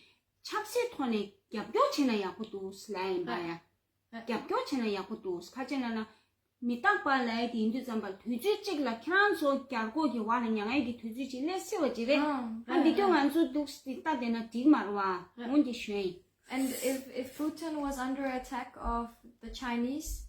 ཆབ་སྲིད་ཐོག་ནས་རྒྱབ་སྐྱོར་བྱས་ན་ཡག་པོ་འདུག་ལབ་ཡིན་པ་ཡང་། རྒྱབ་སྐྱོར་བྱས་ན་ཡག་པོ་འདུག་ག་ཅི་ལབ་ན། མི་རྟག་པ་ལབ་ཡ་དེ་ཡིན་དུས་ཙམ་པ་དུས་ཚོད་གཅིག་ལ་ཁྱེད་རང་ཚོ་རྒྱལ་སྒོ་གི་བར་ལ་མྱ་ངན་གྱི་དུས་ཚོད་ཅིག་སླེབས་སྲིད་པ་ཅིག་རེད། ཨ་འདི་སྐྱོ་ང་ཚོ་འདུག་སྟེ་ལྟ་བསྡད་ན་འགྲིག་མ་རེད་བ། འོན་ཏེ་ཞོན་ཡིན། And if, if Bhutan was under attack of the Chinese,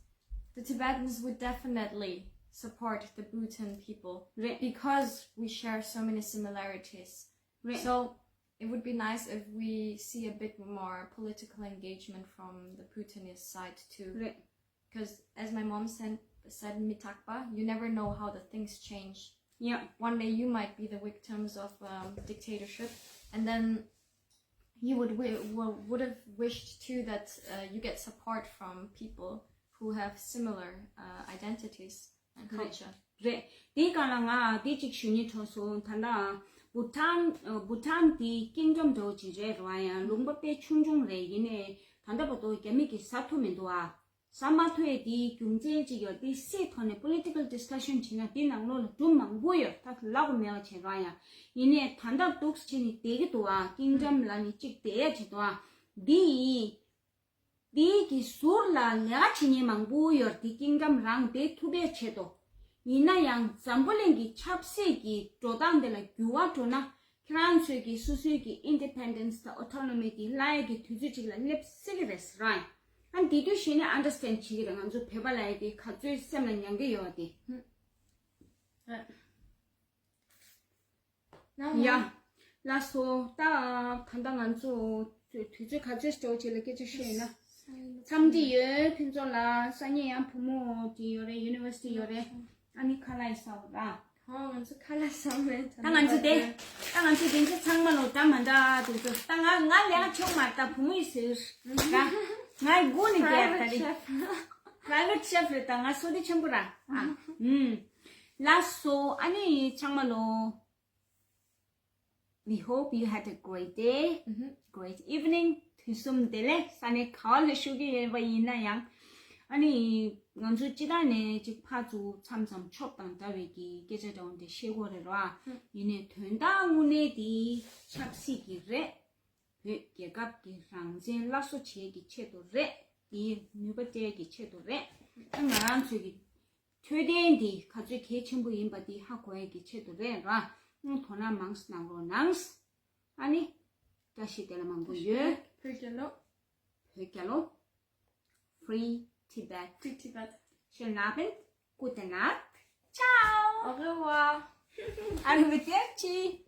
the Tibetans would definitely support the Bhutan people, right, because we share so many similarities. Right. So it would be nice if we see a bit more political engagement from the Bhutanese side too. Right. Because as my mom said, said, Mitakpa, you never know how the things change. Yeah. One day you might be the victims of um, dictatorship, and then you would wi- w- would have wished too that uh, you get support from people who have similar uh, identities and culture. རེད། དེའི་སྒང་ལ་ང་དེ་གཅིག་ཞུ་སྙིང་བྲོ་སོང་། ད་ལྟ་བྷུ་ཊན་བྷུ་ཊན་དེ་ཀིང་ཌམ་འདྲ་བོ་ཅིག་རེད་རོ། ཡང་ལུང་པ་དཔེ་ཆུང་ཆུང་རེད། ཡིན་ནའི་ད་ལྟ་བར་དུ་རྒྱ་མི་གིས་ཟ་ཐུབ་མི་འདུག་ཨ། ཟ་མ་ཐུབ་ཡས་དེའི་རྒྱུ་མཚན་གཅིག་ཡོད། དེ་སྲིད་ཐོག་ནས་པོ་ལི་ཊི་ཀལ་ཌིས་ཀ་ཤན་བྱས་ན་དེ་ནང་ལོགས་ལ་འབྲུ་མང་པོ་ཡོད། ད་ལབ་དགོས་མེད་པ་བྱས་རོགས། ཡང་ཡིན་ནའི་ད་ལྟ་འདུག་བྱས་ནས་བསྡད་ཀྱི་འདུག་ཨ། ཀིང་ཌམ་ལ་ནི་གཅིག་བསྡད་ཡ་བྱེད་འདུག་ཨ། འདི་འདི་གི་ཟུར་ལ་ལས་ཀ་བྱེད་མཁན་མང་པོ་ཡོད་རེད། དེ་ཀིང་ཌམ་རང་བསྡད་ཐུབ་པའི་ཆེད་དུ། ཡིན་ན་ཡང་འཛམ་བུ་གླིང་གི་ཆབ་སྲིད་ཀྱི་འགྲོ་སྟངས་དེ་ལ་འགྱུར་བ་འགྲོ་ན། ཁྱེད་རང་ཚོས་ཀྱི་སོ་སོའི་གི་ཨིན་ཌི་པེན་ཌེན་སི་དང་ཨོ་ཊོ་ནོ་མི་དེ་གླ་ཡ་གི་དུས་ཚོད་ཅིག་ལ་སླེབས་སྲིད་ཀྱི་རེད་ཟེར་ར། ཨ་འདི་དུས་གཞི་ནས་ཨན་ཌར་སི་ཊེན་ཌི་བྱེད་ཀྱི་རེད། ང་ཚོ་བོད་པ་ལབ་ཡ་དེ་ག་ཚོད་སེམས་ལ་མྱང་གི་ཡོད་པ་དེ། ཡ། ལགས་སོ། ད་ད་ལྟ་ང་ཚོ་དུས་ཚོད་ག་ཚོད་འགྲོ་བྱེད་ལ་སྐད་ཆ་ཤོད་ཡིན་ན། མཚམས་འདི་ཡོད། ཕུན་ཚོགས་ལ་ས་གནས་ཡང་བུ་མོ་དེ་ཡོད་རེད། ཡུ་ནི་ཝར་སི་ཊི་ཡོད་རེད། ཨ་ནི་ཁ་ལག་ཡི་ས་འོ་ར། ཧོ། ང་ཚོ་ཁ་ལག་ཟ་མེད། ད་ང་ཚོ་དེ་ད་ང་ཚོ་དེ་ཚོ་ཚང་མ་ལོ་འདྲ་མ་འདྲ་དེ་ཚོ། ད་ང་ང་ལས་ཀ་ཆོག་མ་རེད། ད་བུ་མོ་ཡི་ཟེར་ད། ང་སྒུག་ནས་བསྡད་ད་རེད། པ་རའི་ཝེ་ཊི་ཤེ་ཕི་རེད། ད་ང་བསོད་བདེ་ཆེན་པོ་ར། ཨ་ཨུམ། ལགས་སོ། ཨ་ནི་ཚང་མ་ལོ། We hope you had a great day, great evening. དུས་གསུམ་བདེ་ལེགས། ས་གནས་ག་བ་ལ་བཞུགས་ཀྱི་ཡོད་པ་ཡིན་ན་ཡང་། ཨ་ནི་ང་ཚོ་སྤྱི་བཏང་ནས་ཅིག་ཕར་ཚུར་མཚམས་མཚམས་ཆོབ་དང་འདྲ་བའི་གི་སྐད་ཆ་འདྲ་བོ་འདྲ་བཤད་ཀྱི་ཡོད་རེད་ར། ཡིན་ནའི་དོན་དག་དངོས་གནས་དེ་ཆབ་སྲིད་ཀྱི་རེད། བོད་རྒྱལ་ཁབ་ཀྱི་རང་བཙན་སླར་གསོ་བྱེད་ཀྱི་ཆེད་དུ་རེད། དེའི་ནུས་པ་སྤྲད་ཀྱི་ཆེད་དུ་རེད། ད་ང་རང་ཚོའི་གི་འཕྲོད་བསྟེན་འདི་ག་ཚོད་གལ་ཆེན་པོ་ཡིན་པ་འདི་ཧ་གོ་ཡ་གི་ཆེད་དུ་རེད་ར། ཨང་། དོ་སྣང་མང་ཙམ་གནང་རོགས་གནང་། ཨ་ནི། བཀྲ་ཤིས་བདེ་ལེགས་མང་པོ་ཡོད། བོད་རྒྱལ་ལོ། བོད་རྒྱལ་ལོ། Free Tibet. Free Tibet. Schönen Abend. Gute Nacht. Ciao. Au revoir. Arrivederci.